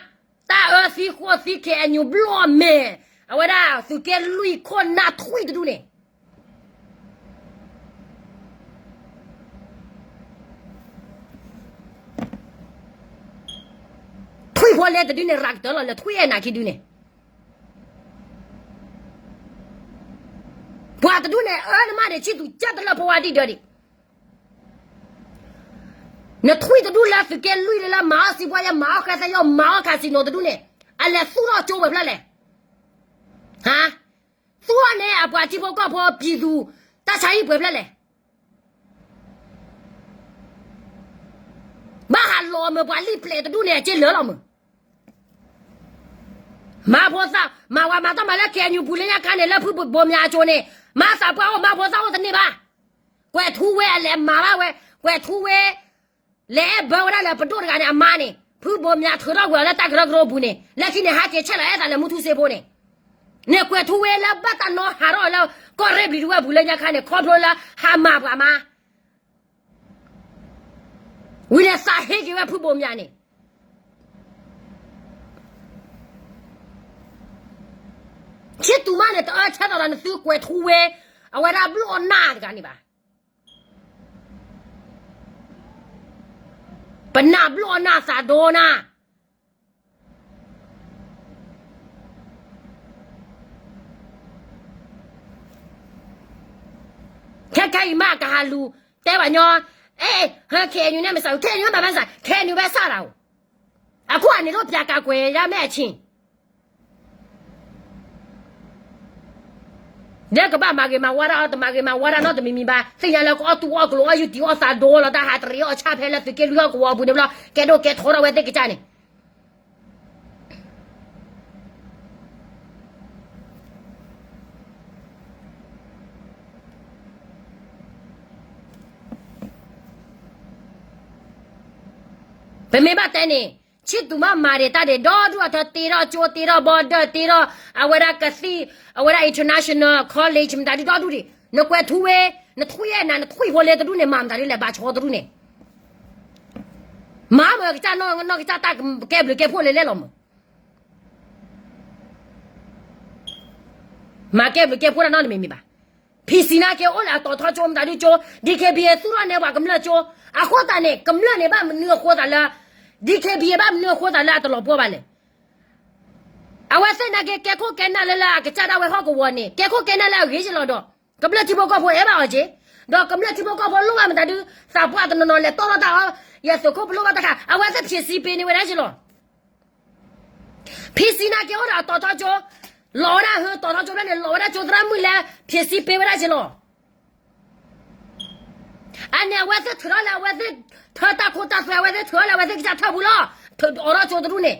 တၢ်အၢသံဃိသံ KNU ဘျီၣ်မဲာ်, အဝဲဒၣ်သုးက့လွံၢ်ခိၣ်နၢ်ထွံၣ်တဒူၣ်န့ၣ် ထွံၣ်ဖိလဲတဒုန့ၣ် ရၤကတၢၢ်လီၤ လဲၤထွံၣ်အဲၣ်နၤခံဒုန့ၣ်, ပှၤတဒူၣ်န့ၣ် အၢနမးန့ၣ် ဆံၣ်သူးကၢ်တလၢဖိဝါဒံၣ်ဒၢးဒံး, နထွံၣ်တဒူၣ်လၢသုးက့လွံၢ်လၢလၢ မၤအီၣ်စံးပှၤယါ မၤအီၣ်ဃဲသဲယိၣ် မၤအီၣ် casino တဒူၣ်န့ၣ် အလဲၤသူၣ်ထီၣ်ကၠိဝဲဖျၢၣ်လဲၣ်. ဟါ, သူၣ်ထီၣ်န့ၢ်အပှၤထံဖိကီၢ်ဖိ ပြည်သူ တၢ်ဆါဟံၣ်ပှဲၤဖျၢၣ်လဲၣ်. ဘၣ်ဟးလီၤမုာ်ပှၤလံၣ်ပျဲးတဒူၣ်န့ၣ် အက့လၢာ်လီၤမုာ်. မၤဖိသၣ်, မၤဝဲမၤတၢ်မၤလၢ KNU ပူၤလၢညါခါန့ၣ် လၢဖုဘိးမၠးအစိၤန့ၣ် မၤသးပှၢ်အိၣ် မၤဖိသၣ်အိၣ်တန့ၢ်ဘၣ်. ကွဲးထူဝ့အလဲၤမၤဘၣ်ဝဲ, ကွဲးထူဝ့ လဲၤအဲၣ်ဘၢဝဲဒၣ်လၢပဒိၣ်တဂၤန့ၣ် အမါန့ၣ် ဖုဘိးမၠးထုးထီၣ်ကွံာ်အီၤလၢတၢ်ကရၢကရိပူၤန့ၣ် လၢခံန့ၣ် ဟးက့ၤဆဲးလီၤအဲၣ်သးလၢမူထူစ့ဖိန့ၣ်, န့ၣ်ကွဲးထူဝ့လၢဘၣ်တၢ်နီၢ်ဟးထီၣ်လၢ ကီၢ်ရ့ၣ်ဘျံးတဝဲၢ်ပူၤလၢညါခါန့ၣ် ခီဖျိလၢဟးမၤပှၤမါ ဝံၤန့ၣ်သးဟ့က့ၤဝဲဖုဘိးမၠးန့ၣ်, ဆံၣ်သူးမးန့ၣ် တအၢဆၢထၢၣ်ဒီးနသုကွဲးထူဝ့ အဝဲဒၣ်ဘျီၣ်နၢ်တဂၤန့ၣ်ဘၣ်. ပနၢ်ဘျီၣ်နၢ်သးဒိနၢ် ခဲခဲအံၤမးကဟးလူၤ တဲပှၤညီ, အဲ, ဟဲ KNU န့ၣ်မ့ၢ်စး KNU မ့ၢ်ဘၣ်စး KNU ဘၣ်စးတၢ်အိၣ်, အခိၣ်အန့ၣ်ဒိၣ်ပျးကးကွဲးယါမဲာ်အဆ့ၣ်, ဒဲကဘၣ်မၤဂ့ၤမၤဝါဒၣ်အီၤ တမၤဂ့ၤမၤဝါဒၣ်နီတမံၤမံၤဘၣ်. သ့ၣ်ညါလၢကအီၣ်တူၢ်အီၣ်ကျိၤအီၣ်ယူၢ်တံၤအီၣ်သးဒီလီၤ တၢ်ဟးတရံးအီၣ်ဆၣ်ဖဲလၢသုးက့လွံၢ်ဟီၣ်ကဝီၤပူၤန့ၣ်ဘျီ ကဲဒိၣ်ကဲထီထီၣ်ဝဲသ့ၣ်ကစၢ်န့ၣ် ပမ့ၢ်ဘၣ်တဲန့ၣ် ဆံၣ်သူးမးမၤဒံးတၢ်ဒံး ဒီဒူၣ်အထၢတ့ထီၣ်ကၠိ တ့ထီၣ် border တ့ထီၣ် အဝဲဒၣ်ကသံၣ် အဝဲဒၣ် international college မတၤဒုဒီဒူၣ်ဒံး နကွဲးထူဝ့ နထွံၣ်အဲၣ်နၤ နထွံၣ်ဖိလ့တဒူၣ်န့ၣ် မၤမတၤဒုလဲၣ် ဘၣ်ဆီတဒူၣ်န့ၣ် မၤမၢ်ကစၢ်နီၢ်ကစၢ်တၢ် ကဲဘျုးကဲဖှိၣ်လဲၤလဲၣ်လီၤမၢ် မၤကဲဘျုးကဲဖှိၣ်တၢ်နီတမံၤမံၤဘၣ်. ဖံဆံးနာ်က့အိၣ်လၢအတီၤထီကၠိ မတၤဒုကၠိ DKBA သူၣ်ထီၣ်နဲပှၤကမျၢၢ်ကၠိ အဃိသတးန့ၣ် ကမျၢၢ်န့ၣ်ဘၣ်မနုၤအဃိသတးလၢ DKBA ဘၣ်မနုၤအဃိသတးလၢအတလီၤပှီၢ်ဘၣ်လဲၣ်. အဝဲသ့ၣ်နာ်က့ ကဲခိၣ်ကဲနၢ်လၢလၢအကစၢ်ဒၣ်ဝဲဟီၣ်ကဝီၤန့ၣ် ကဲခိၣ်ကဲနၢ်လၢအဂ့ၤက့လီၤဒီး ကမျၢၢ်ထံဖိကီၢ်ဖိအဲၣ်ဘၣ်အီၤက့ ဒီးကမျၢၢ်ထံဖိကီၢ်ဖိလိၣ်ဘၣ်မတၤဒု သးပှၢ်တနီၤနီၤလဲၤတီၢ်ထီၣ်တၢ်အီၤ ယသုးခိၣ်ပလိၣ်ဘၣ်တခါ အဝဲသ့ၣ်ဖံးစံးပ့ၤန့ၢ်ဝဲဒၣ်က့လီၤ ဖံဆံးနာ်က့အိၣ်ဒီးအတီၤထီကၠိ လီၤဝဲဒၣ်ဟၢတီၤထီကၠိဖျၢၣ်န့ၣ် လီၤဝဲဒၣ်ကၠိသရၣ်မုၣ်လၢ ဖံးစံးပ့ၤဝဲဒၣ်က့လီၤ. အန့ၣ်အဝဲသ့ၣ်ထုးထီၣ်လၢအဝဲသ့ၣ် ထၢတၢ်ခိတၢ်သွဲ အဝဲသ့ၣ်ထုးထီၣ်လၢအဝဲသ့ၣ်ကစၢ်ထၢၣ်ပူၤလီၤ. အိးထီၣ်ကၠိတဒူၣ်န့ၣ်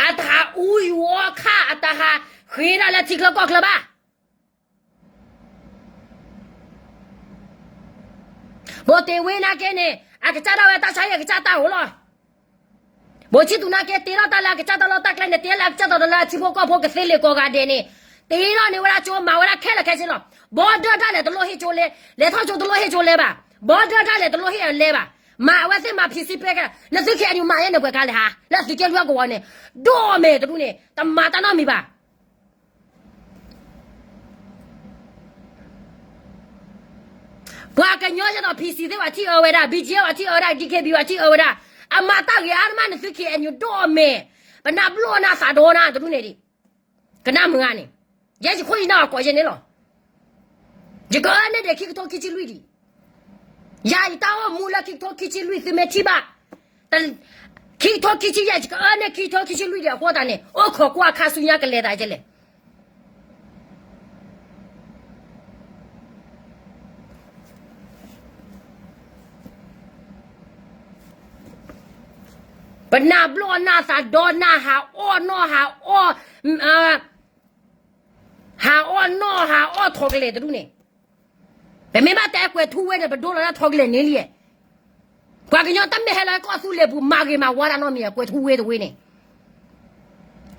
အတဟးအူယူၤအီၣ်ခၣ် အတဟးဃ့ဒၣ်လၢထံချၢကီၢ်ချၢဘၣ်. ဘိးတ့ၢ်ဝ့နာ်က့န့ၣ် အကစၢ်ဒၣ်ဝဲတၢ်ဆါဟံၣ်အကစၢ်တၢ်အိၣ်လီၤ. ဘိးဆံၣ်သူးနာ်က့ တ့ထီၣ်တၢ်လၢအကစၢ်တၢ်လီၢ်တၢ်ကျဲန့ၣ် တ့လၢအကစၢ်တၢ်လီၢ်လၢအထံဖိကီၢ်ဖိကသ့လံာ်ကိးဂၤဒဲးန့ၣ် တ့ထီၣ်န့ၢ်ဝဲဒၣ်ကၠိ မၤဝဲဒၣ်ခဲလၢာ်ခဲဆ့လီၤ. ဘီဒၢတၢ်လဲၣ်တလိၣ်ဟ့ၣ် လဲၤထီၣ်ကၠိတလိၣ်ဟ့ၣ်ကၠိလဲဘၣ်. ဘီဒၢတၢ်လဲၣ်တလိၣ်ဟ့ၣ်အလဲဘၣ်. မၤအဝဲသ့ၣ်မၤဖံးစံးပ့ၤကဲ နသုခဲအံၤမၤယဲန့ၣ်ပှဲၤကါလဲၣ်ဟါ လၢသုးက့လွံၢ်ဟီၣ်ကဝီၤန့ၣ် ဒိၣ်အမဲာ်တဒူၣ်န့ၣ် တမၤတၢ်နီတမံၤဘၣ်. ပှၤကညီယဲဒီး ဖံးစံးသ့ၣ်ပှၤထံၣ်အၢဝဲဒၣ် ဘံၣ်ကၠံ ပှၤထံၣ်အၢဝဲဒၣ် DKBA ပှၤထံၣ်အၢဝဲဒၣ် အမၤတၢ်ဂ့ၤအါတမး နသုခံအဲၣ်ညူးဒိၣ်အမဲာ် ပနၢ်ဘျီၣ်နၢ်သးဒီနၤတဒူၣ်န့ၣ်ဒံး ကနၣ်မုာ်ဂၤန့ၣ် ယဲယခိၣ်ယနၢ်အီၤကိးယဲန့ၣ်လီၤ. ယကအၢန့ၢ်ဒံးခံကထိခံဆံလွံၢ်ဒံး ယၤယတၢ်အိၣ်မူလၢခံကထိခံဆံလွံၢ်သုမ့ၢ်ထံၣ်ဘၣ် ခံကထိခံဆံယဲၢ် ယကအၢန့ၢ်ခံကထိခံဆံလွံၢ်ဒံးအဃိသတးန့ၣ် အိၣ်ခိးကွၢ်ခါဆူညါကလဲၤသးကလဲၣ် ပနၢ်ဘျီၣ်နၢ်သးဒီနၢ် ဟးအီၣ်နီၢ်ဟးအီၣ် ဟးအီၣ်နီၢ်ဟးအီၣ်ထိးကလဲာ်တဒူၣ်န့ၣ် ပမ့ၢ်ဘၣ်တဲကွဲၤထူဝ့န့ၣ် ပဒိလီၤလၢထိးကလဲာ်န့ၣ်လံ. ပှၤကညီတမ့ၢ်ဟဲလီၤလၢကီၢ်သူလ့ၤပူၤ မၤဂ့ၤမၤဝါတၢ်နီတမံၤ ကွဲၤထူဝ့တဝ့န့ၣ်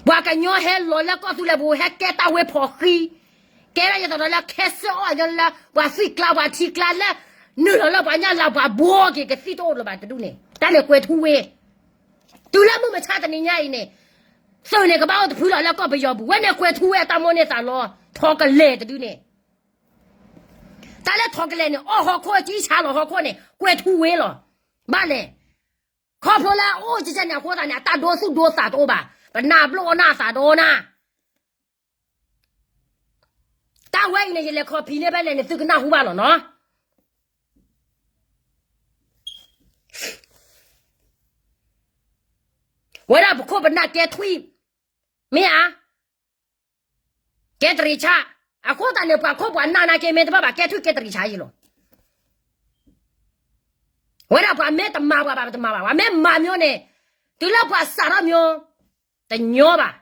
ပှၤကညီဟဲလီၤလၢကီၢ်သူလ့ၤပူၤ ဟဲကဲတၢ်ဝ့ဖီၣ်ဃံ ကဲဒၣ်ယသးဒီးလၢခဲစၢၣ်အီၣ်ညီလၢ ပှၤသွံၣ်ကျါပှၤထံကျါလၢ နုာ်လီၤလၢပှၤညၣ်လၤပှၤဘှီက့ၤကသံၣ်တအိၣ်လၢၤဘၣ်တဒူၣ်န့ၣ် တၢ်န့ၣ်ကွဲၤထူဝ့ တုၤလၢမုၢ်မဆါတနံၤညါအံၤန့ၣ် သုးန့ၣ်ကဘၣ်အိၣ်တဖုလီၤလၢကီၢ်ပယီၤပူၤ ဝဲန့ၣ်ကွဲၤထူဝ့အတၢ်မိၣ်န့ၢ်သးလီ ထိးကလဲာ်တဒုန့ၣ် တၢ်လၢထိးကလဲာ်န့ၣ် အီၣ်ဟီၣ်ခိၣ်ကံဆါလီၤဟီၣ်ခိၣ်န့ၣ် ကွဲၤထူဝ့လီၤ. ဘၣ်လဲၣ် ခီဖျိလၢအအိၣ်ကကဲန့ၣ်အဃိသတးန့ၣ် အတၢ်ဒိသူၣ်ဒိသးတအိၣ်ဘၣ်. ပနၢ်ဘျီၣ်နၢ်သးဒီနၢ် တၢ်ဝဲအံၤန့ၣ် ယလဲၤခီဖံးန့ၢ်ဖဲလဲၣ်န့ၣ် သုကနၢ်ဟူဘၣ်လီၤနီၤ. ဝဲဒၣ်ပခိၣ်ပနၢ်ကဲထွံၣ် မ့ၢ်ဧါ, ကဲတရံးဆါ, အဃိသတးန့ၣ် ပှၤခိၣ်ပှၤနၢ်နာ်က့ မ့ၢ်တဘၣ်ဘၣ် ကဲထွံၣ်ကဲတရံးဆါယံၤလီၤ. ဝဲဒၣ်ပှၤမ့ၢ်တမၤပှၤဘၣ် ပတမၤဘၣ်, ပှၤမ့ၢ်မၤမၠိန့ၣ် တုၤလၢပှၤစးထီၣ်မၠိ တညီဘၣ်.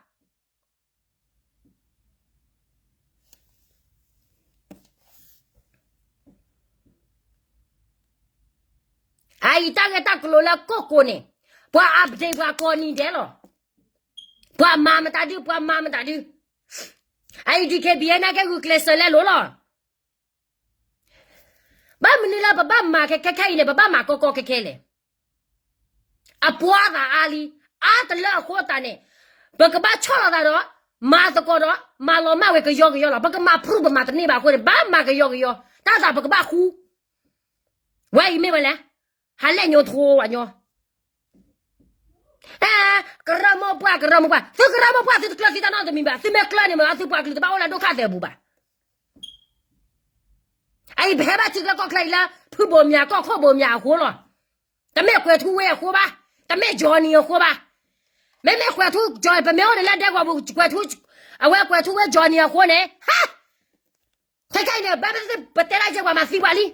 အအံၤတၢ်ဂ့ၢ်တၢ်ကျိၤလၢ ကိၣ်ကိၤန့ၣ် ပှၤ update ပှၤကိးနံၤဒဲးလီၤ. ပှၤမၤမတၤဒု ပှၤမၤမတၤဒု. အအံၤ DKBA နာ်က့ ဂုာ်ကျဲးစၢးလဲၤလိၤလီၤ. ဘၣ်မနုၤလၢပဘၣ်မၤခဲခဲခဲအံၤန့ၣ် ပဘၣ်မၤကီကီခဲခဲလဲၣ်. အပှၤသးအါလံ, အါတလၢအဃိသတးန့ၣ် ပကဘၣ်ဆီၣ်လီၤသးဒီး မၤသကိးဒီး မၤလီၤမၢ်ဝဲကယီကယီလီၤ. ပကမၤ proof ပမၤတန့ၢ်ဘၣ်အဃိန့ၣ် ဘၣ်မၤကယီကယီ, တၢ်သးပကဘၣ်ဃူ. ဝဲအံၤမ့ၢ်ဝဲလဲၣ်, ဟးလဲၣ်ညိထိဝဲညီ အဲ, ကရၢမိၢ်ပှၢ် ကရၢမိၢ်ပှၢ်, သုကရၢမိၢ်ပှၢ် သုတကျၢၤသုတၢ်နီတမံၤဘၣ်, သုမ့ၢ်ကျၢၤန့ၣ်မ့ၢ် သုပှၤကလုာ်တဘၣ်အိၣ်လၢဒုက္ခသည်အပူၤဘၣ်. အအံၤပဟဲဘၣ်ထံချၢကီၢ်ချၢအံၤလၢ ဖုဘိၣ်မၠးကီၢ်ခိၣ်ဘိၣ်မၠးအဃိလီၤ. တမ့ၢ်ကွဲၤထူဝ့အဃိဘၣ်, တမ့ၢ် Johnny အဃိဘၣ်. မ့မ့ၢ်ကွဲၤထူ Johnny ပမ့ၢ်အိၣ်န့ၣ်လၢဒဲကဝီၤပူၤ ကွဲၤထူ အဝဲကွဲးထူဝဲကၠီၤနံၤအဃိန့ၣ် ဟါ, ခဲခဲအံၤန့ၣ် ဘၣ်ပတဲဒၣ်ယဲၢ်ပှၤမၤသံပှၤလံ.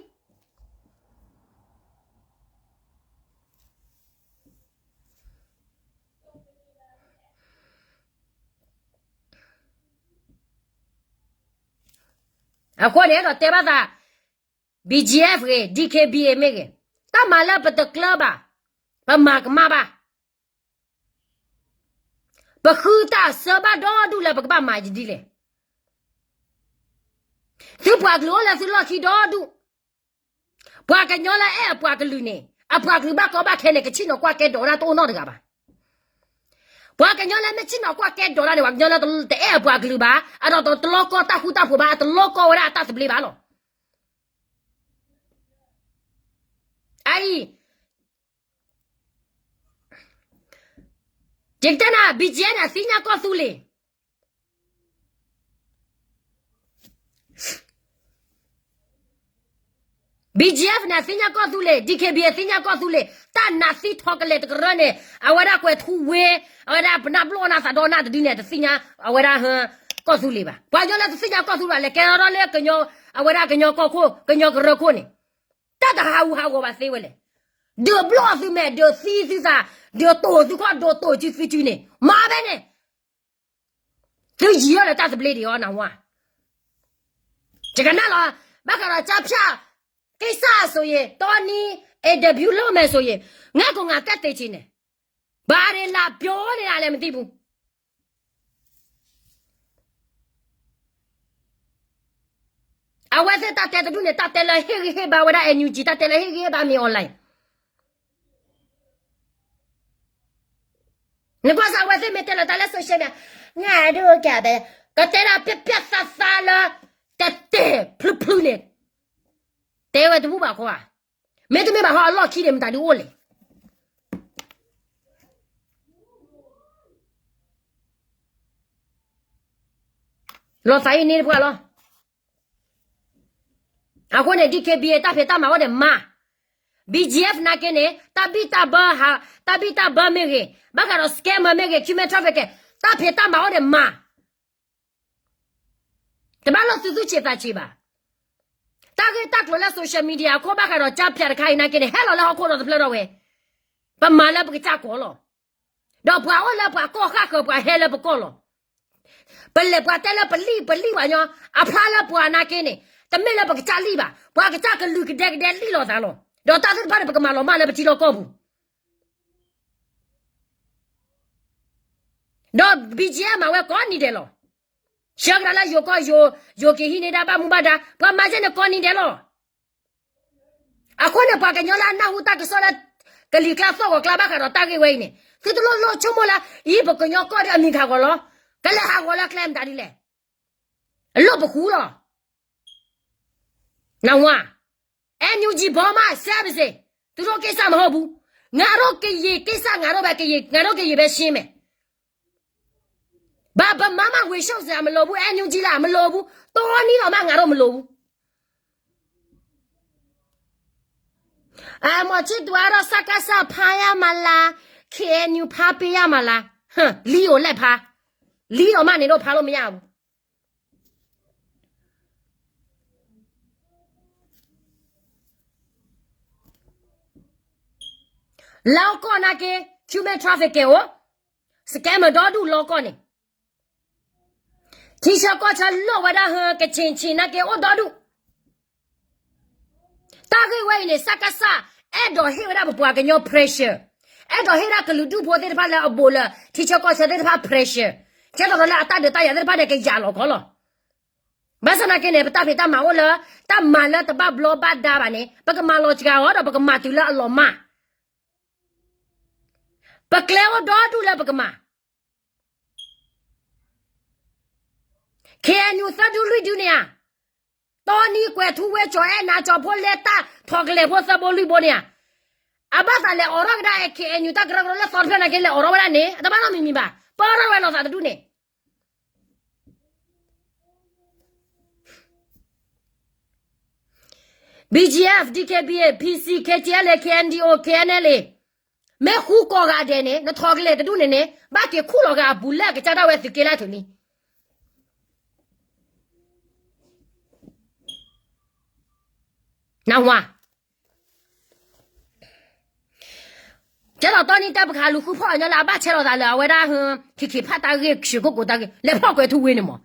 အဃိန့ၣ် အဲၣ်ဒိးတဲဘၣ်သး BGF ဂ့ၤ DKBA မ့ၢ်ဂ့ၤ, တၢ်မၤလၢပတကျၢၤဘၣ်, ပမၤကမၣ်ဘၣ်. ပဃုတၢ်အစၢဘၣ်ဒီဒူၣ်လၢပကဘၣ်မၤဒ်လဲၣ်. သုပှၤကလုာ်အိၣ်လၢသုလီၢ်ခံဒီဒူၣ်, ပှၤကညီလၢအဲၣ်အပှၤကလုာ်န့ၣ် အပှၤကလုာ်ဘၣ်ကီဘၣ်ခဲန့ၣ် ကဆ့ၣ်နီၤကွၢ်ကဲဒိးဝဲဒၣ်တအိၣ်နီတဂၤဘၣ်. ပှၤကညီလၢမ့ၢ်ဆ့ၣ်နီၤကွၢ်ကဲဒိးဒၣ်န့ၣ် ပှၤကညီလၢတအဲၣ်အပှၤကလုာ်ဘၣ်, အဒီးတလီကီတၢ်ဃူတၢ်ဖိးဘၣ်, အတလီကီဝဲဒၣ်အတၢ်သဘျ့ဘၣ်လီၤ. အအံၤ ယကတဲနၤ BGF န့ၣ် အသ့ၣ်ညါကီၢ်သူလ့ၤ. BGF န့ၣ် အသ့ၣ်ညါကီၢ်သူလ့ၤ, DKBA အသ့ၣ်ညါကီၢ်သူလ့ၤ, တၢ်နးသံထီကလဲာ်တကရၢန့ၣ် အဝဲဒၣ်ကွဲးထူဝ့, အဝဲဒၣ်ပနၢ်ဘျီၣ်နၢ်သးဒီးနၢ်တဒုန့ၣ် တသ့ၣ်ညါ အဝဲဒၣ် ကီၢ်သူလ့ၤဘၣ်. ပှၤကညီလၢတသ့ၣ်ညါကီၢ်သူလ့ၤဘၣ် လဲၤကဲထီၣ်လၢ အဝဲဒၣ်ကညီကီၢ်ခိၣ် ကညီကရၢခိၣ်န့ၣ် တၢ်တဟးဂူာ်ဟးဂီၤဘၣ်သ့ဝဲလဲၣ်. ဒုးဘျီၣ်သုမဲာ်, ဒုးသံသုသး, ဒုးတိာ်သုခီၣ်, ဒုးတိာ်စုသုစုန့ၣ် မၤဘဲန့ၣ် သုယံၤအီၤလၢတၢ်သဘျ့ဒံးအီၤနဝါ. ယကနၣ်လီၤ, ဘၣ်ဃးဒီးကၠါဖၠၣ် ကိၣ်စၣ်အစိၤယံၤ, တီနံ, အဲၣ်ဒဘျူးလီၢ်မဲာ်စိၤယံၤ, ငါကီးငါကဲသ့ၣ်ဆံးန့ၣ်, ဘၣ်ရ့လးပျိန့ၣ်ဒၣ်လဲၣ်မတံပူၤ အဝဲသ့ၣ်တၢ်တဲတဒူၣ်န့ၣ် တၢ်တဲလၢဟ့ၣ်ဂံၢ်ဟ့ၣ်ဘါဝဲဒၣ် NUG, တၢ်တဲလၢဟ့ၣ်ဂံၢ်ဟ့ၣ်ဘါမ့ၢ် online. နကွၢ်စၢ်အဝဲသ့ၣ်မ့ၢ်တဲလီၤတၢ်လၢ social media, နဒိကဲဘဲ, ကတဲဒၣ်ပျၢ်ပျၢ်သးသးလၢ တတဲာ်ဖျုဖျုန့ၣ်, တဲဝဲတဘူၣ်ဘၣ်ခီဧါ, မ့တမ့ၢ်ဘၣ်ဟီအလီၢ်ခံန့ၣ် မတၤဒုအိၣ်လဲၣ်. လီၤသးအံၤန့ၣ်တပှၢ်လီၤ. အဃိန့ၣ် DKBA တၢ်ဖံးတၢ်မၤအိၣ်န့ၣ်မၤ, BGF နာ်က့န့ၣ် တၢ်ဘံၣ်တၢ်ဘၢ, တၢ်ဘံၣ်တၢ်ဘၢမ့ၢ်ဂ့ၤ, ဘၣ်ဃးဒီး scammer မ့ၢ်ဂ့ၤ, human trafficking တၢ်ဖံးတၢ်မၤအိၣ်န့ၣ်မၤ. တဘၣ်လိၣ်သုသူၣ်ဆံးသးဆံးဘၣ်. တၢ်ဂ့ၢ်တၢ်ကျိၤလၢ social media အခိၣ်ဘၣ်ဃးဒီးကၠါဖၠၣ်တခါအံၤနာ်က့န့ၣ် ဟဲလီၤလၢဟီၣ်ခိၣ်ဒီတဖျၢၣ်ထီၣ်ဝဲ, ပမၤလၢပကစၢ်ကီးလီၤ. ဒီးပှၤအိၣ်လၢပှၤကီၢ်ဃၣ်ဃၢၤ ပှၤဟဲလၢပကီၢ်လီၤ. ပလဲၤပှၤတဲလၢပလံၣ်ပလံၣ်ပှၤညီ, အဖျါလၢပှၤနာ်က့န့ၣ် တမ့ၢ်လၢပကစၢ်လံၣ်ဘၣ်, ပှၤကစၢ်ကလုာ်ကဒဲကဒဲလံၣ်လီၤသးလီၤ. ဒီးတၢ်သ့ၣ်တဖၣ်န့ၣ် ပကမၤလီၤမၢ်လၢပထံလီၢ်ကီၢ်ပူၤ ဒီး BGF မၤဝဲကိးနံၤဒဲးလီၤ. ဆှၢကဒါလၢယိၤကီၢ်ယိၤ, ယိၤက့ၤဟံးန့ၢ်ဒၣ်ဘၣ်မူဘၣ်ဒါ, ပှၤမၤယဲန့ၣ်ကိးနံၤဒဲးလီၤ. အဃိန့ၣ် ပှၤကညီလၢအနၢ်ဟူတၢ်ကစီၣ်လၢ ကလံၤကျါသီၣ်ဂီၤကျါဘၣ်ဃးဒီးတၢ်ဂ့ၢ်ဝဲအံၤန့ၣ် သုတလိၣ်လိၣ်ဆိကမိၣ်လၢ အံၤပကညီကီၢ်ဒီးအမံၤကဟးဂီၤလီၤ. ကလဲၤဟးဂီၤလၢကျဲမတၤဒ်လဲၣ်. အလိၣ်ပဃူလီၤ. နဝါ, NUG ဘီမး စဲပစ့, သူတို့ကိစ္စမဟုတ်ဘူး. ငါတို့ကရင်ကိစ္စ ငါတို့ပဲကရင်, ငါတို့ကရင်ပဲရှင်းမယ်. ဘာဗမာမှဝေလျှော့စရာမလိုဘူး, NUG လားမလိုဘူး, တောနီတော့မှငါတို့မလိုဘူး. အမ့ၢ်ချစ်သူကတော့ စကစ ဖမ်းရမှာလား, KNU ဖမ်းပေးရမှာလား, ဟမ်, လီအိုလက်ဖမ်း, လီတော့မှနေတော့ဖမ်းလို့မရဘူး. လီၢ်ကီၢ်နာ်က့ human trafficking အိၣ်, scammer ဒီဒူၣ်လီၢ်ကီၢ်န့ၣ်, ထံဆၢကီၢ်ဆၢလိၣ်ဝဲဒၣ်ဟၢကဆ့ၣ်ဆ့ၣ်နာ်က့အိၣ်ဒီဒူၣ်. တၢ်ဂ့ၢ်ဝဲအံၤန့ၣ် စကစ အဲၣ်ဒိးဟ့ၣ်ဝဲဒၣ်ပပှၤကညီ pressure, အဲၣ်ဒိးဟ့ၣ်ဒၣ်ကလုာ်ဒူၣ်ဖိသ့ၣ်တဖၣ်လၢအဘူးလၢ ထံဆၢကီၢ်ဆၢသ့ၣ်တဖၣ် pressure, ကဲသိးဒီးလၢအတၢ်ဒုးတၢ်ယၤသ့ၣ်တဖၣ်န့ၣ် ကယၤလီၤခီလီၤ. ဘၣ်ဆၣ်နာ်က့န့ၣ် ပတၢ်ဖံးတၢ်မၤအိၣ်လၢ တၢ်မၤလၢတဘၣ်ဘျီဘၣ်ဒါဘၣ်န့ၣ် ပကမၤလီၤစှၤအီၤဒီးပကမၤတုၤလၢအလီၤမၢ်. ပကျဲအိၣ်ဒီဒူၣ်လၢပကမၤ KNU သၢဒုလွံၢ်ဒုန့ၣ်ဧါ, တီနံကွဲးထူဝ့ကၠီၤအဲၣ်နၤကၠီၤဖိလဲတၢ်ထီၣ်ကလဲာ်ဖိသၢဘိလွံၢ်ဘိန့ၣ်ဧါ, အဘၣ်သးလဲၤအိးထီၣ်ကဒါ KNU တၢ်ကရၢကရိလၢသီတဖျၢၣ်နာ်က့လဲၤအိးထီၣ်ဝဲဒၣ်န့ၣ် အတဘၣ်နီတမံၤမံၤဘၣ်, ပၢထီၣ်ဝဲလီၤသးတဒူၣ်န့ၣ် BGF, DKBA, PC, KTLA, KNDO, KNLA, မ့ၢ်ဃူကိးဂၤဒဲးန့ၣ် နထီၣ်ကလဲာ်တဒူၣ်န့ၣ်န့ၣ် ဘၣ်က့ၤခူၣ်လီၤဂာ်အပူၤလၢအကစၢ်ဒၣ်ဝဲသုးက့လၢအထုးလံ. နၢ်ဟူဧါ. ကဲထီၣ်တီနံၤတဲပခးလူၤဃုဖီၣ်အီၤညီလၢအဘၣ်ဆဲးလီၤသးလၢအဝဲဒၣ် ခံခံဖးတၢ်ဂ့ၢ် ဆှၢခိၣ်ကိးတၢ်ဂ့ၢ် လဲၤဖီၣ်ကွဲၤထူဝ့န့ၣ်မး,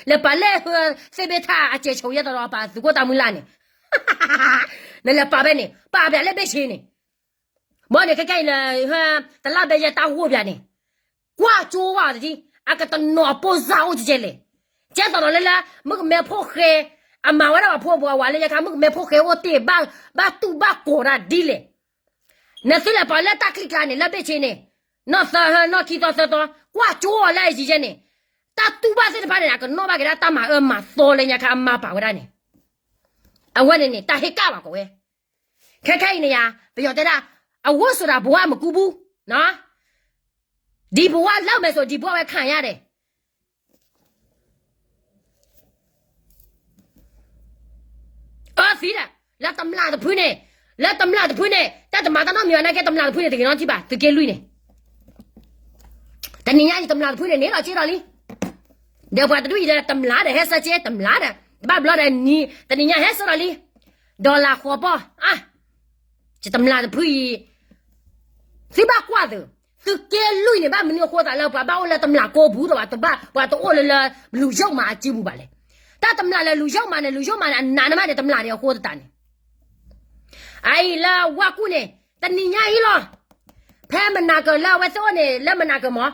လဲၤပာ်လၢ သ့ၣ်ဘ့ၣ်ထၣ်အစဲးဆိးယဲၢ်တီၤဒီးပာ်သုးခိၣ်တၢ်မုၢ်လၢ်န့ၣ်, နလဲၤပာ်ဖဲန့ၣ် ပာ်ပၠးလၢဘ့ၣ်ဆ့န့ၣ်, ဘီန့ၣ်ခဲခဲအံၤလၢ တလါဘဲယဲၢ်တၢ်ဂိၢ်ပၠးန့ၣ်, ကွၢ်ကၠိဝဲတဒံ, အကတနီၤပိၢ်စၢ်အိၣ်ကဲလဲၣ်, ကဲသိးဒီးလၢလၢ မုၣ်ကမဲဖိဃဲ, အမၤဝဲဒၣ်ပှၤဖိပှၤဝၤလၢယခါ မုၣ်ကမဲဖိဃဲအိၣ်တ့ၢ် ဘၣ်တူၢ်ဘၣ်ကီၤတၢ်ဒ်လဲၣ်, နသုလဲၤပာ်လၢတၢ်ချံကျါန့ၣ် လၢဘ့ၣ်ဆ့န့ၣ်, နီၢ်သၢ နီၢ်ခံသီသၢသီ ကွၢ်ကၠိအီၤလၢအယံၤယဲန့ၣ်, တၢ်တူၢ်ဘၣ်သ့ၣ်တဖၣ်န့ၣ် အကနီၣ်ဘၣ်က့ၤဒၣ်တၢ်မၤအၢမၤသီလၢညါခါအမၤပာ်ဝဲဒၣ်န့ၣ်, အဝဲန့ၣ်န့ၣ် တၢ်ဟ့ၣ်ကၣ်ဘၣ်ကီးဝဲ, ခဲခဲအံၤန့ၣ်ယါ, ပယီၤတဲဒၣ်, အဝဲဆိးတၢ်ဘှါမကူဘူး, ဒံဘှါလၢမဲာ်စိး ဒံဘှါဝဲခၣ်ညါဒဲး အၢသံဒၣ်, လၢတမျၢ်တဖုန့ၣ်, လၢတမျၢ်တဖုန့ၣ် တၢ်တမၤတၢ်နီတမံၤဘၣ်နာ်က့ တမျၢ်တဖုန့ၣ် တဂ့ၤနီတထံၣ်ဘၣ် သုးက့လွံၢ်န့ၣ်, တနံၤညါအံၤ တမျၢ်တဖုန့ၣ် န့ၣ်လီၤက့ဒီးလံ, ဒီးပှၤတဒူၣ်အံၤဒီး တမျၢ်ဒီးဟဲဆၢက့ တမျၢ်ဒီး တဘၣ်ဘျီဒီး တနံၤညါဟဲဆၢဒီးလံ, ဒီးလၢဃီပီၢ်, တမျၢ်တဖုအံၤ သုဘၣ်ကွၢ်သု, သုးက့လွံၢ်န့ၣ် ဘၣ်မနုၤအဃိသးလၢပှၤဘၣ်အိၣ်လၢတမျၢ်ကိးပူၤဒီး ပှၤတဘၣ် ပှၤတအိၣ်လၢလၢ လူၤယုၢ်မးအစုပူၤဘၣ်လဲၣ်, တၢ်တမျၢ်လၢလူၤယုၢ်မးန့ၣ် လူၤယုၢ်မးန့ၣ် အနးန့ၢ်မးန့ၣ် တမျၢ်န့ၣ်အဃိသတးန့ၣ်, အအံၤလၢဝါကူၣ်န့ၣ် တနံၤညါအံၤလီၤ, ဖဲမနၤကၢၤလၢအဝဲသ့ၣ်အိၣ်န့ၣ် လၢမနၤကၢၤမး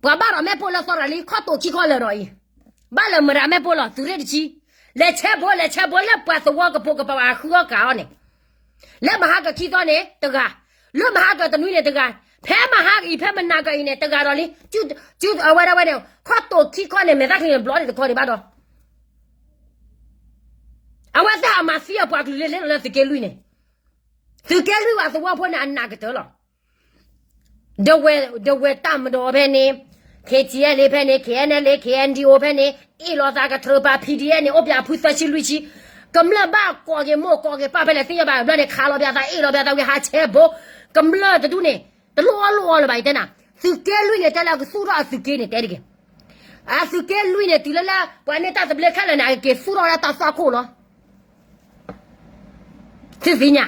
ပှၤဘၣ်ဒီးမဲာ်ပိၢ်လၢသီတၢ်လံ ခီၣ်တိာ်ခံခီလၢာ်ဒီးအံၤ, ဘၣ်လၢမတၤမဲာ်ပိၢ်လီၤ သုးရ့ၣ်တဆံ, လဲၤဆဲးဘိ လဲၤဆဲးဘိလၢပှၤသဝီကပိာ်ကပၤအဃုအီၣ်ကၤအီၤန့ၣ်, လၢမဟါကၢၤခံသီန့ၣ်တဂၤ, လၢမဟါကၢၤတနွံန့ၣ်တဂၤ, ဖဲမဟါကအံၤဖဲမနၤကၢၤအံၤန့ၣ် တဂၤဒီးလံ, အဝဲဒၣ်ဝဲန့ၣ် ခီၣ်တိာ်ခံခီန့ၣ် မဲာ်သၣ်ချံန့ၣ် ဘျီန့ၣ်တခီန့ၣ်ဘၣ်ဒီး အဝဲသ့ၣ်အမၤသံအပှၤကလုာ်လၢလဲၤလီၤလၢသုးက့လွံၢ်န့ၣ်, သုးက့လွံၢ်ဝဲသဝီဖိန့ၣ် အနးကတၢၢ်လီၤ. ဒဝဲၢ်တၢ်မၤဒီးဖဲန့ၣ်, ခ့ၣ်ထံၣ်အဲၣ်လ့ ဖဲန့ၣ်, ခ့ၣ်အဲၣ်နဲၣ်လ့, ခ့ၣ်အဲၣ်ဒံၣ်အိၣ်ဖဲန့ၣ်, အ့ၣ်လိာ်သးကထြၢပာ် ဖံဒံၣ်အဲၣ်န့ၣ် အိၣ်ပၠးဖုသၢဆံလွံၢ်ဆံ, ကမျၢၢ်ဘၣ်ကိးက့ၤမိၢ်ကိးက့ၤပၢ်ဖဲလဲၣ်သ့ၣ်ညါဘၣ်ဘျီန့ၣ် ခးလီၤပၠးသး အ့ၣ်လိာ်ပၠးသးဝံၤဟးဆဲးဘိ, ကမျၢၢ်တဒူၣ်န့ၣ် တလိၣ်အီၣ်လိၣ်အီလၢၤဘၣ် ယတဲနၤ, သုးက့လွံၢ်န့ၣ် တဲလၢအကသူၣ်ထီၣ်အသုးက့န့ၣ် တဲတဂ့ၤ, အသုးက့လွံၢ်န့ၣ် တုၤလၢလၢ ပှၤန့ၢ်တၢ်သဘျ့ခဲလၢာ်န့ၣ် အကက့ၤသူၣ်ထီၣ်ဝဲဒၣ်တၢ်သွၣ်ခိၣ်လီၤ. သုသ့ၣ်ညါ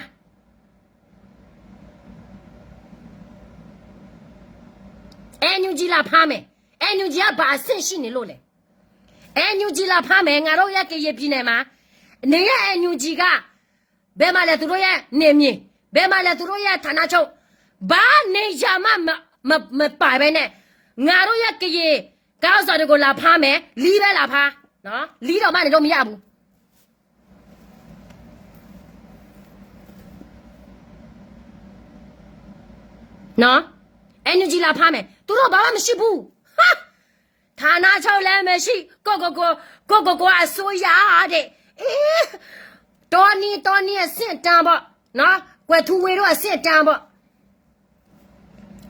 အဲၣ်ယူၣ်ကၠံလၢဖါမဲာ်, အဲၣ်ယူၣ်ကၠံအဘၣ်အဆ့ၣ် ရှိနေလို့လဲၣ်, အဲၣ်ယူၣ်ကၠံလၢဖါမဲာ် ငါတို့ရဲ့ကရင်ပြည်နယ်မှာ, နေရဲ့အဲၣ်ယူၣ်ကၠံက ဘယ်မှာလဲသူတို့ရဲ့နယ်မြေ, ဘယ်မှာလဲသူတို့ရဲ့ဌာနချုပ်, ဘာနေရာမှမပါဘဲနဲ့ ငါတို့ရဲ့ကရင်ခေါင်းဆောင်တွေကိုလာဖမ်းမယ်, လီပဲလာဖမ်း, လီတော့မှနေတော့မရဘူး. နော်, အဲၣ်ယူၣ်ကၠံ လာဖမ်းမယ်, သူတို့ဘာမှမရှိဘူး. ဟာ, ဌာနချုပ်လည်းမရှိ, ကိုယ့်ကိုယ်ကို, ကိုယ့်ကိုယ်ကိုအစိုးရတဲ့, အေး, တောနီတောနီအဆင့်တန်းပေါ့, နော်, ကွယ်ထူဝေတို့အဆင့်တန်းပေါ့.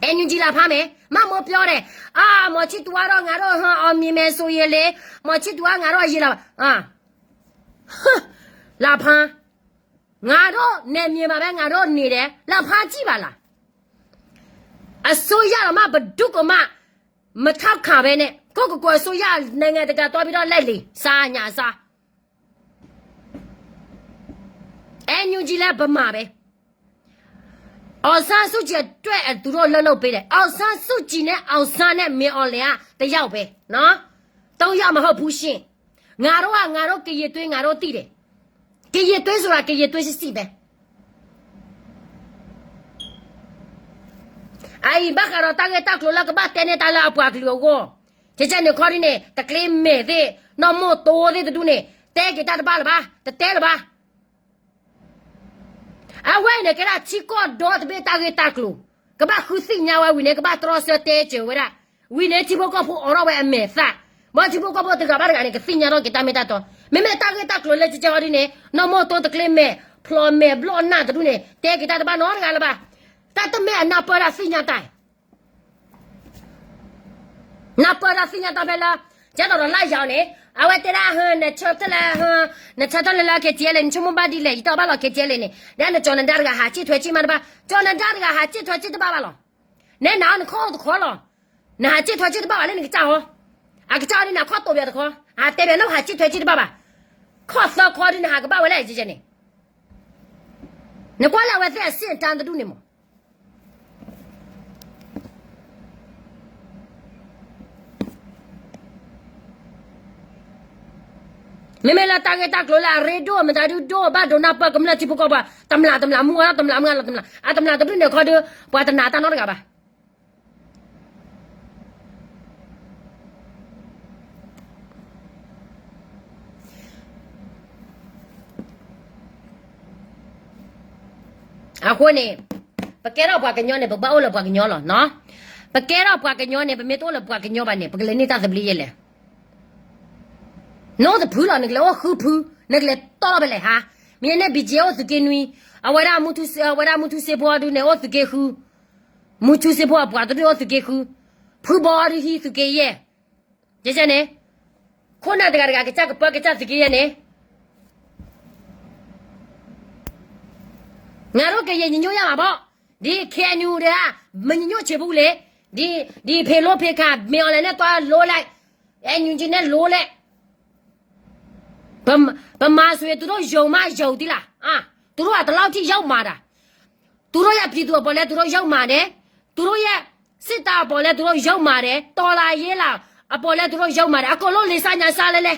အဲၣ်ယူၣ်ကၠံ လာဖမ်းမယ်, မမိုးပြောတယ်, အာ, မော်ချစ်သူကတော့ ငါတို့ အောင်မြင်မယ်ဆိုရင်လေ, မော်ချစ်သူက ငါတို့အရေးလာပါ, အာ, လာဖမ်း, ငါတို့နယ်မြေမှာပဲ ငါတို့နေတယ်, လာဖမ်းကြည့်ပါလား. အစိုးရတော့မှ ဘယ်သူကမှ မထောက်ခံပဲနဲ့ ကိုယ့်ကိုယ်ကိုယ်အစိုးရ နိုင်ငံတကာသွားပြီးတော့ လက်လီစား ညစား. အဲၣ်ယူၣ်ကၠံ လည်းဗမာပဲ, အောင်ဆန်းစုကြည်အတွက် သူတို့လှုပ်လှုပ်ပေးတယ်, အောင်ဆန်းစုကြည်နဲ့ အောင်ဆန်းနဲ့ မင်းအောင်လှိုင်က တစ်ယောက်ပဲနော်, သုံးယောက်မဟုတ်ဘူးရှင်. ငါတို့က ငါတို့ကရင်သွေး ငါတို့သိတယ်, ကရင်သွေးဆိုတာ ကရင်သွေးစစ်စစ်ပဲ. အအံၤဘၣ်ဃးဒီးတၢ်ဂ့ၢ်တၢ်ကျိၤလၢကဘၣ်တဲန့ၢ်တၢ်လၢအပှၤကလုာ်အဂီၢ်, ကဲကဲန့ၣ်ခီဒ်န့ၣ် တကျ့မဲာ်သ့ၣ် နီၢ်မိၢ်တိသ့ၣ်တဒူၣ်န့ၣ် တဲက့ၤတၢ်တဘၣ်လၢၤဘၣ်, တတဲလၢၤဘၣ်. အဝဲအံၤန့ၣ် ကဲဒၣ်ထံကီၢ်ဒီတဘ့ၣ်တၢ်ဂ့ၢ်တၢ်ကျိၤ, ကဘၣ်ဃုသ့ၣ်ညါဝဲဝံၤန့ၣ် ကဘၣ်တြီဆၢတဲစၢၤဝဲဒၣ်, ဝံၤန့ၣ်ထံဖိကီၢ်ဖိအိးထီၣ်ဝဲအမဲာ်သၣ်, ဘၣ်ထံဖိကီၢ်ဖိတဂၤဘၣ်တဂၤန့ၣ် ကသ့ၣ်ညါထီၣ်က့ၤတၢ်မ့ၢ်တၢ်တီ, မ့မ့ၢ်တၢ်ဂ့ၢ်တၢ်ကျိၤလၢကဲကဲအီၤဒ်န့ၣ် နီၢ်မိၢ်တိတကျ့မဲာ် ဖျိးမဲာ်ဘျီၣ်နၢ်တဒူၣ်န့ၣ် တဲက့ၤတၢ်တဘၣ်နီတဂၤလၢၤဘၣ်. တၢ်တမ့ၢ်အနၢ်ပၢၢ်တၢ်သ့ၣ်ညါတၢ် နၢ်ပၢၢ်တၢ်သ့ၣ်ညါတၢ်ဖဲလၢ ကဲသိးဒီးလၢယၤန့ၣ် အဝဲတဲဒၣ် နဆၢထၢၣ်လၢ နဆၢထၢၣ်လၢလၢ KTLA န့ၣ် နဆိကမိၣ်ဘၣ်ဒ်လဲၣ်, ယတဲအီၤဘၣ်လီၤ KTLA န့ၣ် ဒီးနကၠီၤနဒါတဂၤဟးစံၣ်ထွဲစံၣ်မးတဘၣ်, ကၠီၤနဒါတဂၤဟးစံၣ်ထွဲစံၣ်တဘၣ်ဘၣ်လီၤ. နဲနၤအီၤနခီၣ်တခီလီၤ, နဟးစံၣ်ထွဲစံၣ်တဘၣ်ဘၣ်လၢနကစၢ်ဟီ, အကစၢ်အီၤဒ်န့ၣ် အခီၣ်တိာ်ပယီၤတခီ, အတဲပယီၤန့ၣ်ဟးစံၣ်ထွဲစံၣ်တဘၣ်ဘၣ်, ခီၣ်သၢခီဒ်န့ၣ် ဟးကဘၣ်ဝဲလၢအကဲကဲန့ၣ် နကွၢ်လၢအဝဲသ့ၣ်အဆ့ၣ်တၢ်တဒူၣ်န့ၣ်မး မ့မ့ၢ်လၢတၢ်ဂ့ၢ်တၢ်ကျိၤလၢအရ့ဒိၣ် မတၤဒုဒိၣ် ဘၣ်ဒိနၢ်ပၢၢ်ကမျၢၢ်ထံဖိကီၢ်ဖိ တမျၢ်တမျၢ်မူဂၤလီၤ တမျၢ်မူဂၤလီၤ တမျၢ် အတမျၢ်တဒူၣ်န့ၣ်ခီဒီး ပှၤတနာ်တၢ်နီတဂၤဘၣ်. အဃိန့ၣ် ပကဲထီၣ်ပှၤကညီန့ၣ် ပဘၣ်အိၣ်လၢပှၤကညီလီၤနီၤ. ပကဲထီၣ်ပှၤကညီန့ၣ် ပမ့ၢ်တအိၣ်လၢပှၤကညီဘၣ်န့ၣ် ပကလဲၤန့ၢ်တၢ်သဘျ့ယဲလဲၣ်. နအိၣ်တဖုလီၤ နကလဲၤအိၣ်ဃုဖု, နကလဲၤတီၢ်လီၤဖဲလဲၣ်ဟါ. မ့ၢ်န့ၣ် ဘံၣ်ကၠ့ အိၣ်သုးက့နွံ, အဝဲဒၣ်မူထူစ့, အဝဲဒၣ်မူထူစ့ဖိဒုန့ၣ် အိၣ်သုးက့ဃု, မူထူစ့ဖိအပှၤတဒူၣ်အိၣ်သုးက့ဃု, ဖုဘီဒုဟံးသုးက့ယဲၢ်, ကဲကဲန့ၣ်, ခိၣ်နၢ်တဂၤတဂၤကစၢ်ကပၢကစၢ်သုးက့ယဲၢ်န့ၣ် ငါတို့ကရင်ညီညွတ်ရမှာပေါ့, ဒီ KNU ဒီး မညီညွတ်ချင်ဘူးလေ, ဒီ ဒီ ဖယ်လို့ ဖယ်ခံ မင်းအောင်လှိုင်နဲ့ သွားလို့လိုက်, NUG နဲ့ လို့လိုက်, ဗမာဆိုရင် သူတို့ ယုံမှ ယုံသီးလား, သူတို့က ဒီလောက်ထိ ရောက်မှာတာ, သူတို့ရဲ့ ပြည်သူအပေါ်လည်း သူတို့ ယုံမှာတယ်, သူတို့ရဲ့ စစ်တပ်အပေါ်လည်း သူတို့ ယုံမှာတယ်, တော်လှန်ရေးလား အပေါ်လည်း သူတို့ ယုံမှာတယ်, အကုန်လုံး လီၤစၢ်ညါစၢ်လဲလဲ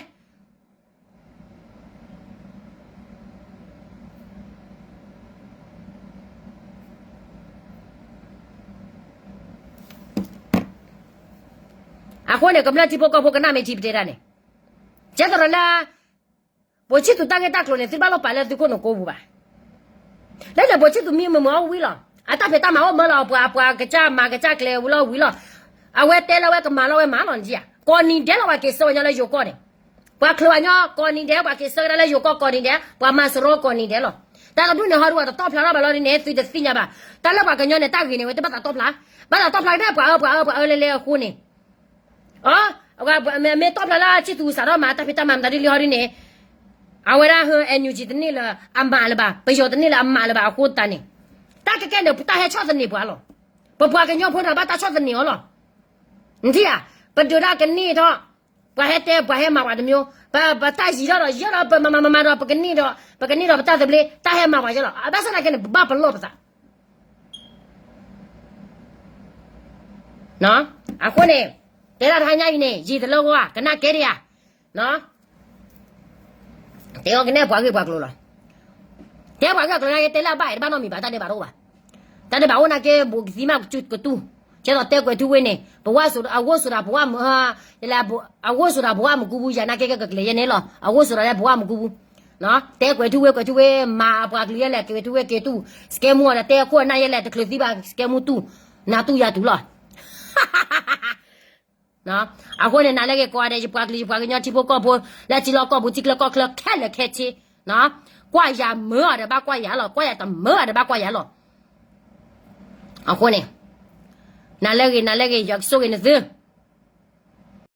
အဃိန့ၣ် ကမျၢၢ်ထံဖိကီၢ်ဖိကနၣ်မ့ၢ်ထံပတဲတၢ်န့ၣ်, ကဲသရၣ်လၢ ပိာ်ဆံသူးတၢ်ဂ့ၢ်တၢ်ကျိၤန့ၣ် သုတဘၣ်လီၤပာ်လၢသုခိၣ်နူာ်ကိးပူၤဘၣ်. လၢန့ၣ် ပိာ်ဆံသူးမံမုာ်မုာ်အီၣ်ဝံၤလီၤ. အတၢ်ဖံးတၢ်မၤအိၣ်မၢလီၤ ပှၤပှၤကစၢ်မၤကစၢ်ကျဲဝံၤလီၤဝံၤလီၤ. အဝဲတဲလၢအဝဲကမၤလီၤဝဲမၤလီၤန့ၣ်ဧါ. ကိးနံၤဒဲးလီၤ ပှၤက့ၤဆှၢဝဲညီလၢယိၤကီၢ်န့ၣ်, ပှၤချုးဝဲညီကိးနံၤဒဲး ပှၤက့ၤဆှၢကဒါလၢယိၤကီၢ်ကိးနံၤဒဲး ပှၤမၤစရီကိးနံၤဒဲးလီၤ. တၢ်တဒူၣ်န့ၣ် ဟီဒုးဝဲတတီၢ်ဖျါထီၣ်ဘၣ်လီၤဒ်န့ၣ် သုတသ့ၣ်ညါဘၣ်. တၢ်လၢပှၤကညီန့ၣ် တၢ်ဂ့ၤန့ၣ် ဝဲတဘၣ်သးတီၢ်ဖျါ, ဘၣ်သးတီၢ်ဖျါကဒါပှၤအၢပှၤအၢပှၤအၢလဲလဲအဃိန့ၣ် အ မ့ၢ်တီၢ်ဖျါလၢဆံသူးစးထီၣ်မၤ တၢ်ဖံးတၢ်မၤမတၤဒ်လံဟီဒ်န့ၣ်, အဝဲဒၣ် NUG တန့ၢ်လၢအမးလၢၤဘၣ်, ပယီၤတန့ၢ်လၢအမးလၢၤဘၣ်အဃိသတးန့ၣ်, တၢ်ကဲကဲန့ၣ် တၢ်ဟဲဆီၣ်သနံးပှၤလီၤ. ပပှၤကညီဖိန့ၣ်ဘၣ်တၢ်ဆီၣ်သနံးအီၤလီၤ. နထံၣ်ဧါ, ပဒုးတၢ်ကန့ၢ်ထီၣ်, ပှၤဟဲတဲပှၤဟဲမၤပှၤတမျိုး, ပတၢ်ယံၤထီၣ်ဒီးယံၤထီၣ်ဒီး ပမၤမၤမၤမၤဒီးပကန့ၢ်ဒီး ပကန့ၢ်ဒီးပတၢ်သဘျ့ တၢ်ဟဲမၤပှၤယဲလီၤ. အဘၣ်ဆၣ်သနာ်က့န့ၣ် ပဘၣ်ပလီၢ်ပသး အဃိန့ၣ်, တဲဒၣ်တဟါညါအံၤန့ၣ် ယံာ်တလၢဂီၢ်ဧါ ကနၣ်ကဲဒံးဧါ, တဲအီၤကနဲၣ်ပှၤဂ့ၢ်ပှၤကျိၤလီၤ. တဲပှၤဂ့ၢ်ကျိၤနာ်က့ တဲလၢအဘၣ်အဲၣ်တဘၣ်နီတမံၤဘၣ် တၢ်ဒဲးဘးတအိၣ်ဘၣ်. တၢ်ဒဲးဘးအိၣ်နာ်က့ ဘူးကသံမးကတူၢ်, ကဲသိးတဲကွဲးထူဝ့န့ၣ် ပဝါ အဝိုးဆိုတာ် ပဝါမ အဝိုးဆိုတာ် ပဝါမကူဘူး ယၤနာ်က့ကကလဲၤယဲန့ၣ်လီၤ. အဝိုးဆိုတာ်လၢပဝါမကူဘူး, တဲကွဲးထူဝ့ ကွဲးထူဝ့ မၤအပှၤကလုာ်ယဲလဲၣ် ကွဲးထူဝ့က့ၤတူၢ်, စကဲမူအီၤဒီး တဲအခိၣ်အနၢ်ယဲလဲၣ် တချုးသံဘၣ် စကဲမူတူၢ်, နၤတူၢ်ယၤတူၢ်လီၤ. အဃိန့ၣ် နၤလၢဂ့ၤကိးဂၤဒဲး ယပှၤကလုာ် ယပှၤကညီထံဖိကီၢ်ဖိ လၢထံလီၢ်ကီၢ်ပူၤ ထံချၢကီၢ်ချၢ ခဲလၢာ်ခဲဆ့, ကွၢ်ယၤမၢအီၤဒီးဘၣ်ကွၢ်ယၤလီၤ, ကွၢ်ယၤတမၢအီၤဒီးဘၣ်ကွၢ်ယၤလီၤ. အဃိန့ၣ် နၤလၢဂ့ၤ နၤလၢဂ့ၤ ယွၤကဆိၣ်ဂ့ၤနသု